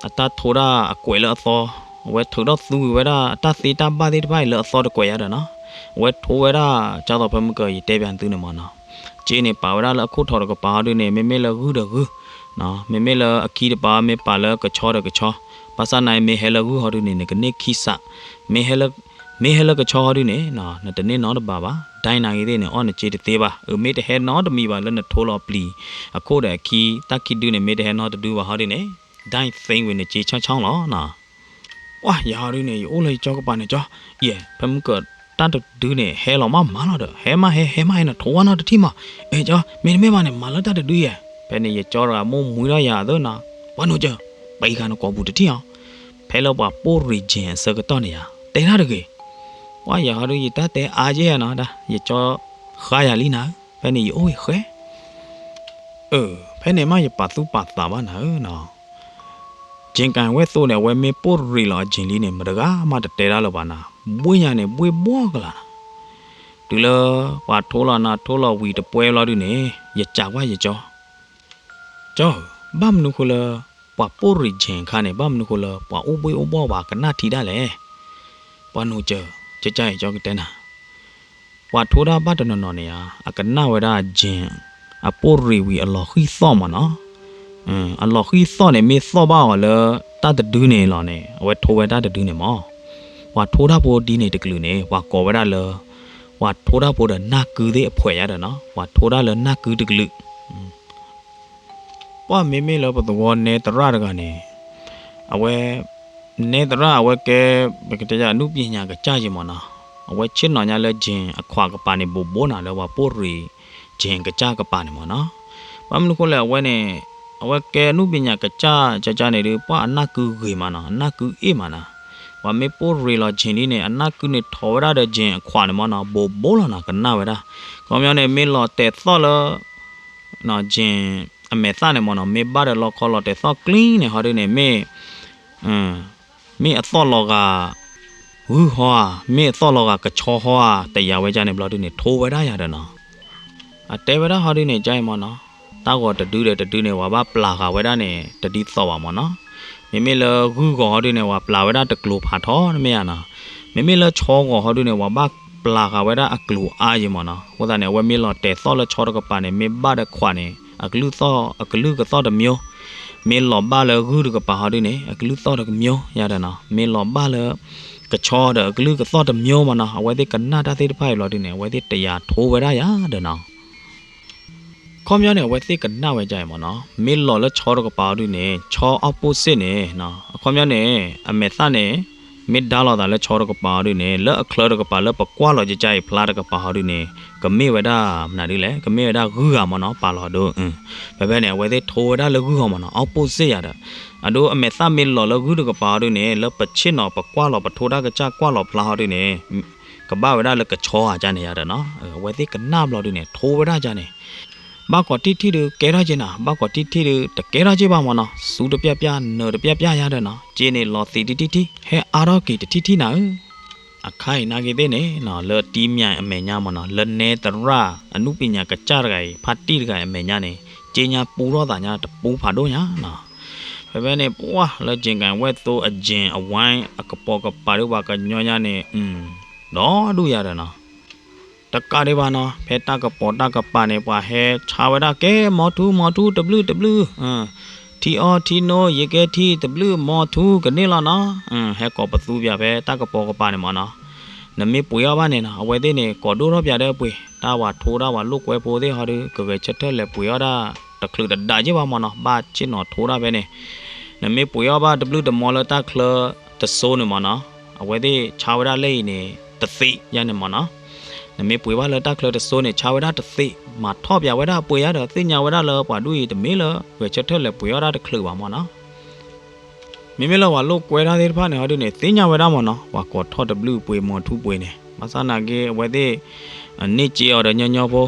အတၢ်ထိတၢ်အကွဲးလၢအသီ, အဝဲထုးထီၣ်သူက့ၤဝဲဒၣ် အတၢ်သ့တၢ်ဘၣ်သ့ၣ်တဖၣ်အံၤလၢအသီတကွဲးယၤဒီးနီၤ. အဝဲထိဝဲဒၣ် ကၠီသိးဖဲမုၢ်ကၢၤ ယတဲပၠးသုန့ၣ်မ့ၢ်နီၤ. စ့န့ၣ်ပာ်ဝဲဒၣ်လၢအခိၣ်ထိးတကပၤဟီဒုန့ၣ် မ့မ့ၢ်လၢဂုၢ်ဒီးဂုၢ်, မ့မ့ၢ်လၢအခံတပၤ မ့ၢ်ပာ်လၢကဆီဒီးကဆီ, ဘၣ်ဆၣ်နၤအံၤမ့ၢ်ဟဲလၢဂုၢ်ဟီဒုန့ၣ် နကန့ၢ်ခံစး, မ့ၢ်ဟဲလၢကဆီဟီဒုန့ၣ် နတန့ၢ်နီတဘးဘၣ်. ဒ်နာ်ဂ့ၤသ့ၣ်န့ၣ် အီၣ်နစ့တသ့ဘၣ်. အမ့ၢ်တဟဲနီတမံၤဘၣ်လၢနထိလီၤပျံၤ အခိၣ်ဒီးအခံ တၢ်ခံဒုန့ၣ် မ့ၢ်တဟဲနီတဒုဘၣ်ဟီဒုန့ၣ် ဒၣ်သ့ဝံၤနစ့ဆီဆီလီၤနီၤ. ပှၢ်ယၤဟီဒုန့ၣ် ယအိၣ်လၢယကၠီကပၤန့ၣ် ကၠီ, ယဲၢ် ဖဲမုၢ်ကၢၤ တၢ်တဒုန့ၣ် ဟဲလီၤမးမးလီၤဒီး ဟဲမးဟဲ ဟဲမးဟဲ နထိဝဲနီတထံၣ်မး. အဲ ကၠီ မ့တမ့ၢ်ဘၣ်န့ၣ် မၤလၢတၢ်တဒုယဲၢ်. ဖဲန့ၣ်ယကၠီတဂၤမိၢ်မှံထီၣ်ယၤသၢနၤ, ပှၢ်နိးကၢၤ, ပံးဃာ်နကိာ်ပူၤတထံၣ်အီၤ, ဖဲလၢပှၤပိၢ်ရံးကၠ့ၣ်အဆၢကတီၢ်န့ၣ်ယၤ တဲတၢ်တဂ့ၤ. ပှၢ်ယၤဟီဒု ယတၢ်တဲအါယဲၢ်နီၤ ယကၠီဃါယၤလံနၤဧၢ, ဖဲန့ၣ်ယအိၣ်ဃဲ အၢ ဖဲန့ၣ်မးယပာ်သူၣ်ပာ်သးဘၣ်နၤဧၢနီၤ. ကၠ့ၣ်ကၣ်ဝဲၢ်သိန့ၣ် အဝဲမ့ၢ်ပိၢ်ရံးလီၤအကၠ့ၣ်လံန့ၣ် မတဂၤမးတတဲတၢ်လၢၤဘၣ်နၤ, ဘှ့ၣ်ညါန့ၣ် ဘှ့ၣ်ဘှီကလာ်နၤ. တုၤလၢပှၤထိလီၤနၤ ထိလီၤဝံၤတပှဲၤဘျီဒုန့ၣ် ယစံးကွၢ်ယကၠီ, ကၠီဧၢ, ဘၣ်မနုၤဃိလၢ ပှၤပိၢ်ရံးကၠ့ၣ်အခါန့ၣ် ဘၣ်မနုၤဃိလၢ ပှၤအိၣ်ဘှ့ၣ်အိၣ်ဘှီၣ်ပှၤကနၣ်ထံတၢ်လဲၣ်. ပှၢ်နိးကၢၤ, ကကၢ်အံၤ ကၠီကတဲနၤ ပှၤထိတၢ်ဘၣ်တနီၤနီၤန့ၣ်ဧါ အကနၣ်ဝဲဒၣ်ကၠ့ၣ် အပိၢ်ရံးဝံၤအလီၤဃံၢ်သီၣ်မးနီၤ. အလီၤဃံၢ်သီၣ်န့ၣ် မ့ၢ်သီၣ်ဘၣ်အီၤလၢတၢ်တဒုန့ၣ်လီၤန့ၣ် အဝဲထိဝဲတၢ်တဒုန့ၣ်မး. ပှၤထိတၢ်ဖိဒ်န့ၣ်တကလုာ်န့ၣ် ပှၤကိးဝဲဒၣ်လၢ ပှၤထိတၢ်ဖိဒီးနၢ်ကုသ့ၣ်အဖှဲးယါဒီးနီၤ ပှၤထိတၢ်လၢနၢ်ကုတကလုာ် ပှၢ်မ့မ့ၢ်လၢပသဝီနဲသရၣ်တဂၤန့ၣ် အဝဲ နဲသရၣ်အဝဲကဲ ပကတဲယၤ အနုပညာကစၢ်ယဲၢ်မးနီၤ. အဝဲဆ့ၣ်နီၤညါလၢ gene အခွးကပၤန့ၣ် ဘိးဘိနၤလၢပှၤပိၢ်ရံး gene ကစၢ်ကပၤန့ၣ်မးနီၤ. ဘၣ်မနုၤဃိလဲၣ် အဝဲန့ၣ် အဝဲကဲအနုပညာကစၢ်ကကန့ၣ်ဒီး ပှၢ်အနၢ်ကုဂ့ၤမးနီၤ အနၢ်ကုအ့ၣ်မးနီၤ. ပှၤမ့ၢ်ပိၢ်ရံးလီၤ gene လံန့ၣ် အနၢ်ကုန့ၣ်ထီၣ်ဝဲဒၣ်ဒီး gene အခွးန့ၣ်မးနီၤ ဘိးဘိလီၤနီၤ ကနၣ်ဝဲဒၣ်. ခီပညီန့ၣ် မ့ၢ်လီၤတဲာ်သီၣ်လၢ gene အမဲာ်သၣ်န့ၣ်မးနီၤ မ့ၢ်ဘၣ်ဒီးလီခီလီၤတဲာ်သီၣ်ကျံန့ၣ်ဟီဒုန့ၣ် မ့ၢ် မ့ၢ်အသီၣ်လီၤဂာ် ဂုၢ်ဟီဧါ မ့ၢ်အသီၣ်လီၤဂာ်ကဆီဟီဧါ တယာ်ဝဲဒ်န့ၣ်ဘျီဒုန့ၣ် ထိဝဲဒၣ်ယၤဒီးနီၤ. အတဲဝဲဒၣ်ဟီဒုန့ၣ် ကၠီအံၤမးနီၤ တၢ်ဂီၤတဒုဒီးတဒုန့ၣ် ပှၤဘၣ်ပျၢ်ဃာ်ဝဲဒၣ်န့ၣ် တဒ်သိးဘၣ်မးနီၤ. မ့မ့ၢ်လၢဂုၢ်ဂီၤဟီဒုန့ၣ် ပှၤပျၢ်ဝဲဒၣ်တကျိၤဖးထီတမ့ၢ်ဧါနီၤ. မ့မ့ၢ်လၢဆီဂီၤဟီဒုန့ၣ် ပှၤဘၣ်ပျၢ်ဃာ်ဝဲဒၣ်အကျိၤအါယဲၢ်မးနီၤ. အဃိသတးန့ၣ် အဝဲမ့ၢ်လီၤတဲာ်သီၣ်လၢဆီတကပၤန့ၣ် မ့ၢ်ဘၣ်ဒီးခွးန့ၣ် အကလုၢ်သီၣ် အကလုၢ်ကသီၣ်တမျိုး မ့ၢ်လီၤဘၣ်လၢဂုၢ်တကပၤဟီဒုန့ၣ် အကလုၢ်သီၣ်တကမျိုးယၤဒီးနီၤ. မ့ၢ်လီၤဘၣ်လၢ ကဆီဒီးအကလုၢ်ကသီၣ်တမျိုးမးနီၤ. အဝဲသ့ၣ်ကနၣ်တၢ်သ့ၣ်တဖၣ်အံၤဘျီဒုန့ၣ် အဝဲသ့ၣ်တယာ်ထိဝဲဒၣ်ယၤဒီးနီၤ. ခီပညီန့ၣ် အဝဲသ့ၣ်ကနၣ်ဝဲဒ်အံၤမးနီၤ မ့ၢ်လီၤလၢဆီတကပၤဟီဒုန့ၣ် ဆီ opposite န့ၣ် အခီပညီန့ၣ် အမဲာ်သၣ်န့ၣ် မ့ၢ်ဒါလီၤသးလၢဆီတကပၤဟီဒုန့ၣ် လၢအချၢတကပၤလၢပကွၢ်လီၤကကါအံၤဖျါတကပၤဟီဒုန့ၣ် ကမ့ၢ်ဝဲဒၣ်မနုၤဒ်လဲၣ် ကမ့ၢ်ဝဲဒၣ်ဂုၢ်ဂၤမးနီၤ ပာ်လီၤဒိ ဖဲဖဲန့ၣ် အဝဲသ့ၣ်ထိဝဲဒၣ်လၢဂုၢ်ဂီၤမးနီၤ opposite ယၤဒီး အဒိအမဲာ်သၣ်မ့ၢ်လီၤလၢဂုၢ်တကပၤဟီဒုန့ၣ် လၢပဆ့ၣ်နီၤပကွၢ်လီၤပထိတၢ်ကစၢ်ကွၢ်လီၤဖျါဟီဒုန့ၣ် ကဘၣ်ဝဲဒၣ်လၢကဆီဧါကန့ၣ်ယၤဒီးနီၤ အဝဲသ့ၣ်ကနၣ်ဘျီဒုန့ၣ် ထိဝဲဒၣ်ကန့ၣ် ဘၣ်ကိးထံၣ်ထံၣ်ဒုးကဲထီၣ်က့နၤ ဘၣ်ကိးထံၣ်ထံၣ်ဒုးတကဲထီၣ်က့ဘၣ်မးနီၤ စူတပျၢ်ပျၢ် နၢၤတပျၢ်ပျၢ်ယၤဒီးနီၤ က့န့ၣ်လီၤသံးတထံၣ်ထံၣ် ဟဲအါထီၣ်က့ၤတထံၣ်ထံၣ်နၤဧၢ အခါအံၤနာ်က့သ့ၣ်န့ၣ် လၢတံၤမံၤအမဲာ်ညါမးနီၤ လၢနဲသရၣ်အနုပညာကစၢ်တဂၤအံၤ ဖါတံၢ်တဂၤအံၤအမဲာ်ညါန့ၣ် က့ညါပူထီၣ်သးညါတပူဖးဒိၣ်ညါနီၤ. ဖဲဖဲန့ၣ် ပှၢ်လၢ ကၠ့ကၣ်ဝဲၣ်သိအကၠ့အဝါ အကပိာ်ကပၤဒုး ပှၤကညီညါန့ၣ် ဒီဒူၣ်ယၤဒီးနီၤ. တကးဒံးဘၣ်နီၤ ဖဲတၢ်ကပိာ်တၢ်ကပၤန့ၣ် ပှၤဟဲဆါဝဲဒၣ်ကဲ မီၤထူ မီၤထူ တဘျုးတဘျုး, ထံအီထံနိ ယကဲထံတဘျုးမီၤထူကန့ၢ်လီၤနီၤ. ဟဲကိးပသူပၠးဖဲတၢ်ကပိာ်ကပၤန့ၣ်မ့ၢ်နီၤ. နမ့ၢ်ပှ့ၤအီၣ်ဘၣ်န့ၣ်နီၤ အဝဲသ့ၣ်န့ၣ် ကိးဒိၣ်ထီၣ်ပၠးဒီးပှ့ၤ တၢ်ဝၤထိတၢ်ဝၤလိာ်ကွဲဖိသ့ၣ်ဟီဒီး ကဂဲၤဆၢထၢၣ်လဲၤပှ့ၤအီၣ်ဒၣ် တချုးတဒးက့ၢ်ဘၣ်မ့ၢ်နီၤ ဘၣ်ဆ့ၣ်နီၤထိဒၣ်ဖဲန့ၣ်. နမ့ၢ်ပှ့ၤအီၣ်ဘၣ်တဘျုးတမီၤလၢတၢ်ချၢတစိၤန့ၣ်မ့ၢ်နီၤ အဝဲသ့ၣ်ဆါဝဲဒၣ်လၢအံၤန့ၣ် တသ့ယါန့ၣ်မ့ၢ်နီၤ. နမ့ၢ်ပှ့ၤဘၣ်လၢတၢ်ချၢတစိၤန့ၣ် ဆါဝဲဒၣ်တသ့, မၤထီၣ်ပၠးဝဲဒၣ်အပှ့ၤယါဒီး သ့ၣ်ညါဝဲဒၣ်လၢပှၤဒူၣ်အံၤတမ့ၢ်လၢ ဂဲၤဆၢထၢၣ်လဲၤပှ့ၤအီၣ်ဒၣ်တချုးဘၣ်မ့ၢ်နီၤ. မ့မ့ၢ်လၢပှၤလိာ်ကွဲတၢ်သ့ၣ်တဖၣ်န့ၣ်ဟီဒုန့ၣ် သ့ၣ်ညါဝဲဒၣ်မ့ၢ်နီၤ ပှၤကိးထီၣ်တဘျုးပှ့ၤမီၤထူပှ့ၤန့ၣ် ဘၣ်ဆၣ်နာ်က့ အဝဲသ့ၣ် န့ၢ်စ့အီၤဒီးညီညီဖိ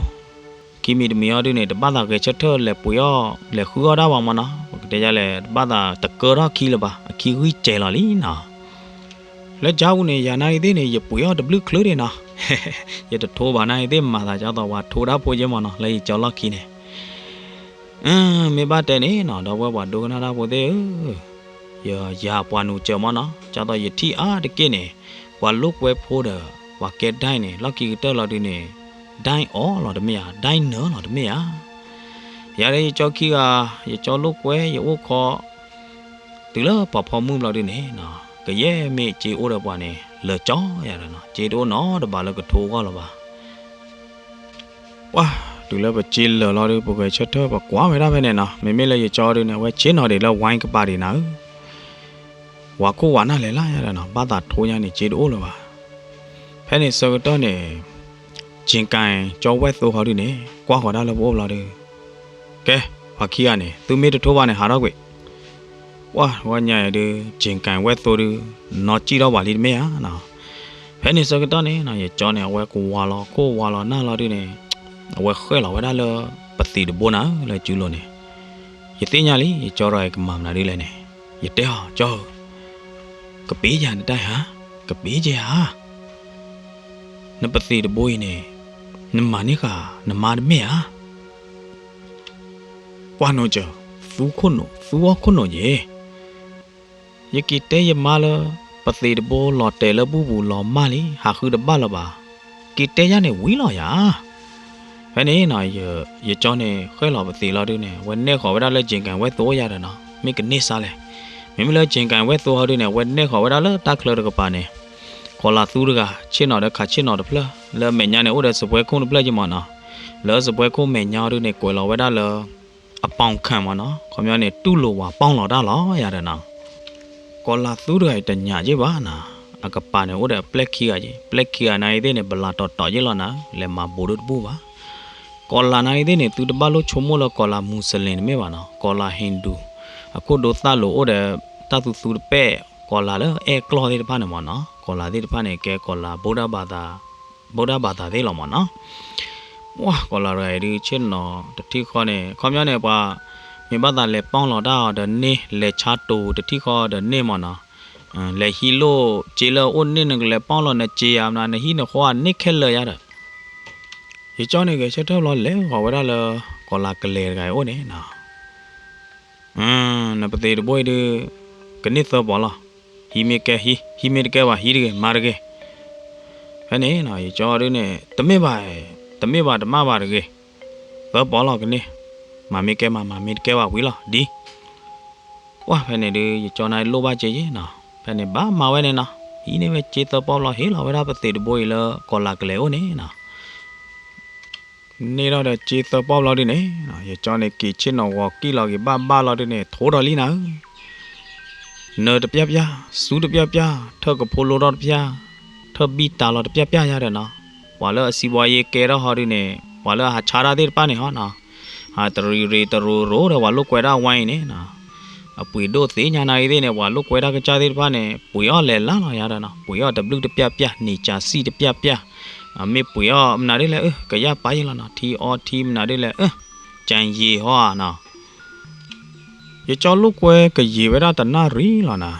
ခံမံၤတမံၤဟီဒုန့ၣ် တဘၣ်သးဂဲၤဆၢထၢၣ်လဲၤပှ့ၤအီၣ် လဲၤဃုအီၣ်ဒၣ်ဘၣ်မ့ၢ်နီၤ ပကတဲယါလဲၣ် တဘၣ်သးတကၢထီၣ်ခံလၢၤဘၣ် အခံဂံၢ်စဲၤလီၤလံနီၤ. လၢကၠါပူၤန့ၣ် ယၤနာ်အံၤသ့ၣ်န့ၣ် ယပှ့ၤအီၣ်တဘျုးချုးဒံးနီၤ. ယတထိဘၣ်နာ်အံၤသ့ၣ်မၤသးကၠီသိး ပှၤထိတၢ်ဖိယဲမ့ၢ်နီၤ လၢယကၠီလီၢ်ခံန့ၣ် မ့ၢ်ဘၣ်တဲန့ၣ်နီၤ ဒီပုၢ်ဝဲၢ်ပှၤဒိကနၣ်တၢ်ဖိသ့ၣ်ဧၢ, ယၤပှၤနူၤစၢၤမ့ၢ်နီၤ ကၠီသိးယထံၣ်အါတက့ၢ်န့ၣ် ပှၤလိာ်ကွဲဖိဒီး ပှၤကဲဒၣ်အံၤန့ၣ် လီၢ်ခံကတၢၢ်လီၤဒုန့ၣ် ဒၣ်အီၤလီၤတမ့ၢ်ဧါ ဒၣ်နၢၤလီၤတမ့ၢ်ဧါ. ယၤဒီးယကၠီခံဂၤ ယကၠီလိာ်ကွဲ ယအိၣ်ခိး တုၤလၢပှၤဖီမုၢ်ဘျီဒုန့ၣ် ကယဲၢ်မ့ၢ်စ့အိၣ်ဒီးပှၤန့ၣ် လၢာ်ကၠီယၤဒီးနီၤ စ့တအိၣ်နီတဘးလၢကထိအဂီၢ်လၢၤဘၣ်. ပှၢ် တုၤလၢပစ့လၢာ်လီၤဒု ပဂဲၤဆၢထၢၣ်ပကွၢ်ဝဲဒၣ်ဖဲန့ၣ်နီၤ မ့မ့ၢ်လၢယကၠီဒုန့ၣ် အဝဲဆ့ၣ်နီၤဒံးလၢဝါကပၤဒံးနၤဧၢ, ဝၤခိၣ်ဝၤနၢ်လဲၤလၢယၤဒီးနီၤ ဘၣ်သးထိညါန့ၣ် စ့တအိၣ်လၢၤဘၣ်. ဖဲန့ၣ်ဆၢကတီၢ်န့ၣ် ကၠ့ကၣ်ကၠီဝဲၣ်သိဟီဒုန့ၣ် ကွၢ်ဃီၤဒၣ်လၢပအိၣ်ဘျီဒု ကဲ ပှၤခံဂၤန့ၣ် သုမ့ၢ်တထိဘၣ်န့ၣ် ဟးထီၣ်ကွံာ်. ပှၢ် ဝဲညါအံၤဒု ကၠ့ကၣ်ဝဲၣ်သိဒု နီၢ်စံၣ်ထီၣ်ပှၤလံတမ့ၢ်ဧါနီၤ. ဖဲန့ၣ်ဆၢကတီၢ်န့ၣ်နီၤ ယကၠီန့ၣ် အဝဲကဝၤလီၤခိၣ်ဝၤလီၤနၢ်လီၤဒုန့ၣ် အဝဲဃဲၣ်လီၤဝဲဒၣ်လၢ ပသံးတဘိနၤဧၢ လၢစုလိၤန့ၣ်. ယသ့ၣ်ညါလံ ယကၠီဒီးကမၤမနုၤဒ်လဲၣ်န့ၣ် ယတဲအီၤ ကၠီဧၢ ကပ့ၤယၤနတၢ်ဧါ, ကပ့ၤက့ၤဧါ. နပသံးတဘိအံၤန့ၣ် နမၤန့ၢ်ဃာ်နမါတမ့ၢ်ဧါ. ပှၢ်နိစၢၤ, သူခိၣ်နူာ် သူအီၣ်ခိၣ်နူာ်ယ့ၤ. ယက့ၤတဲယမါလၢ ပသံးတဘိလီၤတဲာ်လၢဘူၣ်ပူၤလီၤမၢ်လံ ဟးဃုတဘၣ်လၢၤဘၣ်. က့ၤတဲယၤန့ၣ်ဝံၤလီၤယၤ. ဖဲန့ၣ်နီၤ ယကၠီန့ၣ်ဃဲၣ်လီၤပသံးလီၤဒုန့ၣ် အဝဲနဲၣ်ဃီၤဝဲဒၣ်လၢကၠ့ကၣ်ဝဲၣ်သိယၤဒီးနီၤ မ့ၢ်ကန့ၢ်စါလဲၣ်. မ့မ့ၢ်လၢကၠ့ကၣ်ဝဲၣ်သိဟီဒုန့ၣ် အဝဲနဲၣ်ဃီၤဝဲဒၣ်လၢတၢ်ချၢတကပၤန့ၣ် ကီၤလၤသူတဂၤ ဆ့ၣ်နီၤဒီးခးဆ့ၣ်နီၤတဖျၢၣ် လၢအမဲာ်ညါန့ၣ် အိၣ်ဒီးစပွဲခိၣ်တဖျၢၣ်ယမ့ၢ်နီၤ. လၢစပွဲခိၣ်မဲာ်ညါဒုန့ၣ် ကွဲးလီၤဝဲဒၣ်လၢ အပီၣ်ခၣ်မ့ၢ်နီၤ ခီပညီန့ၣ် တူၢ်လိာ်ဝၤပီၣ်လီၤတၢ်လီၤယၤဒီးနီၤ. ကီၤလၤသူတဂၤအံၤတညးက့ဘၣ်နီၤ အကပၤန့ၣ်အိၣ်ဒီးအပျဲၢ်ခံဂၤက့ ပျဲၢ်ခံဂၤနာ်အံၤသ့ၣ်န့ၣ် ပလၤတီၤတီၤက့လီၤနၤ လဲၤမၤဘူးဒိၣ်တဘူၣ်ဘၣ်. ကီၤလၤနာ်အံၤသ့ၣ်န့ၣ် သုတဘၣ်လိၣ်ဆိကမိၣ်လၢကီၤလၤမူၤစလ့ၣ်တမ့ၢ်ဘၣ်နီၤ ကီၤလၤဟ့ၣ်ဒူၣ် အခိၣ်ဒိသၣ်လိၤအိၣ်ဒီး တၢ်သူသူတပဲာ် ကီၤလၤလၢအဲၣ်ကျီၢ်သ့ၣ်တဖၣ်န့ၣ်မ့ၢ်နီၤ ကီၤလၤသ့ၣ်တဖၣ်န့ၣ် ကဲကီၤလၤ ဗုဒ္ဓဘာသာသ့ၣ်လီၤမ့ၢ်နီၤ. ပှၢ် ကီၤလၤတဂၤအံၤဒုး ဆ့ၣ်နီၤတထံၣ်ဃီန့ၣ် ခီပညီန့ၣ် ပှၤမ့ၢ်ဘၣ်သးလဲၤပီၣ်လီၤတၢ်အီၤဒီးန့ၢ် လဲၤဆါတိၤတထံၣ်ဃီဒီးန့ၢ်မ့ၢ်နီၤ. လဲၤဟံးလိၣ်စ့လၢအအိၣ်န့ၢ် နကလဲၤပီၣ်လီၤနစ့ယၤမနုၤ နဟံးနဃီဧါန့ၢ်ခဲလၢာ်ယၤဒီး ယကၠီန့ၣ်ဂဲၤဆၢထၢၣ်ဘျီလဲၤဃီၤဝဲဒၣ်လၢ ကီၤလၤကလဲၤတဂၤအံၤအိၣ်န့ၣ်နီၤ. နပသံးတဘိအံၤဒုး ကန့ၢ်သၢပီၤလီၤ. ဟံးမ့ၢ်ကဲဟံး, ဟံးမ့ၢ်တကဲဘၣ် ဟံးတဂ့ၤ မၤတဂ့ၤ. ဖဲန့ၣ်နီၤ ယကၠီဒုးန့ၣ် တမ့ၢ်ဘၣ်, တမ့ၢ်ဘၣ်တမၣ်ဘၣ်တဂ့ၤ. သၢပီၤလီၤကန့ၢ်, မၤမ့ၢ်ကဲမၤ, မၤမ့ၢ်တကဲဘၣ်ဝံၤလီၤ ဒ် ပှၢ်ဖဲန့ၣ်ဒုး ယကၠီန့ၣ်လိၣ်ဘၣ်စ့ယ့နီၤ, ဖဲန့ၣ်ဘၣ်မၤဝဲန့ၣ်နီၤ, ဟံးန့ၢ်ဝဲစ့သၢပီၤဘျီ ဟ့ၣ်လီၤဝဲဒၣ်ပသံးတဘိအံၤလၢကီၤလၤကလဲၤအိၣ်န့ၣ်နီၤ. န့ၢ်ထီၣ်ဒီးစ့သၢပီၤဘျီဒုးန့ၣ်, ယကၠီန့ၣ်က့ၤဆ့ၣ်နီၤဂီၤကံၣ်လီၤက့ၤဘၣ်ဘၣ်လီၤဒုးန့ၣ် ထိဒီးလံနၤဧၢ. နၢၤတပျၢ်ပျၢ်, စူတပျၢ်ပျၢ်, ထၢၣ်ကဖိလိထီၣ်တပျၢ်, ထၢၣ်ဘံၣ်တၢ်လီၤတပျၢ်ပျၢ်ယၤဒီးနီၤ, ပှၤလၢအစံးဘှါယ့ကဲထီၣ်ဟီဒုးန့ၣ် ပှၤလၢအဟးဆါတၢ်သ့ၣ်တဖၣ်န့ၣ်ဟီနီၤ ဟးတရံးရ့းတရူးရိၤဒီးပှၤလိာ်ကွဲတၢ်ဝါအံၤန့ၣ်နီၤ, အပှ့ၤဒိၣ်သ့ၣ်ညါနာ်ဂ့ၤသ့ၣ်န့ၣ် ပှၤလိာ်ကွဲတၢ်ကစၢ်သ့ၣ်တဖၣ်န့ၣ် ပှ့ၤအီၣ်လဲၤလၢ်လီၤယၤဒီးနီၤ, ပှ့ၤအီၣ်တဘျုးတပျၢ်ပျၢ်, န့ၢ်ကၠၤစံၣ်တပျၢ်ပျၢ်, မ့ၢ်ပှ့ၤအီၣ်မနုၤဒ်လဲၣ် အၢ ကယၢ်ပာ်ယ့ၢ်လီၤနီၤ, ထံအီထံမနုၤဒ်လဲၣ် အၢ ကၠၤယ့ၤဟီဧါနီၤ. ယကၠီလိာ်ကွဲကယံာ်ဝဲဒၣ်တနၣ်ရံၣ်လီၤနၤ,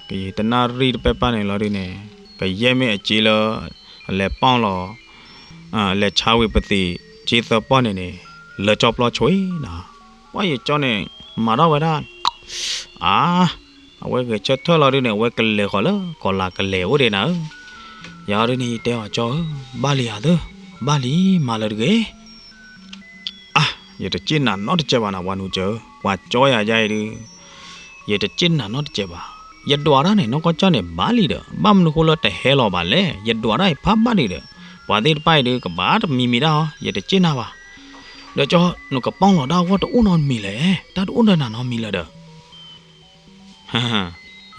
ကယံာ်တနၣ်ရံၣ်တပၢၢ်ပၢၢ်န့ၣ်လီၤဒုးန့ၣ်, ကယဲၢ်မ့ၢ်အစ့လၢ အလဲၤပီၣ်လီၤ, လဲၤဆါဝံၤပသံး စ့သၢပီၤန့ၣ်န့ၣ်, လၢကၠီပျီဆိနီၤ, ပှၤယကၠီန့ၣ် မၤထီၣ်ဝဲဒၣ်, အါ, အဝဲဂဲၤဆၢထၢၣ်လီၤဒုန့ၣ် အဝဲကလဲၤဃီၤလၢကီၤလၤကလဲၤအိၣ်ဒံးနၤဧၢ, ယၤဒုန့ၣ် ယတဲအီၤ ကၠီဧၢ, ဘၣ်လံဧါသၢ, ဘၣ်လံ မၤလၢတဂ့ၤ အါ, ယတစ့ၣ်နၤနီတစဲးဘၣ်နီၤ ပှၤနူၤစၢၤ, ပှၤကၠီယၤယါအံၤဒု, ယတစ့ၣ်နၤနီတစဲးဘၣ်, ယဒွးတၢ်န့ၣ် နီၢ်ကီၢ်ကၠီန့ၣ် ဘၣ်လံဒီး ဘၣ်မနုၤဃိလၢတဟဲလီၤဘၣ်လဲၣ်, ယဒွးတၢ်အံၤဖးဘၣ်ဒံးဒီး, ပှၤသ့ၣ်တဖၣ်အံၤဒု ကဘၣ်တမံၤမံၤတၢ်ဟီ ယတစ့ၣ်နၤဘၣ်, ဒီးကၠီ နကပီၢ်လီၤတၢ်အဂီၢ်တအိၣ်နီတမံၤလဲၣ်, တၢ်တအိၣ်ဒီးနၤနီတမံၤလၢၤဒီး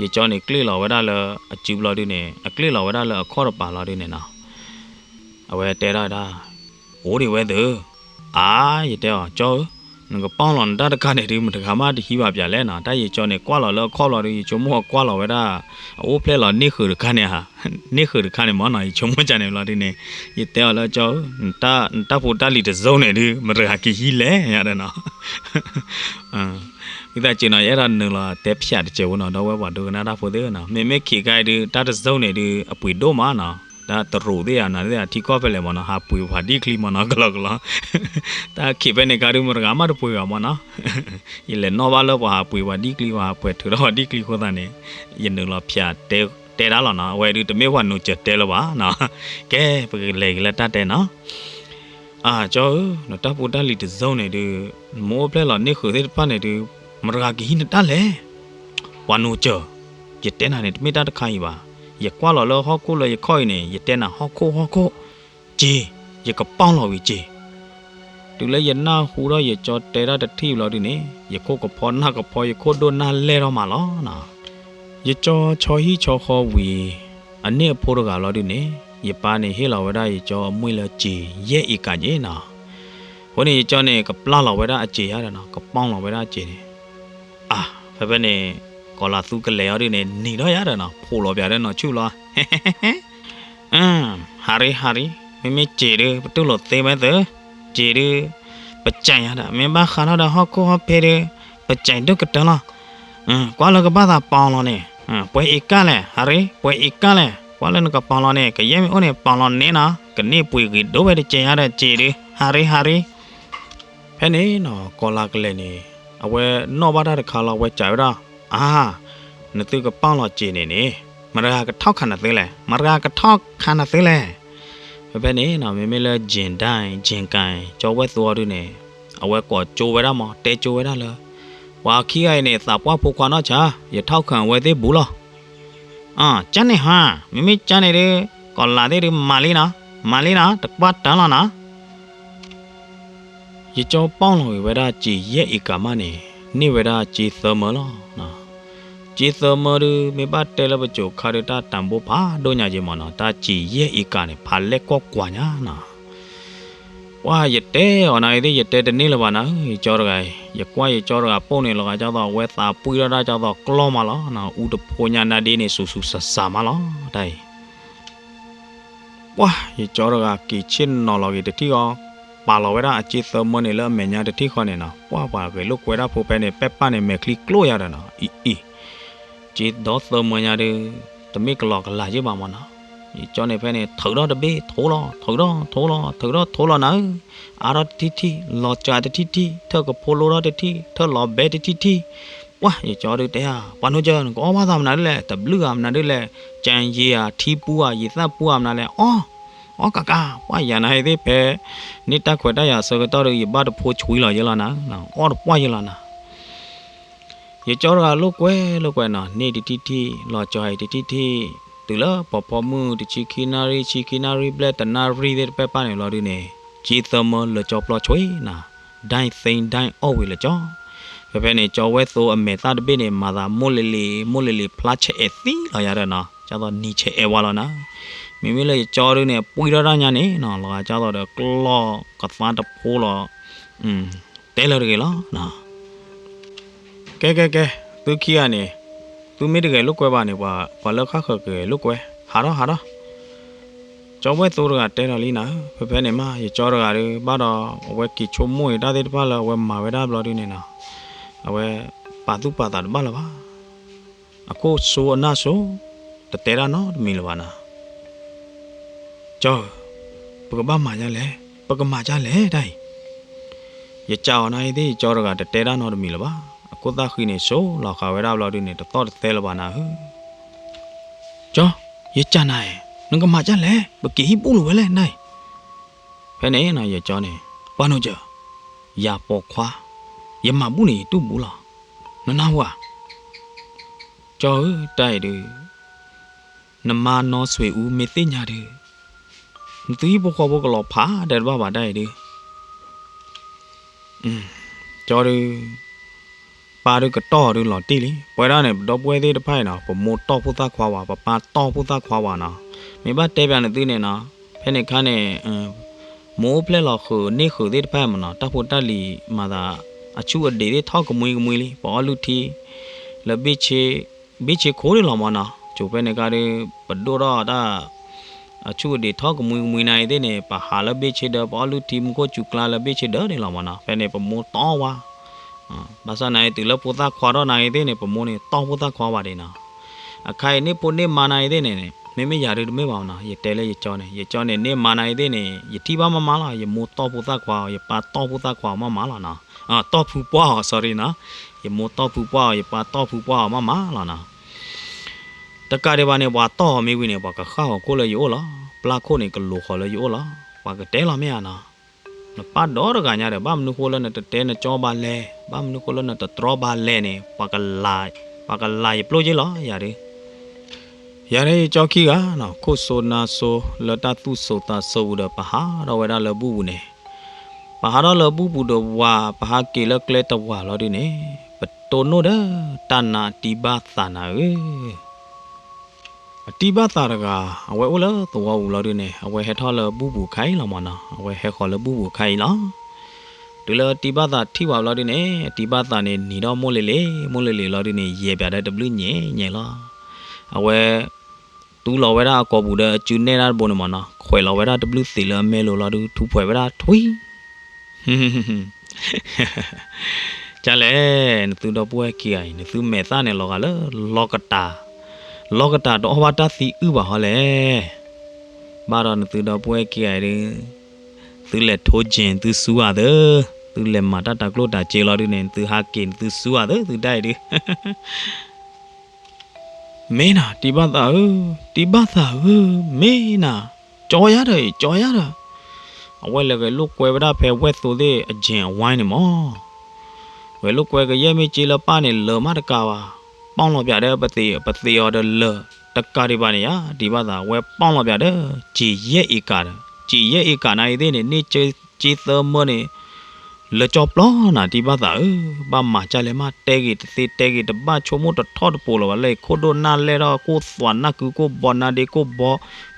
ယကၠီန့ၣ် ကျ့ၣ်လီၤဝဲဒၣ်လၢအစုဘျီဒုန့ၣ် အကျ့ၣ်လီၤဝဲဒၣ်လၢအခီၣ်တပၤလီၤဒုန့ၣ်နီၤ, အဝဲတဲဒၣ်ဝဲဒၣ်, အိၣ်ဒံးဝဲသၢ, အါ, ယတဲအီၤ ကၠီဧၢ, နကပီၢ်လီၤနတၢ်တခါန့ၣ်ဒု မတဂၤမးတဟံးဘၣ်ပၠးလဲၣ်နီၤ, တၢ်ယကၠီန့ၣ် ကွၢ်လီၤလၢအခီၣ်ဘျီဒု ယဆိကမိၣ်အကွၢ်လီၤဝဲဒၣ်, အအိၣ်ဖျဲၣ်လီၤန့ၢ်ဃုာ်တခါန့ၣ်ဧါ, န့ၢ်ဃုာ်တခါန့ၣ်မ့ၢ်နီၤ, ယဆိကမိၣ်ကၠန့ၣ်ဘျီဒုန့ၣ်, ယတဲအီၤလၢကၠီဧၢ, နတၢ်ဖိတၢ်လံၤတစိၢ်န့ၣ်ဒု မတဂၤကဟံးလဲၣ်ယါဒီးနီၤ ဝံသးစူၤနီၤ ယအဲၣ်ဒိးနုာ်လီၤတဲဖျါတစဲးဖိနီၤ ဒီပုၢ်ဝဲၢ်ပှၤဒိကနၣ်တၢ်ဖိသ့ၣ်နီၤ, မ့မ့ၢ်ခံခါအံၤဒု တၢ်တစိၢ်န့ၣ်ဒု အပှ့ၤဒိၣ်မးနီၤ, တၢ်တရူးသ့ၣ်ဧါ နၤသ့ၣ်ဧါ ထံကီၢ်ဖဲလဲၣ်မ့ၢ်နီၤ ဟးပှ့ၤပှၤဒံၣ်ချံမ့ၢ်နီၤ ကလီကလီ, တၢ်ခံဖဲန့ၣ်ခါဒု မတဂၤမးတပှ့ၤဘၣ်မ့ၢ်နီၤ, ယလဲၤနီၣ်ဘၣ်လၢပှၤဟးပှ့ၤပှၤဒံၣ်ချံ ပှၤဟးပှ့ၤထုးထီၣ်ပှၤဒံၣ်ချံအဃိသတးန့ၣ်, ယနုာ်လီၤဖျါတဲ တဲတၢ်လီၤနီၤ, အဝဲဒု တမ့ၢ်ပှၤနူၤစၢၤတဲလၢၤဘၣ်နီၤ, ကဲ ပကလဲၤက့ၤလၢတၢ်တဲနီၤ အၢ ကၠီဧၢ, နတၢ်ဖိတၢ်လံၤတစိၢ်န့ၣ်ဒု, နမိၢ်အိၣ်ဖျဲၣ်လီၤန့ၢ်ဃုာ်သ့ၣ်တဖၣ်န့ၣ်ဒု, မတဂၤကဟံးနတၢ်လဲၣ်. ပှၤနိစၢၤ, ယတဲနၤန့ၣ် တမ့ၢ်တၢ်တခါအံၤဘၣ်. ယကွၢ်လီၤလၢဟီၣ်ခိၣ်လၢယခီၣ်အံၤန့ၣ် ယတဲနၤဟီၣ်ခိၣ်ဟီၣ်ခိၣ်, က့ၤ, ယကပီၢ်လီၤဝံၤက့ၤ. တုၤလၢယနၢ်ဟူထီၣ်ယကၠီတဲတၢ်တထံၣ်ဘျီဒုန့ၣ် ယခိၣ်ကဖီနၢ်ကဖီ ယခိၣ်ဒိၣ်နၢ်လဲၢ်ထီၣ်မးလီၤ. ယကၠီဆီဟံၣ်ဆီဃီဝံၤ အန့ၢ်အဖိတဂၤလီၤဒုန့ၣ် ယပၢ်န့ၣ်ဟ့ၣ်လီၤဝဲဒၣ်ယကၠီအမွေၢ်လၢစ့ယဲၢ်အ့ကၤက့ၤနီၤ. အဃိန့ၣ် ယကၠီန့ၣ် ကပျၢ်လီၤဝဲဒၣ်အစ့ယါဒီးနီၤ, ကပီၢ်လီၤဝဲဒၣ်အစ့န့ၣ်, အါ, ဖဲဖဲန့ၣ် ကီၤလၤသူကလဲၤအီၤဒုန့ၣ် နံၤထီၣ်ယါဒီးနီၤ, ဖိးလီၤပၠးဒီးနီၤဆူၣ်လီၤ. ဟးရံ ဟးရံ, မ့မ့ၢ်စ့ဒု ပတူၢ်လိာ်သ့ဝဲသၢ, စ့ဒု ပစဲးယါဒီး မ့ၢ်ဘၣ်ဃးထီၣ်ဒီးဟီၣ်ခိၣ်ဟီၣ်ဖ့ဒု ပစဲးဒိၣ်ကတၢၢ်လီၤ. ကွၢ်လၢကဘၣ်သးပီၢ်လီၤန့ၣ်, ပှဲၤအ့ကၢ်လဲၣ် ဟးရံ, ပှဲၤအ့ကၢ်လဲၣ်, ကွၢ်လၢနကပီၢ်လီၤန့ၣ် ကယဲၢ်မ့ၢ်အိၣ်န့ၣ် ပီၢ်လီၤန့ၣ်နီၤ, ကန့ၢ်ပှ့ၤဂ့ၤဒိၣ်ဝဲတစဲးယါဒီးစ့ဒု, ဟးရံ ဟးရံ. ဖဲန့ၣ်နီၤ ကီၤလၤကလဲၤန့ၣ် အဝဲနီၣ်ဘၣ်တၢ်တခါလီၤ အဝဲစံးဝဲဒၣ်, အါ, နသုကပီၢ်လီၤစ့န့ၣ်န့ၣ် မတၤဂၤကထီၣ်ခးနသုလဲၣ်, မတၤဂၤကထီၣ်ခးနသုလဲၣ်. ဖဲဖဲန့ၣ်နီၤ မ့မ့ၢ်လၢ ယ့ၣ်ဒၣ် ယ့ၣ်ကၣ် ကၠီဝဲၢ်သိအီၤဒုန့ၣ် အဝဲကိးကၠိဝဲဒၣ်မး တဲကၠိဝဲဒၣ်လၢ ပှၤခံဂၤအံၤန့ၣ် သးပှၢ်ဖိခွါနီၢ်ဆါ, ယထီၣ်ခးဝဲသ့ၣ်ဘူးလီၤ. အါ, ကန့ၣ်ဟါ, မ့မ့ၢ်ကန့ၣ်ဒု ကီၤလၤသ့ၣ်ဒု မၤလံနီၤ, မၤလံနီၤ, တကွၢ်တၢၢ်လီၤနီၤ. ယကၠီပီၢ်လီၤက့ၤဝဲဒၣ်စ့ယဲၢ်အ့ကၤမးန့ၣ် န့ၢ်ဝဲဒၣ်စ့သၢမၢလီၤ. စ့သၢမၢဒု မ့ၢ်ဘၣ်တဲလၢပစိၤခါဒု တၢ်တၢ်ဘိဖးဒိၣ်ညါက့ၤမးနီၤ, တၢ်စ့ယဲၢ်အ့ကၤန့ၣ် ဖးလဲၢ်ကွီၢ်ကွၢ်ညါနီၤ. ပှၤယတဲအီၤနၤအံၤသ့ၣ် ယတဲတန့ၢ်လၢၤဘၣ်နၤဧၢ, ယကၠီတဂၤအံၤ, ယကွၢ်ယကၠီတဂၤပိၢ်န့ၣ် လီၤဂာ်ဒ်သိးအဝဲသးပှံၢ်ထီၣ်ဒၣ်ဒ်သိးကျီၢ်မးလီၤ, အူတဖိညါနါဒ့န့ၣ် စူၤစူၤစၤစၤမးလီၤ, တၢ်အံၤ ပှၤယကၠီတဂၤက့ၤဆ့ၣ်နီၤလီၤက့ၤတထံၣ်အီၤ, ပာ်လီၤဝဲဒၣ်အစ့သၢမၢန့ၣ်လၢအမဲာ်ညါတထံၣ်ဃီန့ၣ်နီၤ, ပှၤပှၤဂဲၤလိာ်ကွဲဒၣ်ဖိဖဲန့ၣ် ပဲၢ်ပၢ်န့ၣ် မဲာ်ချံကျိၣ်ယါဒီးနီၤ, အံၤအံၤ, စ့ဒီသၢမၢညါဒု တမ့ၢ်ကလီကလးယ့ၢ်ဘၣ်မးနီၤ, ယကၠီန့ၣ်ဖဲန့ၣ် ထုးထီၣ်တဘ့ၣ်ထိလီၤ, ထုးထီၣ်ထိလီၤ, ထုးထီၣ်ထိလီၤနၤဧၢ, အါထီၣ်တထံၣ်ထံၣ်, လီၤစှၤတထံၣ်ထံၣ်, ထၢၣ်ကဖိလိထီၣ်တထံၣ်, ထၢၣ်လီၤဘဲတထံၣ်ထံၣ်, ပှၤယကၠီဒုတဲဧါ, ပှၤနိကၠီ နကအီၣ်ဘၣ်သးမနုၤဒ်လဲၣ်, တဘျုးဧါမနုၤဒ်လဲၣ်, ကၠၢ်ယံၤဧါ, ထံပူဧါ, ယံာ်သၣ်ပူဧါမနုၤလဲၣ်, အီၣ်, အီၣ်ကးကး, ပှၤယၤနၤအံၤသ့ၣ်ဖဲ န့ၢ်တၢ်ခွဲးတၢ်ယာ်အဆၢကတီၢ်ဒီး ယဘၣ်တဖိဆွံလီၤယဲလီၤနၤ, အီၣ်တပှၢ်ယဲလီၤနၤ ယကၠီတဂၤလိာ်ကွဲလိာ်ကွဲနီၤ, န့ၢ်တထံၣ်ထံၣ်, လီၤစှၤအံၤတထံၣ်ထံၣ်, တုၤလၢပီၤဖီမုၢ်တဆံခံနၣ်ရံၣ်, ဆံခံနၣ်ရံၣ်ဘျဲၣ်တနၣ်ရံၣ်သ့ၣ်တဖၣ်ပၢ်န့ၣ်လီၤဒုန့ၣ်, စ့သၢမၢလၢကၠီပျီဆွံနၤ, ဒၣ်သ့ဒၣ်အီၣ်ဝံၤလၢကၠီ. ဖဲဖဲန့ၣ် ကၠီဝဲၢ်သိအမဲာ်သၣ်တဘ့ၣ်န့ၣ် မၤသးမိၢ်လ့ၤလ့ၤ, မိၢ်လ့ၤလ့ၤဖျါဆဲးအဲးသံလီၤယၤဒီးနီၤ, ဒ်သိးနံၤဆဲးအဲးဝါလီၤနၤ. မ့မ့ၢ်လၢယကၠီဒုန့ၣ် ပှံၢ်ထီၣ်ဒၣ်ညါန့ၣ်နီၤ, လီၤဂာ်ဒ်သိးဒီးကျီၢ်ကသါတဖိလီၤ တဲလၢတဂ့ၤလီၤ. ကဲကဲကဲ, သုခံဂၤန့ၣ်, သုမ့ၢ်တဂဲၤလိာ်ကွဲဘၣ်န့ၣ် ပှၤလၢဃၣ်ဃၢၤကဂဲၤလိာ်ကွဲ, ဟးထီၣ်ဟးထီၣ်. ကၠီဝဲၢ်သိတဂၤတဲဒီးလံနၤ, ဖဲဖဲန့ၣ်မး ယကၠီတဂၤဒု ဘၣ်ဒီးအဝဲက့ၤဆိကမိၣ်အံၤတၢ်သ့ၣ်တဖၣ်လၢအဝဲမၤဝဲဒၣ်ဘျီဒုန့ၣ်နီၤ, အဝဲပာ်သူၣ်ပာ်သးတဘၣ်လၢၤဘၣ်. အခိၣ်စိအနၢ်စိ, တတဲတၢ်နီတမံၤလၢၤဘၣ်နၤ. ကၠီ, ပကဘၣ်မၤဒ်လဲၣ်, ပကမၤဒ်လဲၣ်တၢ်အံၤ. ယစံးအီၤနၤအံၤသ့ၣ် ယကၠီတဂၤ တတဲတၢ်နီတမံၤလၢၤဘၣ်. အခိၣ်သၣ်ဃံန့ၣ် ဆိးလီၤဃာ်ဝဲဒၣ်ဘျီဒုန့ၣ် တသီၣ်တသဲလၢၤဘၣ်နၤဧၢ. ကၠီ, ယစံးနၤဧၢ, နကမၤဒ်လဲၣ်, ပက့ၤဟံၣ်ဘူၣ်လိာ်ဝဲလဲၣ်နၤအံၤ. ဖဲန့ၣ်နီၤ ယကၠီန့ၣ်, ပှၤနီၢ်ကၠၢၢ်, ယၤပိာ်ခွါ, ယမၤဘူၣ်န့ၣ် ယတူၢ်ဘူးလီၤ. နနၢ်ဟူဧါ. ကၠီဧၢ, တၢ်အံၤဒုး နမါနီဆွေဦး မ့ၢ်သ့ၣ်ညါဒုး, နသုဟံၣ်ဖိဃီဖိကလီၤဖးဒီးတဘၣ်ဘၣ်တၢ်အံၤဒုး. ကၠီဒုး, ပၢ်ဒုးကတီၢ်အီၤဒုးလီၤတံၢ်လံ. ပဝဲဒၣ်န့ၣ် ပဒီပုၢ်ဝဲၢ်သ့ၣ်တဖၣ်အံၤနီၤ ပမိၢ်တီၢ်ဖိသၣ်ခွါဝဲ, ပပၢ်တီၢ်ဖိသၣ်ခွါဝဲနီၤ. မ့ၢ်ဘၣ်တဲပၠးနသုန့ၣ်နီၤ, ဖဲန့ၣ်ခါန့ၣ် မိၢ်အိၣ်ဖျဲၣ်လီၤဃုာ်န့ၢ်ဃုာ်သ့ၣ်တဖၣ်မးနီၤ, တၢ်ဖိတၢ်လံၤမၤသး အဆူၣ်အဒံးသ့ၣ်ထီၣ်ကမှံကမှံလံ. ပအီၣ်လုၢ်ထံ လၢ ဘ့ၣ်ဆ့ခိၣ်ဒၣ်လီၤမးနီၤ. ကိးဖဲန့ၣ်ခါဒုး ပဒိၣ်ထီၣ်တၢ် အဆူၣ်အဒံးထီၣ်ကမှံကမှံနၤအံၤသ့ၣ်န့ၣ် ပဟးလၢဘ့ၣ်ဆ့ဒၢ ပအီၣ်လုၢ်ထံမူခိၣ်စူၤကျါလၢဘ့ၣ်ဆ့ဒၢဒၣ်လီၤမးနီၤ. ဖဲန့ၣ် ပမိၢ်တီၢ်ဝဲ ဘၣ်ဆၣ်နၤအံၤတုၤလၢဖိသၣ်ခွါထီၣ်နၤအံၤသ့ၣ်န့ၣ် ပမိၢ်န့ၣ်တီၢ်ဖိသၣ်ခွါဝဲဒၣ်နီၤ. အခါအံၤန့ၢ်ဖိန့ၢ်မါနၤအံၤသ့ၣ်န့ၣ် မ့မ့ၢ်ယၤဒုးတမ့ၢ်ဘၣ်နီၤ, ယတဲလၢယကၠီန့ၣ်, ယကၠီန့ၣ် န့ၢ်မါနၤအံၤသ့ၣ်န့ၣ် ယထံၣ်ဘၣ်မးမးလီၤ. ယမိၢ်တီၢ်ဖိသၣ်ခွါအီၤ, ယပၢ်တီၢ်ဖိသၣ်ခွါအီၤမးမးလီၤနီၤ. တီၢ်ဖုပှၢ်အီၤ sorry နီၤ. ယမိၢ်တီၢ်ဖုပှၢ်အီၤ, ယပၢ်တီၢ်ဖုပှၢ်အီၤမးမးလီၤနီၤ. တကးဒံးဘၣ်န့ၣ် ပှၤတီၢ်အီၤမ့ၢ်ဝံၤန့ၣ် ပှၤကဃၣ်အီၤခိၣ်လၢယအိၣ်လီၤ. ပျၢ်ခိၣ်န့ၣ် ကလိၤဃီၤလၢယအိၣ်လီၤ. ပှၤကတဲလီၤမ့ၢ်ဧါနီၤ. နပၢ်ဒီတဂၤညါဒီး ဘၣ်မနုၤဃိလၢနတတဲနကၠီဘၣ်လဲၣ်, ဘၣ်မနုၤဃိလၢနတတြီဘၣ်လဲၣ်န့ၣ် ပှၤကလၤယပျိၢ်က့လီၤ ယၤဒုး. ယၤဒုးယကၠီခံဂၤနီၤ, ခိၣ်စိနါစိ လၢတၢ်သူၣ်စိသးစိပူၤဒီး ပဟးထီၣ်ဝဲဒၣ်လၢဘူၣ်ပူၤန့ၣ်, ပဟးထီၣ်လၢဘူၣ်ပူၤဒီးဝၤ, ပဟးက့ၤလၢကျဲတဝၤလီၤဒုးန့ၣ်, ပတိၢ်နီၣ်ဒီးတၢ်နါတံၢ်ဘၣ်သးနၤဧၢ. အတံၢ်ဘၣ်သးတဂၤ အဝဲအိၣ်လၢသဝီပူၤလီၤဒုးန့ၣ် အဝဲဟဲထီၣ်လၢဘူၣ်ပူၤခါအံၤလီၤမးနီၤ, အဝဲဟဲဃီၤလၢဘူၣ်ပူၤခါအံၤလီၤ. တုၤလၢတံၢ်ဘၣ်သးထံၣ်ဝဲလီၤဒုးန့ၣ် တံၢ်ဘၣ်သးန့ၣ် နံၤထီၣ်မိၢ်လ့လ့, မိၢ်လ့လ့လီၤဒုးန့ၣ် ယဲၢ်ပၠးဒီးတဘျုးညဲညဲလီၤ. အဝဲ တူၢ်လီၤဝဲဒၣ်အကိာ်ပူၤဒီးအစုနဲၣ်တၢ်တဘိန့ၣ်မးနီၤ, ခွဲးလီၤဝဲဒၣ်တဘျုးသံးလၢအမဲလိၤလီၤဒုး ထူးဖှဲးဝဲဒၣ်ထွံၣ် ကၠါလဲၣ်, နသုဒီပုၢ်ဝဲၢ်ခံဂၤအံၤ နသုမဲာ်သၣ်န့ၣ်လီၤဂာ်လၢလီကတၢ်, လီကတၢ်တအီၣ်ဘၣ်တၢ်သံအုၣ်ဘၣ်ဟီလဲၣ်. ဘၣ်ဒီးနသုဒီပုၢ်ဝဲၢ်ခံဂၤအံၤဒုး, သုလဲၤထိကၠ့ၣ်သုစုဧါသၢ, သုလဲၤမၤတၢ်တၤကျိၣ်တၤစ့လီၤဒုးန့ၣ် နသုဟးက့ၤနသုစုဧါသၢ သုဒၣ်အံၤဒုး မ့ၢ်နၤ တံၢ်ဘၣ်သးဧၢ, တံၢ်ဘၣ်သးဧၢ, မ့ၢ်နၤ, ကၠီယါဒီးအံၤ ကၠီယါဒီး, အဝဲလဲၤဂဲၤလိာ်ကွဲဝဲဒၣ်ဖဲဝဲၢ်သိသ့ၣ်အကၠ့ၣ်အဝါန့ၣ်မး, ဂဲၤလိာ်ကွဲကယဲၢ်မ့ၢ်ကၠ့လၢပၢ်န့ၣ် လၢာ်မးတကးဘၣ်, ပီၣ်လီၤပၠးဒီးပသ့ၣ်, ပသ့ၣ်အီၤဒီးလၢာ်, တကးဒံးဘၣ်န့ၣ်ယါ တံၢ်ဘၣ်သး အဝဲပီၣ်လီၤပၠးဒီး ကၠ့ၣ်ယဲၢ်အ့ကၤဒီး, ကၠ့ၣ်ယဲၢ်အ့ကၤနၤအံၤသ့ၣ်န့ၣ် န့ၢ်ကၠ့သၢမၢန့ၣ် လၢကၠီပျီနၤ တံၢ်ဘၣ်သးဧၢ, ဘၣ်မၤကၢ်လဲၣ်မး တဲဂ့ၤတသ့တဲဂ့ၤတဘၣ် ဆိကမိၣ်တထီၣ်တပိၤလၢၤဘၣ် လၢခိၣ်ဒိၣ်နၢ်လဲၢ်ထီၣ် ကိၣ်သွးနၢ်ကုကိၣ်ဘီနၢ်ဒ့ကိၣ်ဘီ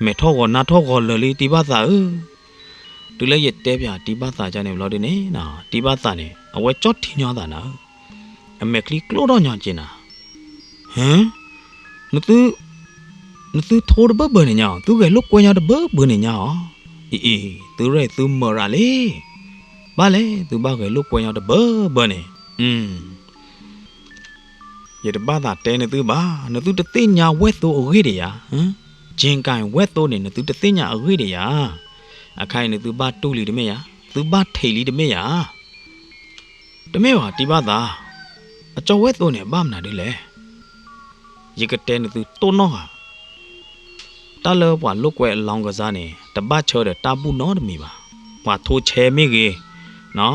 မဲာ်ထီၣ်ဂီၤနါထီၣ်ဂီၤလၢာ်လံ တံၢ်ဘၣ်သးဧၢ. တုၤလၢယတဲပၠးတံၢ်ဘၣ်သးကၠါန့ၣ်ဘျီဒုးန့ၣ်, တံၢ်ဘၣ်သးန့ၣ် အဝဲကၠီထံညီသးနၤဧၢ, အမဲာ်ချံကျိၣ်ထီၣ်ညီက့ၤနၤ ဟၢ, နသု, နသုထိတဘၢဘၢန့ၣ်ညါအီၤ, သုဂဲၤလိာ်ကွဲညီတဘၢဘၢန့ၣ်ညါအီၤ, အံၤအံၤ သုရဲၣ်သုမၢရၤလံ, ဘၣ်လဲၣ် သုဘၣ်ဂဲၤလိာ်ကွဲညီတဘၢဘၢန့ၣ်, ယတဘၣ်သးတဲနသုဘၣ်, နသုတသ့ၣ်ညါဝဲၢ်သိအဂ့ၢ်ဒံးယါ, ကၠ့ၣ်ကၣ်ဝဲၢ်သိန့ၣ် နသုတသ့ၣ်ညါအဂ့ၢ်ဒံးယါ, အခါအံၤနသုဘၣ်တူၢ်လံတမ့ၢ်ယါ, သုဘၣ်ထံးလံတမ့ၢ်ယါ တမ့ၢ်ဘၣ် တံၢ်ဘၣ်သး, အကၠီဝဲၢ်သိန့ၣ် ဘၣ်မနုၤဒ်လဲၣ်. ယကတဲနသုတိၢ်နီၣ်ဧါ, တၢ်လၢပှၤလိာ်ကွဲအလောင်းကစားန့ၣ် တဘၣ်ဆၢဒီးတၢ်ဘူၣ်နီတမံၤဘၣ်. ပှၤထိဆဲမ့ၢ်ဂ့ၤ,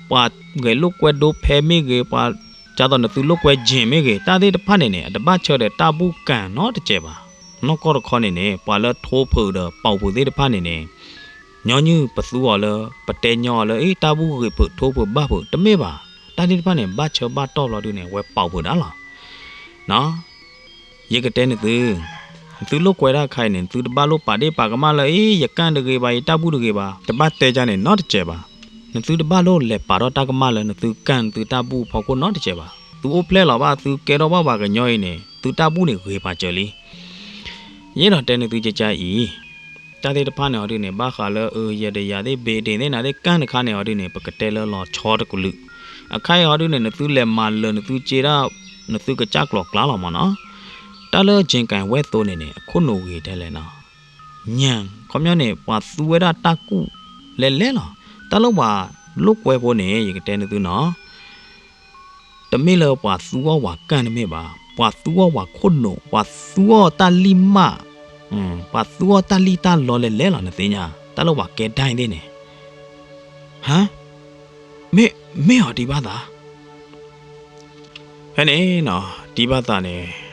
ပှၤဂဲၤလိာ်ကွဲဒိဖဲမ့ၢ်ဂ့ၤ, ပှၤကၢ်သိးနသုလိာ်ကွဲကၠ့ၣ်မ့ၢ်ဂ့ၤ, တၢ်သ့ၣ်တဖၣ်န့ၣ်န့ၣ် အတဘၣ်ဆၢဒီးတၢ်ဘူၣ်ကၣ်နီတစဲးဘၣ်. နီၢ်ကီၢ်တခီန့ၣ်န့ၣ် ပှၤလၢထိဖုးဒီးပာ်ဖုးသ့ၣ်တဖၣ်န့ၣ်န့ၣ် ညီနုၢ်ပသူအီၤလၢ ပတဲညီအီၤလၢ အ့ တၢ်ဘူၣ်ဂ့ၤဖုးထိဖုးဘၣ်ဖုး တမ့ၢ်ဘၣ်. တၢ်သ့ၣ်တဖၣ်န့ၣ် ဘၣ်ဆၢဘၣ်တီၢ်ဘျီဒုန့ၣ် အဝဲပာ်ဖုးဒၣ်လီၤ. ယကတဲနသု, နသုလိာ်ကွဲတၢ်ခါအံၤန့ၣ် နသုတဘၣ်လိာ်ပာ်ဒ့ၣ်ပာ်ကမၣ်လၢ အ့ ယကၣ်တဂ့ၤဘၣ် ယတၢ်ဘူၣ်တဂ့ၤဘၣ် တဘၣ်တဲကၠါန့ၣ်နီတစဲးဘၣ်. နသုတဘၣ်လိာ်လဲၤပာ်ထီၣ်တၢ်ကမၣ်လၢနသုကၣ်နသုတၢ်ဘူၣ်ဖီခိၣ်နီတစဲးဘၣ်. သုအိၣ်ဖျဲၣ်လီၤဘၣ် သုကဲထီၣ်ဘၣ်ပှၤကညီအံၤန့ၣ် သုတၢ်ဘူၣ်န့ၣ်ဂ့ၤပာ်စၢၤလံ. ယအဲၣ်ဒိးတဲနသုကၠါအံၤ တၢ်သ့ၣ်တဖၣ်န့ၣ်အီၤဒုန့ၣ် ဘၣ်ဃးလၢ အၢ ယဲဒၣ်ယၤသ့ၣ် ဘ့ၣ်ဒ့ၣ်သ့ၣ်နၤသ့ၣ် ကၣ်တခါန့ၣ်အီၤဒုန့ၣ် ပကတဲလၢလီၤဆီတကလုာ်. အခါအံၤအီၤဒုန့ၣ် နသုလဲၤမၤလၢာ် နသုကၠ့တၢ် နသုကစၢ်ကျိၤကျါလီၤမးနီၤ. တၢ်လၢကၠ့ၣ်ကၣ်ဝဲၢ်သိန့ၣ်န့ၣ် အခိၣ်နူာ်ဂ့ၤထဲလဲၣ်နီၤ. ညံ ခီပညီန့ၣ် ပှၤသူဝဲဒၣ်တၢ်ကူၣ်လဲၤလဲၤလီၤ. တၢ်လၢပှၤ လိာ်ကွဲဖိန့ၣ် ယကတဲနသုနီၤ, တမ့ၢ်လၢပှၤသူအီၣ်ဝၤကၢ်တမ့ၢ်ဘၣ်, ပှၤသူအီၣ်ဝၤခိၣ်နူာ်, ပှၤသူအီၣ်တၢ်လံၢ်မး, ပှၤသူအီၣ်တၢ်လံၢ်တၢ်လီလဲၤလဲၤလီၤ နသ့ၣ်ညါ, တၢ်လၢပှၤကဲဒၣ်အံၤသ့ၣ်န့ၣ်, ဟါ, မ့ၢ်, မ့ၢ်အီၤတံၤဘၣ်သး ဖဲန့ၣ်နီၤ တံၤဘၣ်သးန့ၣ်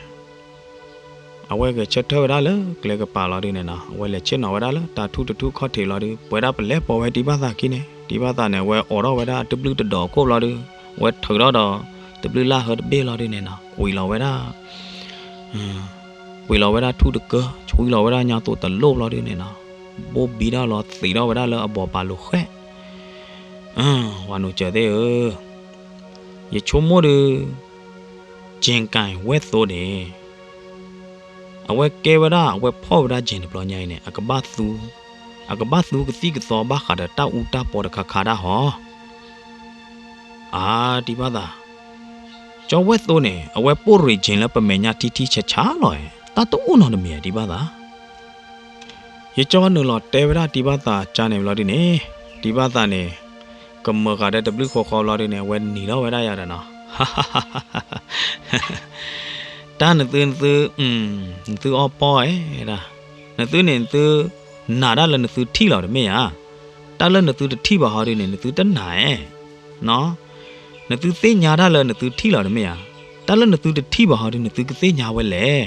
အဝဲဂဲၤဆၢထၢၣ်ဝဲဒၣ်လၢကျဲကပၤလီၤဒုန့ၣ်နီၤ, အဝဲလဲၤဆ့ၣ်နီၤဝဲဒၣ်လၢတၢ်ထူၣ်တထူၣ်ခီၣ်ထံးလီၤဒု, ပဝဲဒၣ်ပလဲၤပိာ်ဝဲတံၤဘၣ်သးခံန့ၣ်, တံၤဘၣ်သးန့ၣ် အဝဲအိးထီၣ်ဝဲဒၣ်တဘျုးတဒီးခိၣ်ဘျီဒု, အဝဲထုးထီၣ်ဒီး တဘျုးလၢဟၢတဘ့ၣ်လီၤဒုန့ၣ်နီၤ, ကွံာ်လီၤဝဲဒၣ် ကွံာ်လီၤဝဲဒၣ်ထူၣ်တကၢ, ဆွံလီၤဝဲဒၣ်ညါသိးတလိၣ်ဘျီဒုန့ၣ်နီၤ, ဘိၣ်ဘံထီၣ်လီၤသံးထီၣ်ဝဲဒၣ်လၢအဘီပာ်လိၤဃဲ, ဝၤနုာ်စၢၤသ့ၣ်ဧၢ, ယဆိကမိၣ်ဒု, ကၠ့ကၣ်ဝဲၢ်သိန့ၣ် အဝဲကဲဝဲဒၣ် အဝဲဖီၣ်ဝဲဒၣ်ကၠ့တဘျီညါအံၤန့ၣ် အကဘၣ်သူ, အကဘၣ်သူကသံၣ်ကသီဘၣ်ဃးဒီးတၢ်အူတၢ်ပီတခါခါဒၣ်ဟီ, အါ တံၤဘၣ်သး, ကၠီဝဲၢ်သိန့ၣ် အဝဲပိၢ်ရ့ၣ်ကၠ့လၢပမဲာ်ညါထံထံဆးဆးလီၤ, တၢ်တအိၣ်နီတမံၤဧါ တံၤဘၣ်သး ယကၠီနုာ်လီၤတဲဝဲဒၣ်တံၤဘၣ်သးကါန့ၣ်ဘျီဒုန့ၣ်, တံၤဘၣ်သးန့ၣ် ကမၢဃာ်ဒီးတဘျုးဃီဃီဘျီဒုန့ၣ် အဝဲနံၤထီၣ်ဝဲဒၣ်ယၤဒီးနီၤ, တၢ်နသုနသု, နသုအီၣ်ပီၢ်ဝဲဒၣ်, နသုန့ၣ်နသု နာ်တၢ်လၢနသုထံၣ်လီၤတမ့ၢ်ဧါ, တၢ်လၢနသုတထံၣ်ဘၣ်ဟီဒုန့ၣ် နသုတနာ်ဧါ, နသုသ့ၣ်ညါတၢ်လၢနသုထံၣ်လီၤတမ့ၢ်ဧါ, တၢ်လၢနသုတထံၣ်ဘၣ်ဟီဒု နသုကသ့ၣ်ညါဝဲလဲၣ်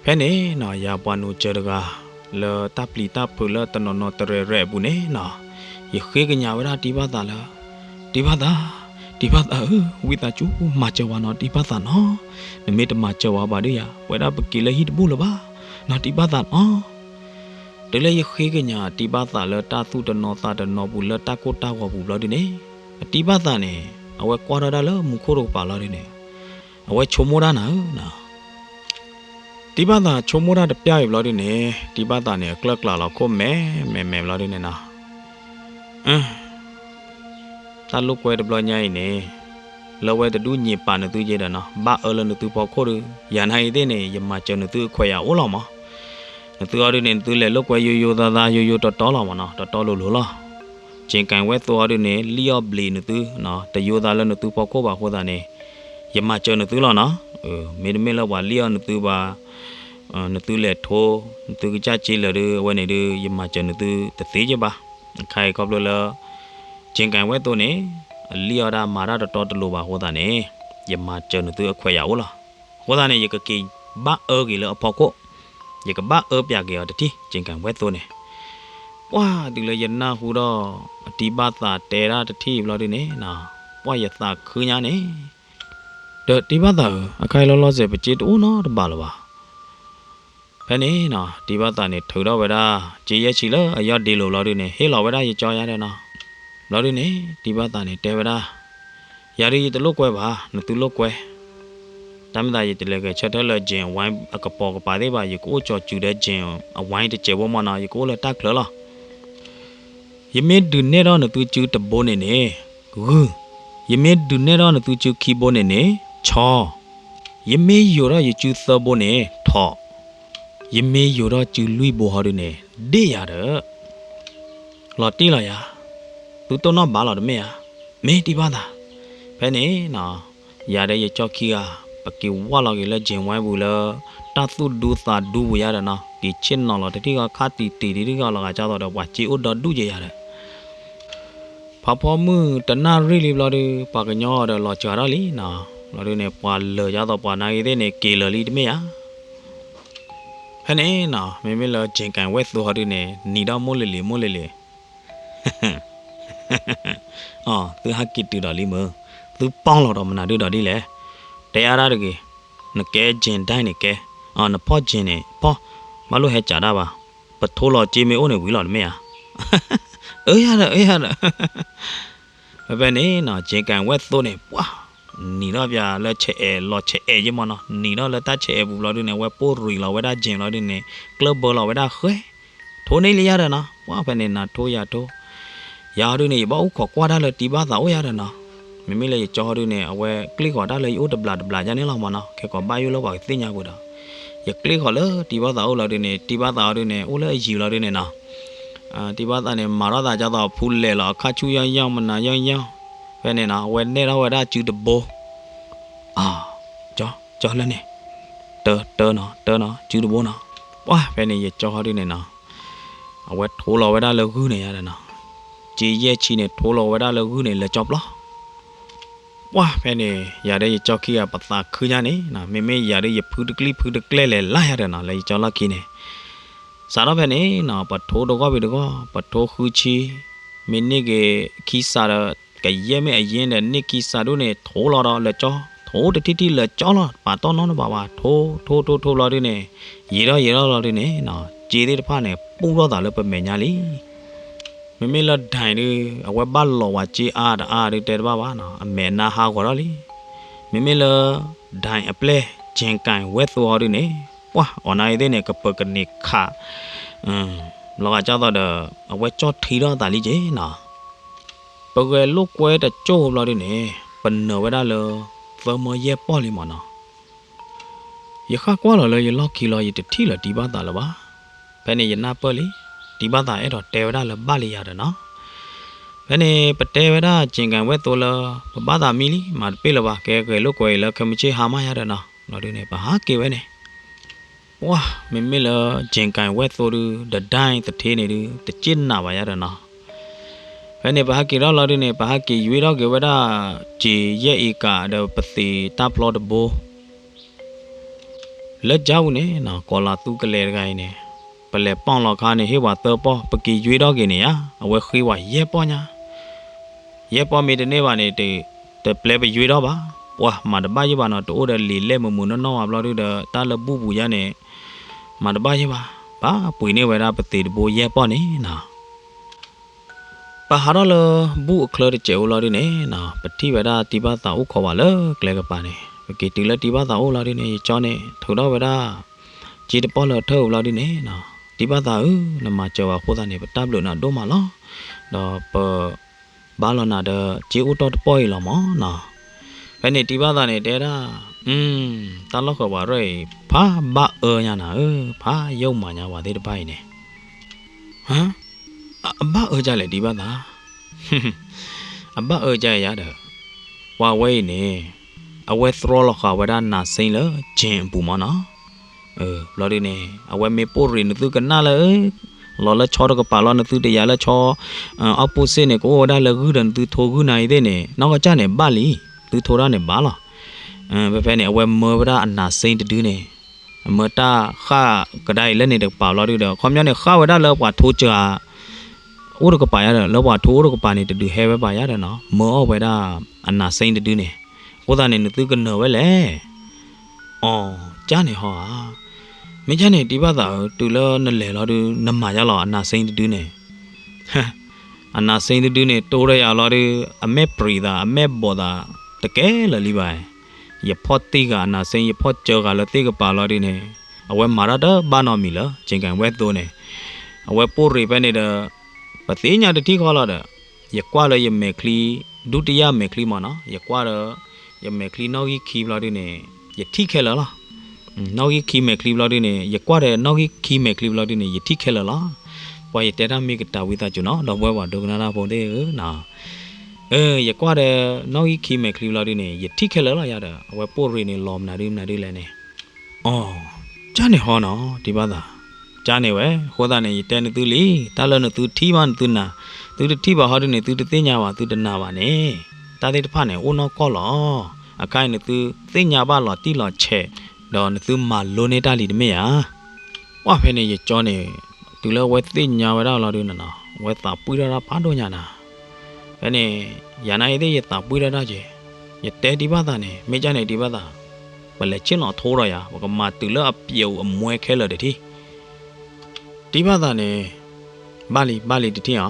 ဖဲန့ၣ်နီၤ ယၤပှၤနုာ်စၢၤတဂၤ လၢတၢ်ပျံၤတၢ်ဖုးလၢတနီၤနီၤတရဲၣ်ရဲၣ်အပူၤန့ၣ်နီၤ, ယဃ့ကညးဝဲဒၣ်တံၤဘၣ်သးလၢ, တံၤဘၣ်သး, တံၤဘၣ်သးဧၢ, ဝံသးစူၤမၤစၢၤဝဲနီၤ တံၤဘၣ်သးနီၤ, နမ့ၢ်တမၤစၢၤဝဲဘၣ်ဒုယၤ ပဝဲဒၣ်ပက့ၤလၢဟံၣ်တဘူၣ်လၢၤဘၣ်နီၤ တံၤဘၣ်သးနီၤ. တုၤလၢယဃ့ကညးတံၤဘၣ်သးလၢတၢ်သူၣ်တနီၤသးတနီၤပူၤလၢတၢ်ကိၢ်တၢ်ဂီၤပူၤဘျီဒုန့ၣ်, အတံၤဘၣ်သးန့ၣ် အဝဲကွၢ်ထီၣ်ဒၣ်လၢမူခိၣ်တကပၤလီၤဒုန့ၣ်, အဝဲဆိကမိၣ်တၢ်နၤဧၢနီၤ တံၤဘၣ်သးဆိကမိၣ်တၢ်တပျၢ်အံၤဘျီဒုန့ၣ်, တံၤဘၣ်သးန့ၣ် အကျၢၢ်ကျးလီၤခိၣ်မဲာ်မဲာ်မဲာ်ဘျီဒုန့ၣ်နီၤ, တၢ်လိာ်ကွဲတဘျီညါအံၤန့ၣ်, လၢဝဲတဒူၣ်ညံးပာ်နသုယဲဒီးနီၤ, ဘၣ်အၢလၢနသုဖီခိၣ်ဒု, ယၤနာ်အံၤသ့ၣ်န့ၣ် ယမၤစၢၤနသုအခွဲးယာ်အိၣ်လီၤမး, နသုအီၤဒုန့ၣ် နသုလဲၤလိာ်ကွဲယိယိသးသး ယိယိတီတီလီၤမးနီၤ, တီတီလိၤလိၤလီၤ. ကၠ့ကၣ်ဝဲၢ်သိအီၤဒုန့ၣ် လံၣ်အီၣ်ဘျံးနသု, တယိသးလၢနသုဖီခိၣ်ဘၣ်အဃိသတးန့ၣ်, ယမၤစၢၤနသုလီၤနီၤ. မ့တမ့ၢ်လၢပှၤလံၣ်အီၣ်နသုဘၣ်, နသုလဲၤထိ, နသုကစၢ်စ့လၢာ်ဒု အဝဲန့ၣ်ဒု ယမၤစၢၤနသုတသ့က့ဘၣ်. အခါအံၤခီဖျိလၢ ကၠ့ကၣ်ဝဲၢ်သိန့ၣ် အလံၣ်အီၣ်ဒၣ်မၤတၢ်တီတီတလိၤဘၣ်အဃိသတးန့ၣ်, ယမၤစၢၤနသုအခွဲးယာ်အိၣ်လီၤ. အဃိသတးန့ၣ် ယကက့ၤဘၣ်အၢက့ၤလၢအဖီခိၣ်, ယကဘၣ်အၢပျးက့ၤအီၤတထံၣ် ကၠ့ကၣ်ဝဲၢ်သိန့ၣ်. ပှၢ်တုၤလၢယနၢ်ဟူဒီး အတံၤဘၣ်သးတဲဒၣ်တထံၣ်ဘျီဒုန့ၣ်, ပှၢ်ယသးခုညါန့ၣ်, ဒီးတံၤဘၣ်သးဧၢ, အခါအံၤလီၤလီၤဆဲး ပစ့တအိၣ်နီတဘ့ၣ်လၢၤဘၣ်. ဖဲန့ၣ်နီၤ တံၤဘၣ်သးန့ၣ်ထုးထီၣ်ဝဲဒၣ် စ့ယဲၢ်ဆံလၢအယီၢ်ဒ့လိာ်ဘျီဒုန့ၣ် ဟ့ၣ်လီၤဝဲဒၣ်ယကၠီယါဒီးနီၤ. ဘျီဒုန့ၣ် တံၤဘၣ်သးန့ၣ်တဲဝဲဒၣ်, ယၤဒုးယတလိာ်ကွဲဘၣ်, နသုလိာ်ကွဲ. တၢ်မ့ၢ်သးယတလဲၤဂဲၤဆၢထၢၣ်လၢ ကၠ့အဝါအကပီၤကပၤသ့ၣ်ဘၣ်, ယကအိၣ်ကၠီၤစူၤဒီး ကၠ့အဝါတစဲးဖိမ့ၢ်နီၤ, ယကအိၣ်လၢတၢ်ချၢလီၤ. ယမ့ၢ်ဒုးနဲၣ်ထီၣ်နသုစုတဘိန့ၣ်န့ၣ်, ဂုၢ်, ယမ့ၢ်ဒုးနဲၣ်ထီၣ်နသုစုခံဘိန့ၣ်န့ၣ်, ဆီ, ယမ့ၢ်ယိၤထီၣ်ယစုသၢဘိန့ၣ်, ထိး, ယမ့ၢ်ယိၤထီၣ်စုလွံၢ်ဘိဟီဒုန့ၣ်, ဒ့ၣ်ယၤဒီး လီၤတံၢ်လီၤယၤ, သုတိၢ်နီၣ်ဘၣ်လီၤတမ့ၢ်ဧါ, မ့ၢ်တံၤဘၣ်သး. ဖဲန့ၣ်နီၤ, ယၤဒီးယကၠီခံဂၤ ပက့ၤဝၢ်လီၤက့ၤလၢ ကၠ့ဝါပူၤလၢ တၢ်သူၣ်ဒူသးဒူပူၤယါဒီးနီၤ, က့ၤဆ့ၣ်နီၤလီၤတထံၣ်ဂီၤ ခါတံၢ်တံၢ်တထံၣ်ဂီၤလီၤဂာ်ကၢ်သိးဒီး ပှၤစ့အိၣ်ဒီဒူၣ်က့ၤယၤဒီး ဖးဖီမုၢ်တနၣ်ရံၣ်လံဘျီဒု ပှၤကညီဒီးလီၤစှၤထီၣ်လံနီၤ. ဘျီဒုန့ၣ် ပှၤလၢာ်ယါသိးပှၤနာ်ဂ့ၤသ့ၣ်န့ၣ် က့ၤလၢာ်လံတမ့ၢ်ဧါ. ဖဲန့ၣ်နီၤ မ့မ့ၢ်လၢ ကၠ့ကၣ်ဝဲၢ်သိဟီဒုန့ၣ် နံၤဒီးမိၢ်လံၤလံၤမိၢ်လံၤလံၤ အီၤ သုဟးက့ၤတုၤဒီးလံမုၢ်, သုပီၣ်လီၤဒီးမနုၤဒုဒီးဒ်လဲၣ်. တဲအါဒၣ်တဂ့ၤ, နကဲကၠ့ဒၣ်န့ၣ်ကဲ, အီၤ နဖီၣ်ကၠ့န့ၣ်ဖီၣ်, ဘၣ်လိၣ်ဟဲကးတၢ်ဘၣ်, ပထိလီၤကၠ့မ့ၢ်အိၣ်န့ၣ်ဝံၤလီၤတမ့ၢ်ဧါ. အၢယၤဒီး အၢယၤဒီး ဖဲဖဲန့ၣ်နီၤ ကၠ့ကၣ်ဝဲၢ်သိန့ၣ် ပှၢ် နံၤထီၣ်ပၠးလၢဆဲးအဲး လီၤဆဲးအဲးယ့ၢ်မးနီၤ, နံၤထီၣ်လၢတၢ်ဆဲးအဲးပူၤဘျီဒုန့ၣ် အဝဲပိၢ်ရံၤလီၤဝဲဒၣ်ကၠ့လီၤဒုန့ၣ် ကျၢၢ်ဘၢလီၤဝဲဒၣ်ဃဲ, ထိန့ၢ်လံယၤဒီးနီၤ, ပှၢ်ဖဲန့ၣ်နၤထိယၤထိ, ယၤဟီဒုန့ၣ် ယဘၣ်အိၣ်ခိးကွၢ်တၢ်လၢတံၤဘၣ်သးအိၣ်ယၤဒီးနီၤ, မ့မ့ၢ်လၢယကၠီဟီဒုန့ၣ် အဝဲကျ့ၣ်ဃီၤတၢ်လၢယအိၣ်တဘျးတဘျးယါန့ၣ်လီၤမးနီၤ, ခဲကိးဘၣ်ယိၣ်လၢပှၤကသ့ၣ်ညါပူၤဒီး, ယကျ့ၣ်ဃီၤလၢတံၤဘၣ်သးအိၣ်လီၤဒုန့ၣ် တံၤဘၣ်သးဟီဒုန့ၣ် အိၣ်လၢအယံၤလီၤဒုန့ၣ်နီၤ တံၤဘၣ်သးန့ၣ် မၤထီၣ်သးဒ်သိးဖူလဲၣ်လီၤ အခါဆူညါညါ မနုၤညါညါ, ဖဲန့ၣ်နီၤ အဝဲနဲၣ်ထီၣ်ဝဲဒၣ်စုတဘိ, အ ကၠီ ကၠီလၢန့ၣ်, တၢ တၢနီၤ တၢနီၤ စုတဘိနီၤ, ပှၢ် ဖဲန့ၣ်ယကၠီဟီဒုန့ၣ်နီၤ, အဝဲထိလီၤဝဲဒၣ်လၢဂုၢ်န့ၣ်ယါဒီးနီၤ, စ့ယဲၢ်ဆံန့ၣ် ထိလီၤဝဲဒၣ်လၢဂုၢ်န့ၣ် လၢကၠီပျီ ပှၢ် ဖဲန့ၣ် ယၤဒီးယကၠီခံဂၤ ပသးခုညါန့ၣ်နီၤ, မ့မ့ၢ်ယၤဒီးယဖုတကျံၣ်ဖုတကျဲလဲၣ်လါယါဒီးနီၤ လၢယကၠီလီၢ်ခံန့ၣ်, စးထီၣ်ဖဲန့ၣ်နီၤ ပထိတဂီၢ်ဝံၤတဂီၢ် ပထိဃုဆံ, မ့ၢ်န့ၢ်က့ၤခံစးဒီး ကယဲၢ်မ့ၢ်အယ့ၢ်ဒီး န့ၢ်ခံစးဒုန့ၣ် ထိလီၤဒီးလၢကၠီ, ထိတထံၣ်ထံၣ်လၢကၠီလီၤ ပာ်တီၢ်နီတဘၣ်ဘၣ် ထိ ထိ ထိ ထိဘျီဒုန့ၣ်, ယံာ်ထီၣ်ယံာ်ထီၣ်လီၤဒုန့ၣ်နီၤ စ့သ့ၣ်တဖၣ်န့ၣ် ပူၣ်ထီၣ်သးလၢပမဲာ်ညါလံ မ့မ့ၢ်လၢဒၣ်ဒု အဝဲဘၣ်လီၤဝဲစ့အါတအါဒုတဲတဘၣ်ဘၣ်နီၤ အမဲာ်နါဟးဂီၤထီၣ်လံ, မ့မ့ၢ်လၢ ဒၣ်အပျဲၢ် ကၠ့ကၣ်ဝဲသိဟီဒုန့ၣ်, ပှၢ် အီၤနၤအံၤသ့ၣ်န့ၣ် ကပၢၤကန့ၢ်ခး လီၤဂာ်ကၢ်သိးဒီး အဝဲကၠီထံထီၣ်သးလံက့နီၤ, ပဂဲၤလိာ်ကွဲတကၠိၢ်ဘျီဒုန့ၣ် ပနၢၤဝဲဒၣ်လၢ သၢမၢယဲၢ်ပီၢ်လံမ့ၢ်နီၤ ယဃၣ်ကွၢ်လီၤလၢယလီၢ်ခံလီၤ ယတထံၣ်လၢၤတံၤဘၣ်သးလၢၤဘၣ်. ဖဲန့ၣ်ယနၢ်ပၢၢ်လံ, တံၤဘၣ်သးအဲၣ်ဒိးတဲဝဲဒၣ်လၢဘၣ်လံယၤဒီးနီၤ. ဖဲန့ၣ်ပတဲဝဲဒၣ် ကၠ့ကၣ်ဝဲသိလၢ ပဘၣ်သးမံလံ မၤတပ့ၢ်လၢၤဘၣ် ကဲဂဲၤလိာ်ကွဲအံၤလၢခဲမုၢ်ဆ့ၣ်ဟါမးယၤဒီးနီၤ လီၤဒုန့ၣ် ပဟးက့ၤဝဲန့ၣ် ပှၢ် မ့မ့ၢ်လၢ ကၠ့ကၣ်ဝဲသိဒု ဒီးဒၣ်သထ့န့ၣ်ဒု တစ့ၢ်နာ်ဘၣ်ယၤဒီးနီၤ. ဖဲန့ၣ်ပဟးက့ၤထီၣ်လီၤဒုန့ၣ် ပဟးက့ၤယွ့ထီၣ်က့ၤဝဲဒၣ် ကၠ့ယဲၢ်အ့ကၤဒီးပသံးတၢ်ဖျီတဘိ လၢကၠါပူၤန့ၣ်နီၤ ကီၤလၤသူကလဲၤတဂၤအံၤန့ၣ် ပလဲၤပီၣ်လီၤခါန့ၣ် ဟ့ၣ်ပှၤသၢပီၢ် ပက့ၤယွ့ထီၣ်က့ၤန့ၣ်ယါ အဝဲဃ့ပှၤယဲၢ်ပီၢ်ညါ ယဲၢ်ပီၢ်မ့ၢ်တန့ၢ်ဘၣ်န့ၣ် တပျဲပယွ့ထီၣ်ဘၣ်. ပှၤမၤတဘၣ်ယဲၢ်ဘၣ်နီၤ တအိၣ်ဒီးလံာ်လဲၢ်မုာ်မုာ်နီၢ်နီၢ်ဘၣ်ဘျီဒုဒီး တၢ်လၢဘူၣ်ပူၤယါန့ၣ် မၤတဘၣ်ယဲၢ်ဘၣ်. ပှၤပှ့ၤန့ၢ်ဝဲဒၣ်ပသံးတဘိယဲၢ်ပီၢ်န့ၣ်နီၤ ပဟးထီၣ်လၢဘူၣ်အချၢတစဲးအိၣ်လီၤဒုန့ၣ်နီၤ ပထံၣ်ဝဲဒၣ်တံၤဘၣ်သးအိၣ်ခိးဝဲလၢကျဲကပၤန့ၣ် ပက့ၤတုၤလၢတံၤဘၣ်သးအိၣ်လီၤဒုန့ၣ် ယကၠီန့ၣ် ထုးထီၣ်ဝဲဒၣ် စ့တပီၢ်လၢအထၢၣ်အဘျီဒုန့ၣ်နီၤ တံၤဘၣ်သးဧၢ နမၤစၢၤဝဲအဃိသတးန့ၣ် ပတၢ်ဘျုးနၤဒိၣ်မးလီၤ. ဒီးပ ဘါလီၤနၤဒီးစ့အိၣ်တီၢ်တပီၢ်အံၤလီၤမၢ်နီၤ. ဖဲန့ၣ်တံၤဘၣ်သးန့ၣ်တဲဒၣ် တၢ်လီၢ်ဃၢၤပှၤရဲၣ်အံၤ ဖးဘၣ်အၢညါနၤဧၢ ဖးယိၣ်မးညါပှၤသ့ၣ်တဖၣ်အံၤန့ၣ် ဟါ အဘၣ်အၢကလဲၣ်တံၤဘၣ်သး အဘၣ်အၢကယါဒီး ပှၤဝဲအံၤန့ၣ် အဝဲသြီလီၤဃာ်ဝဲဒၣ်နးစ့လၢကၠ့အပူၤမၢ်နီၤ. ဘျီဒုန့ၣ် အဝဲမ့ၢ်ပိၢ်ရ့ၣ်နသုကနၣ်လၢ လီၤလၢဆီတကပၤလီၤ နသုတယာ်လၢဆီ opposite န့ၣ် ကအိၣ်ဝဲဒၣ်လၢဂုၢ်ဒီးနသုထိဂုၢ်နၤအံၤသ့ၣ်န့ၣ် နီၢ်ကစၢ်န့ၣ်ဘၣ်လံ သုထိတၢ်န့ၣ်ဘၣ်လီၤ. ဖဲဖဲန့ၣ် အဝဲမၢဝဲဒၣ်အနးစ့တဒုန့ၣ် အမၢတၢ်ဃၣ်ကဒါအံၤလၢန့ၣ်တကပၤဘျီဒုဒီး ခီပညီန့ၣ် ဃၣ်ဝဲဒၣ်လၢပှၤထိစှၤ အိၣ်တကပၤယါဒီး လၢပှၤထိအိၣ်တကပၤန့ၣ် တဒုးဟဲဝဲဘၣ်ယါဒီးနီၤ မၢအီၣ်ဝဲဒၣ်အနးစ့တဒုန့ၣ် အဃိသတးန့ၣ် နသုကနၢၤဝဲလဲၣ် အီၤ ကၢ်န့ၣ်ဟီဧါ မ့ၢ်ကၢ်န့ၣ် တံၤဘၣ်သးဧၢ တုၤလၢနလဲၤလီၤဒု နမၤယါလီၤ အနးစ့တဒုန့ၣ် အနးစ့တဒုန့ၣ် တိၢ်ဒီးယၤလီၤဒု အမဲၢ်ပြံးသး အမဲၢ်ဘီးသး တကဲလၢာ်လံဘၣ်. ယဖီၣ်တံၢ်ဂၤအနးစ့ ယဖီၣ်စၢဂၤလၢသ့ၣ်ကပၤလီၤဒုန့ၣ် အဝဲမၤတၢ်တဘၣ်နီတမံၤလၢ ကၠ့ကၣ်ဝဲသိန့ၣ် အဝဲပိၢ်ရ့ၣ်ဖဲန့ၣ်ဒီး ပသ့ၣ်ညါတထံၣ်ဃီလီၤဒီး ယကွၢ်လၢယမဲာ်ချံ ဒုတိယမဲာ်ချံမၢ်နီၤ ယကွၢ်ဒီး ယမဲာ်ချံနီၣ်ဂံၢ်ခံဘျီဒုန့ၣ် ယထံၣ်ခဲလၢာ်လီၤ. နီၣ်ဂံၢ်ခံမဲာ်ချံဘျီဒုန့ၣ် ယကွၢ်ဒီးနီၣ်ဂံၢ်ခံမဲာ်ချံဘျီဒုန့ၣ် ယထံၣ်ခဲလၢာ်လီၤ. ပှၤယတဲတၢ်မ့ၢ်ကတၢၢ်ဝံသးစူၤနီၤ ဒီပုၢ်ဝဲၢ်ပှၤဒိကနၣ်တၢ်ဖိသ့ၣ်ဧၢနီၤ ယကွၢ်ဒီးနီၣ်ဂံၢ်ခံမဲာ်ချံဘျီဒုန့ၣ် ယထံၣ်ခဲလၢာ်လီၤယၤဒီး အဝဲပိၢ်ရ့ၣ်န့ၣ်လီၤမနုၤဒုမနုၤဒုလဲၣ်န့ၣ် အီၤ ကၢ်န့ၣ်ဟီနီၤ တံၤဘၣ်သး ကၢ်န့ၣ်ဝဲ အဃိသတးန့ၣ် ယတဲနသုလံ တၢ်လၢနသုထံၣ်ဘၣ်နသုနာ် သုတထံၣ်ဘၣ်ဟီဒုန့ၣ် သုတသ့ၣ်ညါဘၣ် သုတနာ်ဘၣ်န့ၣ် တၢ်သ့ၣ်တဖၣ်န့ၣ် အိၣ်နီၢ်ကီၢ်လီၤ. အခါအံၤနသုသ့ၣ်ညါဘၣ်လီၤတံၢ်လီၤဆဲး ဒီးနသုမၤလိန့ၢ်တၢ်လံတမ့ၢ်ဧါ. ပှၢ်ဖဲန့ၣ်ယကၠီန့ၣ် တုၤလၢအဝဲသ့ၣ်ညါဝဲဒၣ်လီၤဒုနီၤနီၤ အဝဲသးပှံၢ်ထီၣ်တၢ်ဖးဒိၣ်ညါနၤ ဖဲန့ၣ် ယၤနာ်အံၤသ့ၣ်ယသးပှံၢ်ထီၣ်တၢ်က့ၤ ယတဲတံၤဘၣ်သးန့ၣ် မ့ၢ်ကၢ်န့ၣ်တံၤဘၣ်သး ပလဲၤဆ့ၣ်နီၤထိဒီးယၤ ပကမၤတုၤလၢအပျဲးအူအမွဲခဲလၢာ်တထံၣ် တံၤဘၣ်သးန့ၣ် ဘၣ်လံ ဘၣ်လံတထံၣ်ဧါ.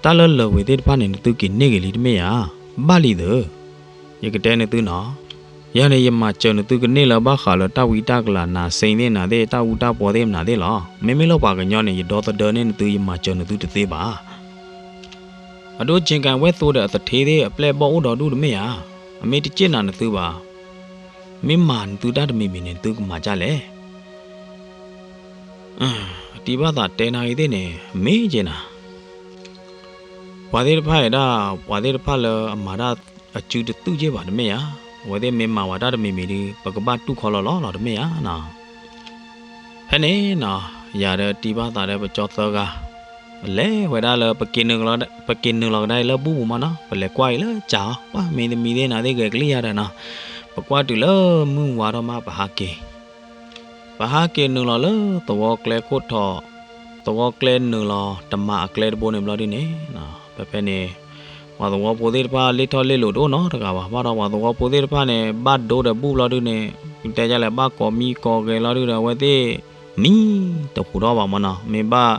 တၢ်လၢလၢာ်ဝံၤသ့ၣ်တဖၣ်န့ၣ် နသုက့ၤန့ၢ်ဂ့ၤလံတမ့ၢ်ဧါ. ဘၣ်လံသၢ ယကတဲနသုနီၤ ယၤန့ၣ် ယမၤစၢၤနသုကန့ၢ်လၢဘၣ်ဃးလၢတၢ်ဝံတၢ်ကလၤနးစ့သ့ၣ်နၤသ့ၣ် တၢ်အူတၢ်ပီသ့ၣ်မနၤသ့ၣ်လီၤ. မ့မ့ၢ်လၢပှၤကညီန့ၣ် ယဒီသဒၢန့ၢ်နသု ယမၤစၢၤနသုတသ့ဘၣ်. အဒိ ကၠ့ကၣ်ဝဲသိဒီးအသထ့သ့ၣ် အပျဲၢ်ဘီၣ်အိၣ်ဒီဒူၣ်တမ့ၢ်ဧါ. အမ့ၢ်တစ့ၢ်နာ်နသုဘၣ်. မ့ၢ်မၤနသုတၢ်တမံၤမံၤန့ၣ် နသုကမၤဒ်လဲၣ်. တံၤဘၣ်သးတဲနၤအံၤသ့ၣ်န့ၣ် မ့ၢ်က့ၤနၤ ပှၤသ့ၣ်တဖၣ်အံၤဒၣ် ပှၤသ့ၣ်တဖၣ်လၢအမၤတၢ်အစုတသုၣ်က့ၤဘၣ်တမ့ၢ်ဧါ, အဝဲသ့ၣ်မ့ၢ်မၤဝဲတၢ်တမံၤမံၤဒီး ပကဘၣ်တူၢ်ခီလီၤလီၤလီၤတမ့ၢ်ဧါနီၤ. ဖဲန့ၣ်နီၤ ယၤဒီးတံၤဘၣ်သးဒီးပကၠီသၢဂၤ လဲၤဝဲဒၣ်လၢ ပက့ၤနုာ်လီၤကဒါအံၤလၢဘူၣ်ပူၤမးနီၤ, ပလဲၤကွၢ်အံၤလၢကၠီၤအီၤ ပှၤမ့ၢ်တမံၤသ့ၣ်နၤသ့ၣ်ဂဲၤကလံၣ်ယၤဒီးနီၤ, ပကွၢ်တုၤလၢမုၢ်ဝါထီၣ်မးပဟးက့ၤ ပဟးက့ၤနုာ်လီၤလၢသဝီကျဲခိၣ်ထီၣ်, သဝီကျဲနုာ်လီၤတမၤအကျဲတဘိန့ၣ်ဘျီဒုန့ၣ်, ဖဲဖဲန့ၣ် ပှၤသဝီဖိသ့ၣ်တဖၣ်လ့ၣ်ထီၣ်လ့ၣ်လိၤတအိၣ်နီတဂၤဘၣ်, ဘၣ်ဒီးပှၤသဝီဖိသ့ၣ်တဖၣ်န့ၣ် ဘၣ်ဒိဒီးဘူၣ်ဘျီဒုန့ၣ်, တဲဒ်လဲၣ် ဘၣ်ကိးမံကိးဂဲၤလီၤဒုဒီး အဝဲသ့ၣ် မံတဟူးထီၣ်ဘၣ်မးနီၤ, မ့ၢ်ဘၣ်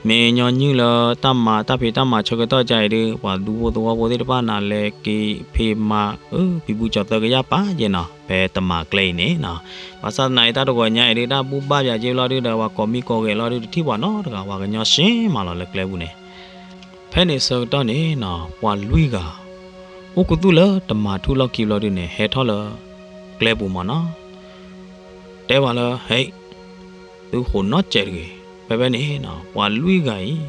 မ့ၢ်ညီနုၢ်လၢတၢ်မၤတၢ်ဖံးတၢ်မၤဆၢကတီၢ်ကါအံၤဒု ပှၤဒူဖိသဝီဖိသ့ၣ်တဖၣ်နၤလဲၤက့ၤဖံးမၤ အၢ ဖံးဘူၣ်ကၠီၤသၢကယၢ်ပာ်ယဲနီၤ, ဖဲတမၤကျဲအံၤန့ၣ်နီၤ, ဘၣ်ဆၣ်သနာ်အံၤတၢ်တဂီၤညါအံၤဒု တၢ်ဘူၣ်ဘၣ်ပၠးက့ၤဘျီဒုဒီး ပှၤကိးမံကိးဂဲၤလီၤဒု တထံၣ်ပှၤနီတဂၤ, ပှၤကညီရှဲမးလီၤလၢကျဲပူၤန့ၣ် ဖဲန့ၣ်ဆၢကတီၢ်န့ၣ်နီၤ ပှၤလွံၢ်ဂၤ အိၣ်ကသူၣ်လၢတမၤထူၣ်လီၢ်ခံဘျီဒုန့ၣ် ဟဲထီၣ်လၢကျဲပူၤမးနီၤ, တဲပှၤလၢ ဟဲ သုဃိးနီတစဲးတဂ့ၤ, ဖဲဖဲန့ၣ်နီၤ ပှၤလွံၢ်ဂၤအံၤ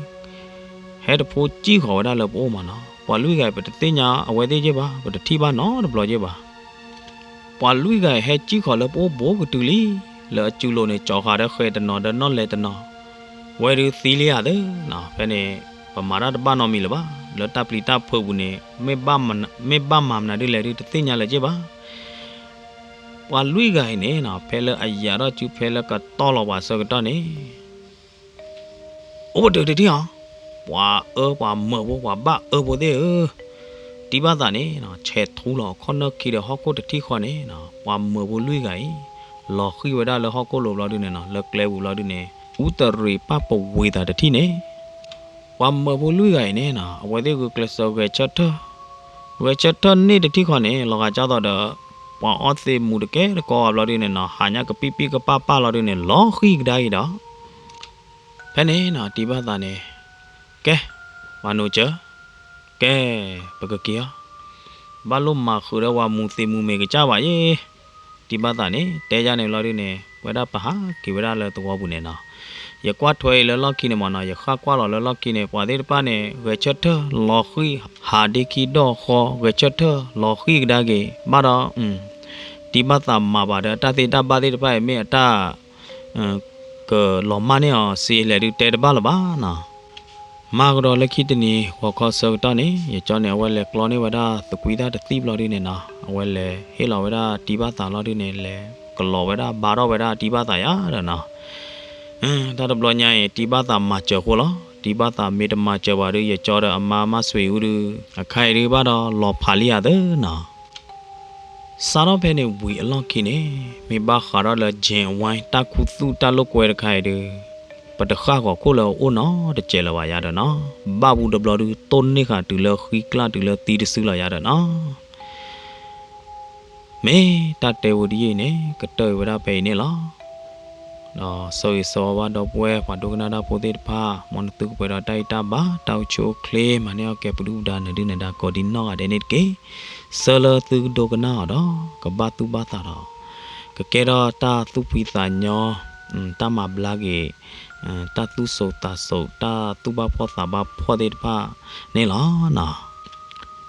ဟဲတဖိစံၣ်ဃီၤဝဲဒၣ်လၢပအိၣ်မးနီၤ, ပှၤလွံၢ်ဂၤအံၤ ပတသ့ၣ်ညါအဝဲသ့ၣ်က့ၤဘၣ်, ပတထံၣ်ဘၣ်နီတဘျီက့ၤဘၣ် ပှၤလွံၢ်ဂၤအံၤ ဟဲစံၣ်ဃီၤလၢပအိၣ်ဘူးကတုၤလံ, လၢအစုလိၤန့ၣ် ကၠီၤဃာ်ဒီးဃဲၤတနီၤဒီးနီၣ်လဲၤတနီၤ, ဝဲဒုးသံလံဧါသၢနီၤ, ဖဲန့ၣ် ပမၤတၢ်တဘၣ်နီတမံၤလၢၤဘၣ်, လၢတၢ်ပျံၤတၢ်ဖုးပူၤန့ၣ် မ့ၢ်ဘၣ်မၤမနုၤဒ်လဲၣ်ဒု တသ့ၣ်ညါလၢၤက့ၤဘၣ် ပှၤလွံၢ်ဂၤအံၤန့ၣ်နီၤ ဖဲလၢအယၤထီၣ်စု ဖဲလၢကတီၢ်လီၤပှၤဆၢကတီၢ်န့ၣ် အိၣ်ပတုာ်တထံၣ်အီၤ, ပှၤအၢပှၤမၢဖိ ပှၤဘၣ်အၢဖိသ့ၣ်ဧၢ, တံၤဘၣ်သးန့ၣ်နီၤ ဆဲးထူလီၤခီၣ်နၢၣ်ခံဒီးဟီၣ်ခိၣ်တထံၣ်ဃီန့ၣ်နီၤ ပှၤမၢဖိလွံၢ်ဂၤအံၤ လီၤဃံၣ်ဝဲဒၣ်လၢဟီၣ်ခိၣ်လိၤဘျီဒုန့ၣ်နီၤ လၢကျဲပူၤဘျီဒုန့ၣ် အူတရံးပၢ်ပဝ့ၤသးတထံၣ်န့ၣ် ပှၤမၢဖိလွံၢ်ဂၤအံၤန့ၣ်နီၤ အဝဲသ့ၣ်ဂုာ်ကျဲးစၢးဂဲၤဆၢထၢၣ်, ဂဲၤဆၢထၢၣ်န့ၢ်တထံၣ်ဃီန့ၣ် လီၤဂာ်ကၢ်သိးဒီး ပှၤအီသံးမူးတကဲတကိးဘျီဒုန့ၣ်နီၤ ဟးညါကပံၣ်ပံၣ်ကပၣ်ပၣ်လီၤဒုန့ၣ် လီၤဃံၣ်ကဒါအံၤဒီး ဖဲန့ၣ်နီၤ တံၤဘၣ်သးန့ၣ် ကဲ ပှၤနိးစၢၤ, ကဲ ပကက့ၤအီၤ, ဘၣ်လိၣ်မၤဃုာ်ဒီးပှၤမူးသံးမူးမ့ၤကစၢ်ဘၣ်ယဲ, တံၤဘၣ်သးန့ၣ် တဲယါန့ၣ်ဘျီဒုန့ၣ် ဝဲဒၣ်ပဟးက့ၤဝဲဒၣ်လၢသဝီပူၤန့ၣ်နီၤ, ယကွၢ်ထွဲအံၤလၢလီၢ်ခံန့ၣ်မးနီၤ ယဃၣ်ကွၢ်လီၤလၢလီၢ်ခံန့ၣ် ပှၤသ့ၣ်တဖၣ်န့ၣ် ဂဲၤဆၢထၢၣ်လီၤဃံၣ် ဟးဒ့ခံဒီၣ်ဃီ ဂဲၤဆၢထၢၣ်လီၤဃံၣ်ကဒါက့ၤ ဘၣ်ဒီး တံၤဘၣ်သးမၤဘၣ်ဒီးတၢ်သ့တၢ်ဘၣ်သ့ၣ်တဖၣ်အံၤမ့ၢ်အတၢ် ကလီၤမၢ်န့ၢ်အီၤစ့လဲၣ်ဒုးတဲတဘၣ်လၢၤဘၣ်နီၤ. မၤကဒီးလၢခံတနံၤ ဂီၤခီဆၢကတီၢ်န့ၣ် ယကၠီန့ၣ် အဝဲလဲၤကျီန့ၢ်ဝဲဒၣ်သကွံၣ်တၢ်တသံၣ်ဘျီဒုန့ၣ်နီၤ အဝဲလဲၤဟ့ၣ်လီၤဝဲဒၣ်တံၤဘၣ်သးလီၤဒုန့ၣ် လဲၤကလီၤဝဲဒၣ်ဘါထီၣ်ဝဲဒၣ်တံၤဘၣ်သးယါဒီးနီၤ တၢ်တဘျီညါအံၤ တံၤဘၣ်သးမၤစၢၤဃိလီၤ. တံၤဘၣ်သးမ့ၢ်တမၤစၢၤဘၣ်ဒီး ယကၠီဒီးအမါမၤဆွံအူဒုး အခါအံၤဒုးဘၣ်ဒီးလီၤဖးလံဧါသၢနီၤ. စးထီၣ်ဖဲန့ၣ်ဝံၤအလီၢ်ခံန့ၣ် မ့ၢ်ဘၣ်ဃးထီၣ်လၢ Gen One တၢ်ခူသူၣ်တၢ်လိာ်ကွဲတခါအံၤဒုး ပတဃၣ်ဂီၤခိၣ်လၢအအိၣ်နီတစဲးလၢၤဘၣ်ယါဒီးနီၤ. ဘၣ်ဘူးတဘျီဒုး တိၢ်န့ၢ်ဃာ်တုၤလၢဃံကျၢ်တုၤလၢသံတစုလီၤယါဒီးနီၤ. မ့ၢ်တၢ်တဲဝဲဒ်အံၤန့ၣ် ကတၢၢ်အံၤဝဲဒၣ်ဖဲအံၤန့ၣ်လီၤ. ဒီးဆၢဂ့ၤဆၢဝါဘၣ်ဒီပုၢ်ဝဲၢ်ပှၤဒိကနၣ်တၢ်ဖိသ့ၣ်တဖၣ် မ်နသုကပှဲၤဒီးတၢ်အံၣ်တၢ်ဘါ တၢ်အိၣ်ဆူၣ်အိၣ်ချ့ မၤန့ၢ်အီၣ်ကဲပဒုၣ်ပဒါနဒုၣ်နဒါကိးဒံနီၢ်ဂၤဒဲးန့ၣ်တက့ၢ်. ဆၢလၢသုကဒိကနၣ်အီၤဒီး ကဘၣ်သူၣ်ဘၣ်သးဒီး ကကဲထီၣ်တၢ်သူၣ်ဖှံသးညီ တၢ်မၤဘျါက့ၤ တၢ်သူၣ်စိၤသးစိၤ တၢ်သူၣ်ဘၣ်ဖှီၣ်သးဘၣ်ဖှီၣ်သ့ၣ်တဖၣ်န့ၣ်လီၤ.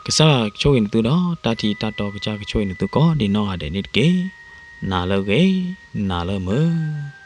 ကစၢ်ယွၤကဆိၣ်ဂ့ၤနသုဒီး တၢ်ထံၣ်တၢ်တီကစၢ်ကဆိၣ်ဂ့ၤနသုကိးဒံနီၢ်ဂၤဒဲးန့ၣ်တက့ၢ်. နၤလၢအဂ့ၤ, နၤလၢအမုာ်.